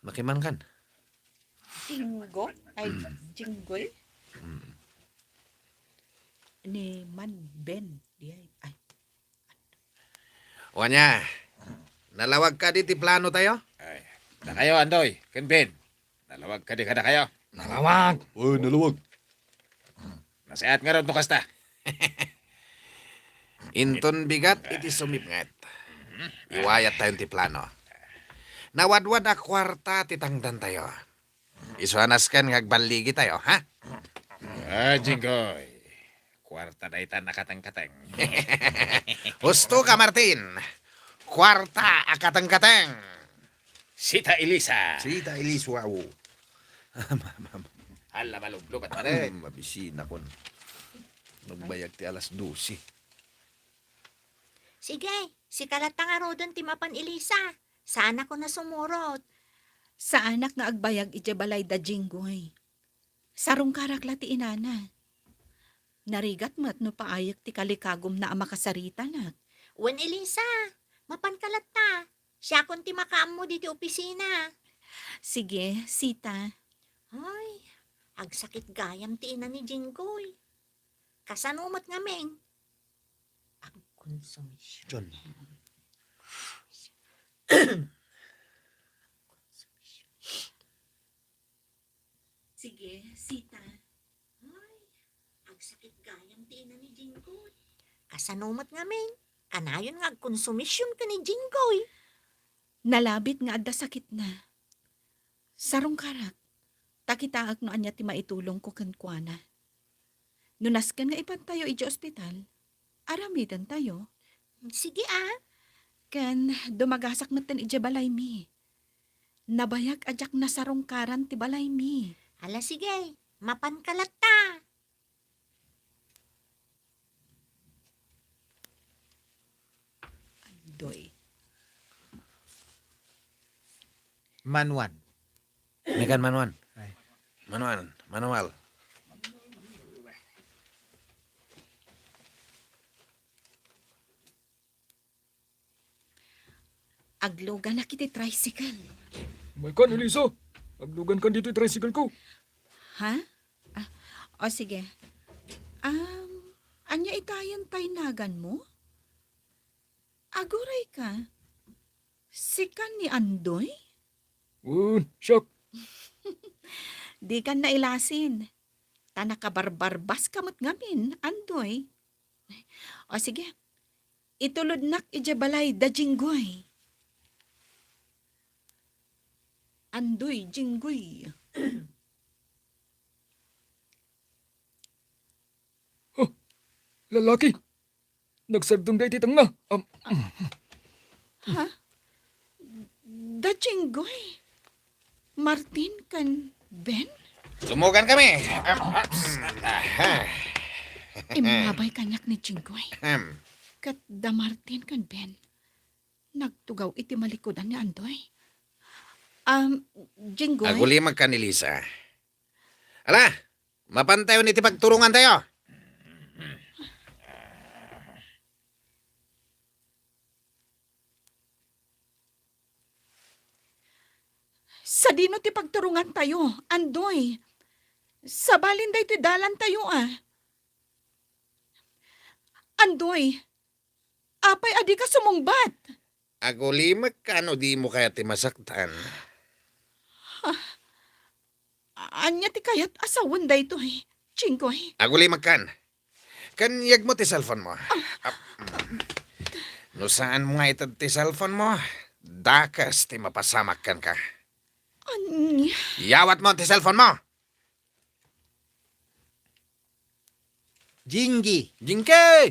Makimankan. Jinggo? Ay, Jinggoy? Mm. Ni Man Ben. Di ay, ay. Wen, ania, Nalawag kadi ti plano tayo? Ay, dakayo, Andoy, ken Ben. Nalawag kadi kadakayo? Nalawag. Oy, nalawag. Nasayaat ngarud no kasta. Inton bigat iti sumipnget. Iwayat tayo ti plano. Nawadwad a kuarta ti tangdan tayo. Isu a nasken nga agballigi tayo, ha? Ah, Jinggoy. Kuarta dayta nakatengkateng. Husto ka, Martin. Kuarta a katengkateng. Sita Elisa. Sita Elisa, wow. Ala, maluglugat, pare. Hmm, mabisinakon. Nagbayag ti alas dose. Sige, sika latta ngaruden ti mapan, Elisa. Saanakon a sumurot. Saanak nga agbayag idiay balay da Jinggoy. Sarungkarak la ti inana. Narigat met no paayek ti kalikagumna a makasaritanak. Wen, Elisa, mapanka latta. Siakon ti makaammo ditoy opisina. Sige, Sita. Ay, agsakit gayam ti ina ni Jinggoy. Kasano met ngamin? Agkonsumision. Diyan. Sige, Sita. Ay, agsakit gayam ti ina ni Jinggoy. Kasano met ngamin? Kanayon nga agkonsumision ken ni Jinggoy. Nalabit nga adda sakitna. Sarungkarak, ta kitaek no ania ti maitulongko kenkuana. No nasken nga ipantayo idiay ospital, aramidentayo. Sige, a. Ken dumagasak metten idiay balaymi. Nabayag a diak nasarungkaran ti balaymi. Ala, sige, mapanka latta. Andoy. Manuan. Megan Manuan. Ay. Manuan, manual. Agluganak iti tricycle. Umaykan, Elisa. Aglugankan ditoy tricycle ko. Ha? Ah, o sige. Um, ania itayen tay naganmo? Agurayka. Sika ni Andoy? Wen, siak. Dikan nailasin. Ta nakabarbarbaska met ngamin, Andoy. O sige, itulodnak idiay balay da Jinggoy. Andoy, Jinggoy. Huh, lalaki. Nagsardeng daytoy tengnga. Am, Ha? Da Jinggoy? Martin ken Ben? Tumugan kami. Am, am, aha. Immabay kaniak ni Jinggoy. Ahem. Ket da Martin ken Ben, nagtugaw iti malikudan ni Andoy. Um, Jinggoy? Agulimagkan, Elisa. Ala, mapantayon iti pagturongantayo. Sadino ti pagturongantayo, Andoy? Sabalin daytoy dalantayo, a. Andoy, apay a dika sumungbat? Agulimekka no dimo kayat ti masaktan. Ania ti kayat a sawen daytoy, Jinggoy? Agulimekkan. Ken yegmo ti cellphone mo. Ah. Ah, mm. No saanmo nga ited ti cellphone mo, dakes ti mapasamak kenka. Ania? Yawatmo ti cellphone mo! Jingi! Jingi!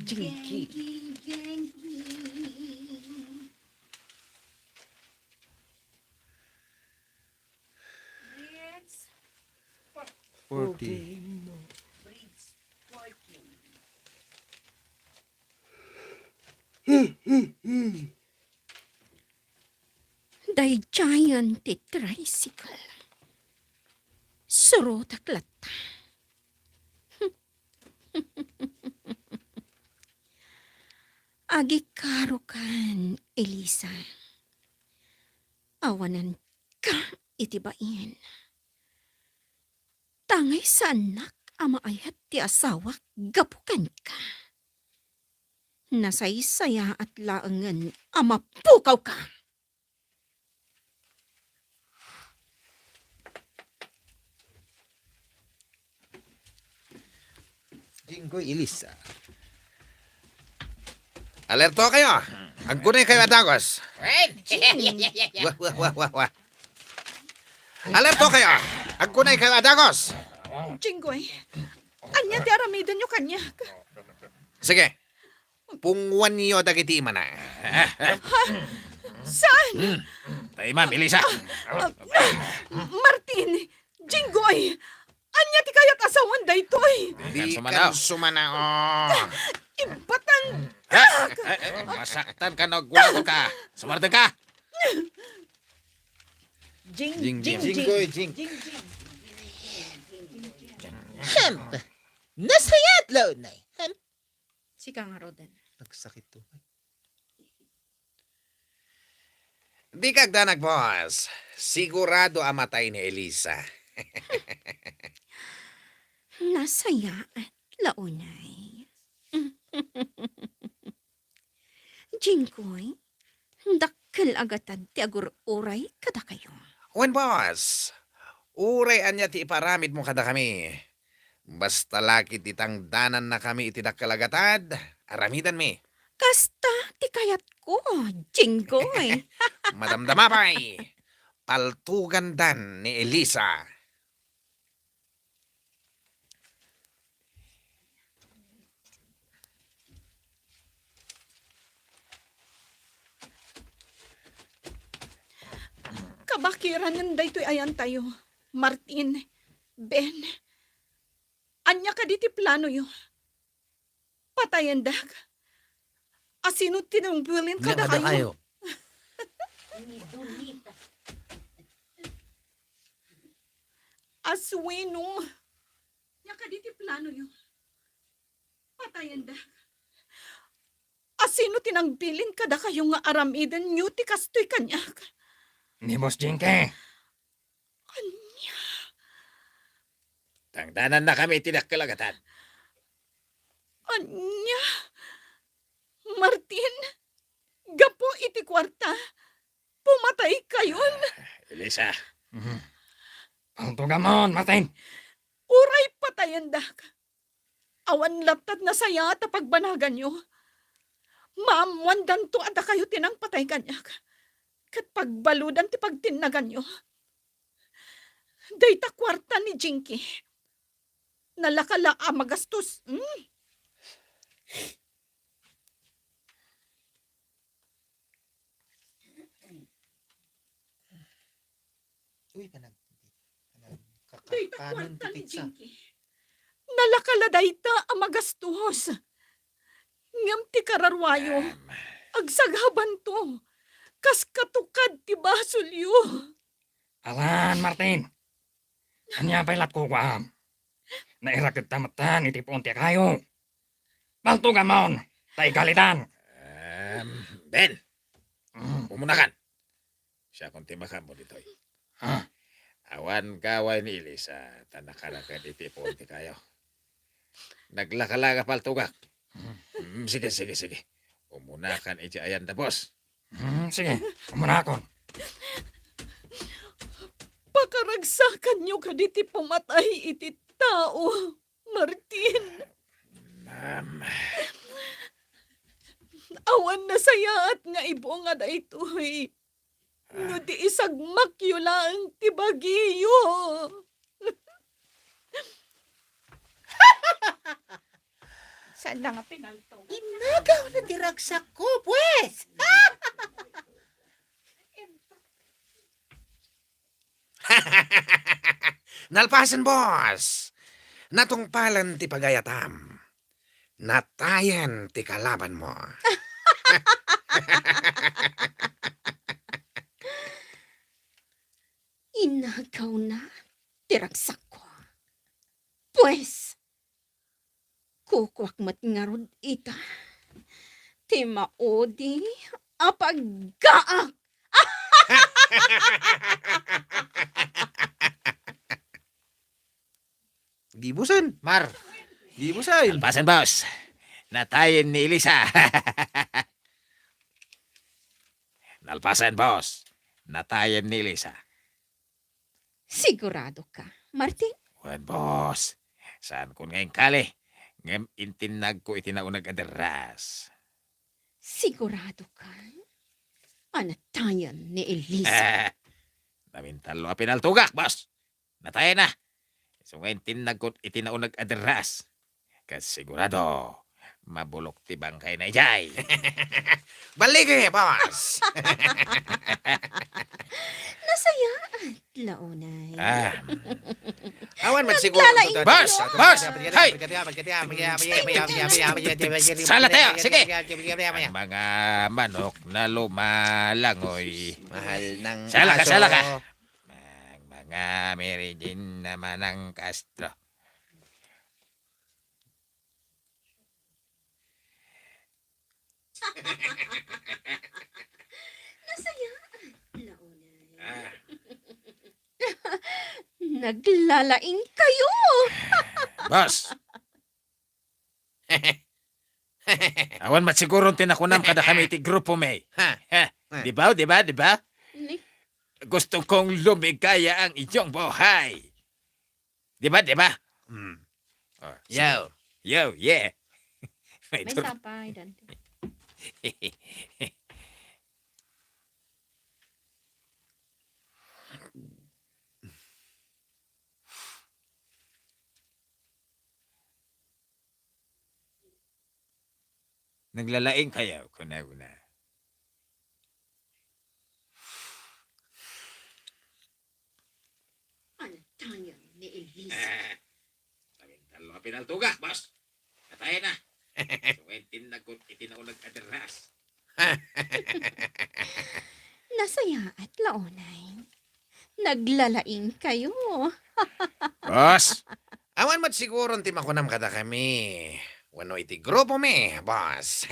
Jingi! Forty. Daydiayen ti tricycle. Surotek latta. Agikarokan, Elisa. Awananka iti bain. Ta ngay saannak a maayat ti asawak gapu kenka. Nasaysayaat laengen a mapukawka. Jinggoy, Elisa. Alerto kayo. Aggunay kayo a dagos. Wah, wah, wah, wah, wah. Alerto kayo. Aggunay kayo a dagos. Jinggoy, ania ti aramidenyo kaniak? Sige. Pungoanyo dagiti imana. Ha? Saan? Hmm. Tay, Ma'am Elisa. Ah, ah, Martin, Jinggoy, ania ti kayat a sawen daytoy? Dikan sumana-, oh. Ibatang. Eh, eh, eh, masaktan ka no aggulatod ka. Sumardeng ka. Jing, Jing, Jing, Jing. Jinggoy, Jing. Jing, Jing. Hem. Nasayaat la unay. Hem. Sika ngaruden. Nagsakit to. Dika agdanag, boss. Sigurado a matay ni Elisa. Nasayaat la unay. Jinggoy, dakkel a gatad ti agur-uray kadakayo. Wen, boss. Uray ania ti iparamidmo kadakami. Basta la ket tangdanannakami iti dakkel a gatad, aramidanmi. Kasta ti kayatko, Jinggoy. Madamdama pay, paltugandan ni Elisa. Kabakiranen daytoy ayantayo, Martin, Ben. Ania kadi ti planoyo? Patayendak? Asino ti nangbilin kadakayo? Ania kadakayo? Aswino. Ania kadi ti planoyo? Patayendak? Asino ti nangbilin kadakayo nga aramidenyo ti kastoy kaniak? Ni Boss Jinky. Ania? Tangdanannakami iti dakkel a gatad. Ania? Martin, gapu iti kuarta, pumataykayon? Elisa. Mhm. Paltugamon, Martin. Uray patayendak. Awan latta ti nasayaat a pagbanaganyo. Maammoandanto a dakayo ti nangpatay kaniak, ket pagbaludan ti pagtinnaganyo. Dayta kuarta ni Jinky, nalaka la a magastos. Hmm. Uy, panag-, panag-, Dayta kaka-, kanon kuarta ti ni pizza. Jinky. Nalaka la dayta a magastos. Ngem ti kararuayo, em, agsagabanto. Kas katukad ti basolyo. Alan, Martin. Ania pay lat kukuam? Nairakidta metten iti puon ti kayo. Paltugamon, ta igalitan. Em, Ben, mm, umunakan. Siakon ti makaammo ditoy. Ah. Awan gaway ni Elisa, ta nakaraked iti puon ti kayo. Naglakalaga paltugak. Mm. Mm, sige, sige, sige. Umunakan iti ayan da, boss. Mm, sige, umunakon. Pakaragsakanyo kadi ti pumatay iti tao, Martin. Ma'am. Awan nasayaat nga ibunga daytoy. No di isagmakyo laeng ti bagiyo. Saan na nga pinalto? Inagaw na ti ragsakko, pues! Nalpasen, boss! Natungpalan ti pagayatam. Natayen ti kalabanmo. Inagawna ti ragsakko. Pues, kukuak met ngarud ita ti maudi a paggaak. Gibusen. Mar. Gibusen. Nalpasen, boss. Natayen ni Elisa. Nalpasen, boss. Natayen ni Elisa. Sigurado ka, Martin? Wen, boss. Saankon nga inkali, ngem intinnagko iti nauneg a derras. Sigurado ka? Anatayan ni Elisa. Namintallo a pinaltugak, boss. Natayna. Isu nga intinnagko iti nauneg a derras. Ket sigurado, mabulok ti bangkayna idiay. Balligi, boss! Nasayaat, launay. Ah. Awan man siguro. Naglalaing kayo. Boss! Boss! Hay! Sala tayo! Sige! Ang mga manok na lumalangoy. Mahal ng aso. Sala ka, sala ka! Ang mga Mary Jane naman ang Castro. Nasayaat, launay. Ah. Naglalaing kayo. Boss! Awan met siguro ti nakunam kadakami iti grupo mi. Ha? Ha? Ha? Di ba? Di ba? Di ba? Ni- Gusto kong lumigaya ang iyong buhay. Di ba? Di ba? Hmm. Oh, sige. Yo. Yo, yeah. May tur- sapay, Dante. Naglalaing kayo, kunana. Antayan ni Elisa. Eh, tabing talo a pinaltugak, boss. Patay na. Suway tinnagkot iti nauneg a derras. Nasayaat, launay. Naglalaing kayo. Boss! Awan met siguron ti makunam kadakami wenno iti grupo mi, boss.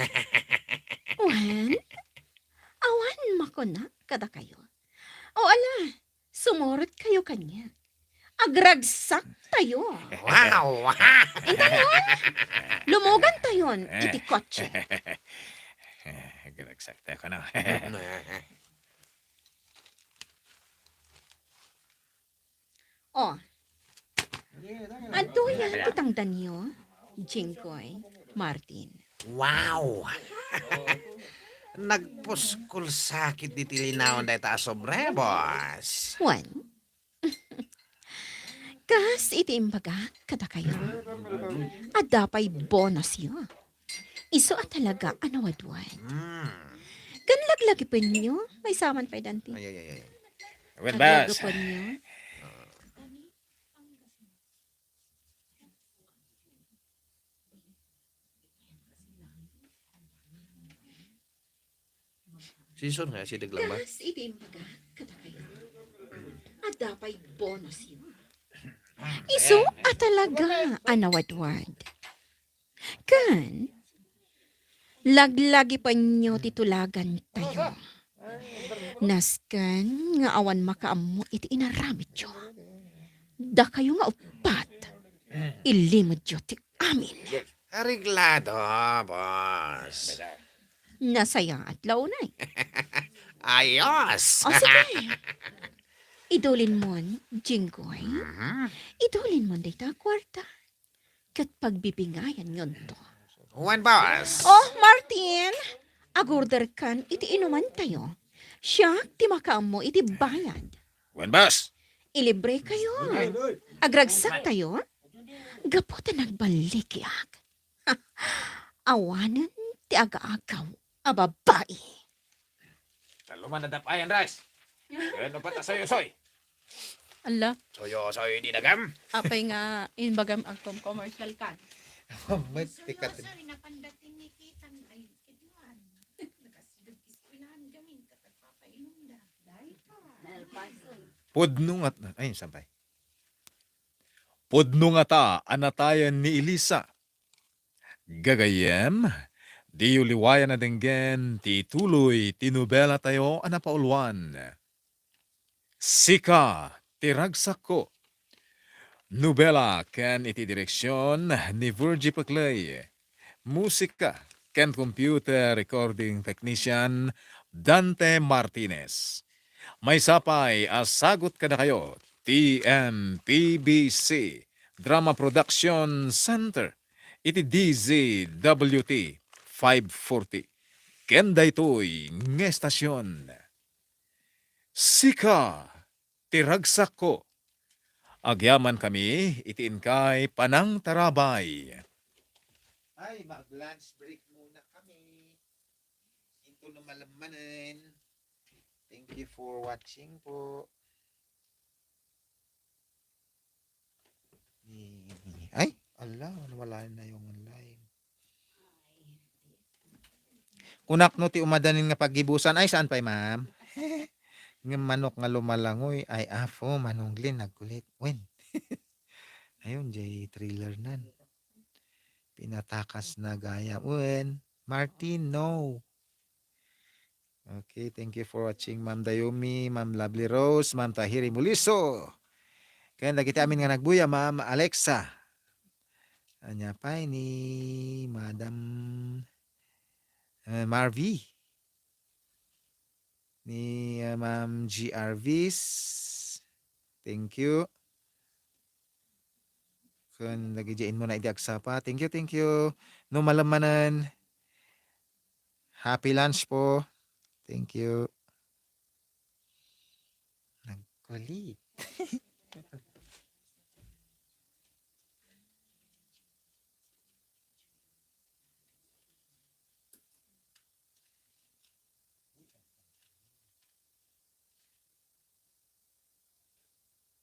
Wen, awan makunak kadakayo. O ala, sumurot kayo kaniak. Agragsak tayo. Wow! Intayon, lumugan tayon iti kotse. Agragsak tayo, kano? O. Adtoy ti tangdanyo, Jinggoy, Martin. Wow! Nagpuskol sakit diti linaon dayta a sobre, boss. Wen, kas iti imbagak kadakayo, adda pay bonusyo. Isu a talaga a nawadwad. Hmm. Ken laglagipenyo, maysaman pay, Dante. Ay, ay, ay, ay. Wen, boss. Laglagipenyo. Sisor nga, asideg lang ba? Kas iti imbagak kadakayo, adda pay bonusyo. Isu a talaga a nawadwad. Ken, laglagipenyo ti tulagan tayo. Nasken nga awan makaammo iti inaramidyo. Dakayo nga uppat, ilimedyo ti amin. Areglado, boss. Nasayaat, launay. Ayos! O, sige. Idulinmon, Jinggoy. Mhm. Idulinmon dayta a kuarta. Ket pagbibingayanyonto. Wen, boss. O, Martin, agorderkan iti inumantayo. Siak ti makaammo iti bayad. Wen, boss. Ilibrekayo. Agragsaktayo. Gapu ta nagballigiak. Awanen ti agaagaw a babai. Taluma na dapayan, Ras. Kaya no pata sayo, soy. Ala. Soyo, soy, di dagam. Apay nga, imbagam agkom commercial kan. Mas tikat. Pudno nga, ay, sampay. Pudno ngata a natayan ni Elisa. Gagayyem, diyo liwayan a denggen ti ituloy ti nobela tayo a napauluan, Sika ti Ragsakko. Nobela ken iti direksion ni Virgie Peclay. musika, ken computer recording technician Dante Martinez. Maysa pay a sagut kadakayo, T M P B C Drama Production Center, iti D Z W T five forty. Ken daytoy nga estasyon, Sika ti Ragsakko. Agyamankami iti inkay panangtarabay. Ay, mag-lunch break muna kami. Into na malammanen. Thank you for watching po. Ni, ay, ala, nawala na yung live. Kunak no ti umadanin nga paggibusan. Ay, saan pay, ma'am? Nga manok nga lumalangoy. Ay, apo, Manong Glenn, nagkulit. Wen. Ayun, jay trailer nan. Pinatakas na gaya. Wen, Martin, no. Okay, thank you for watching, Ma'am Dayumi, Ma'am Lovely Rose, Ma'am Tahiri Muliso. Ken dagiti amin nga nagbuya, Ma'am Alexa. Ania pay ni Madam, eh, Marvy. Ni, eh, Ma'am G R Vs. Thank you. Ken dagiti inmo na idi agsapa. Thank you, thank you. No malammanen. Happy lunch po. Thank you. Nagkulit.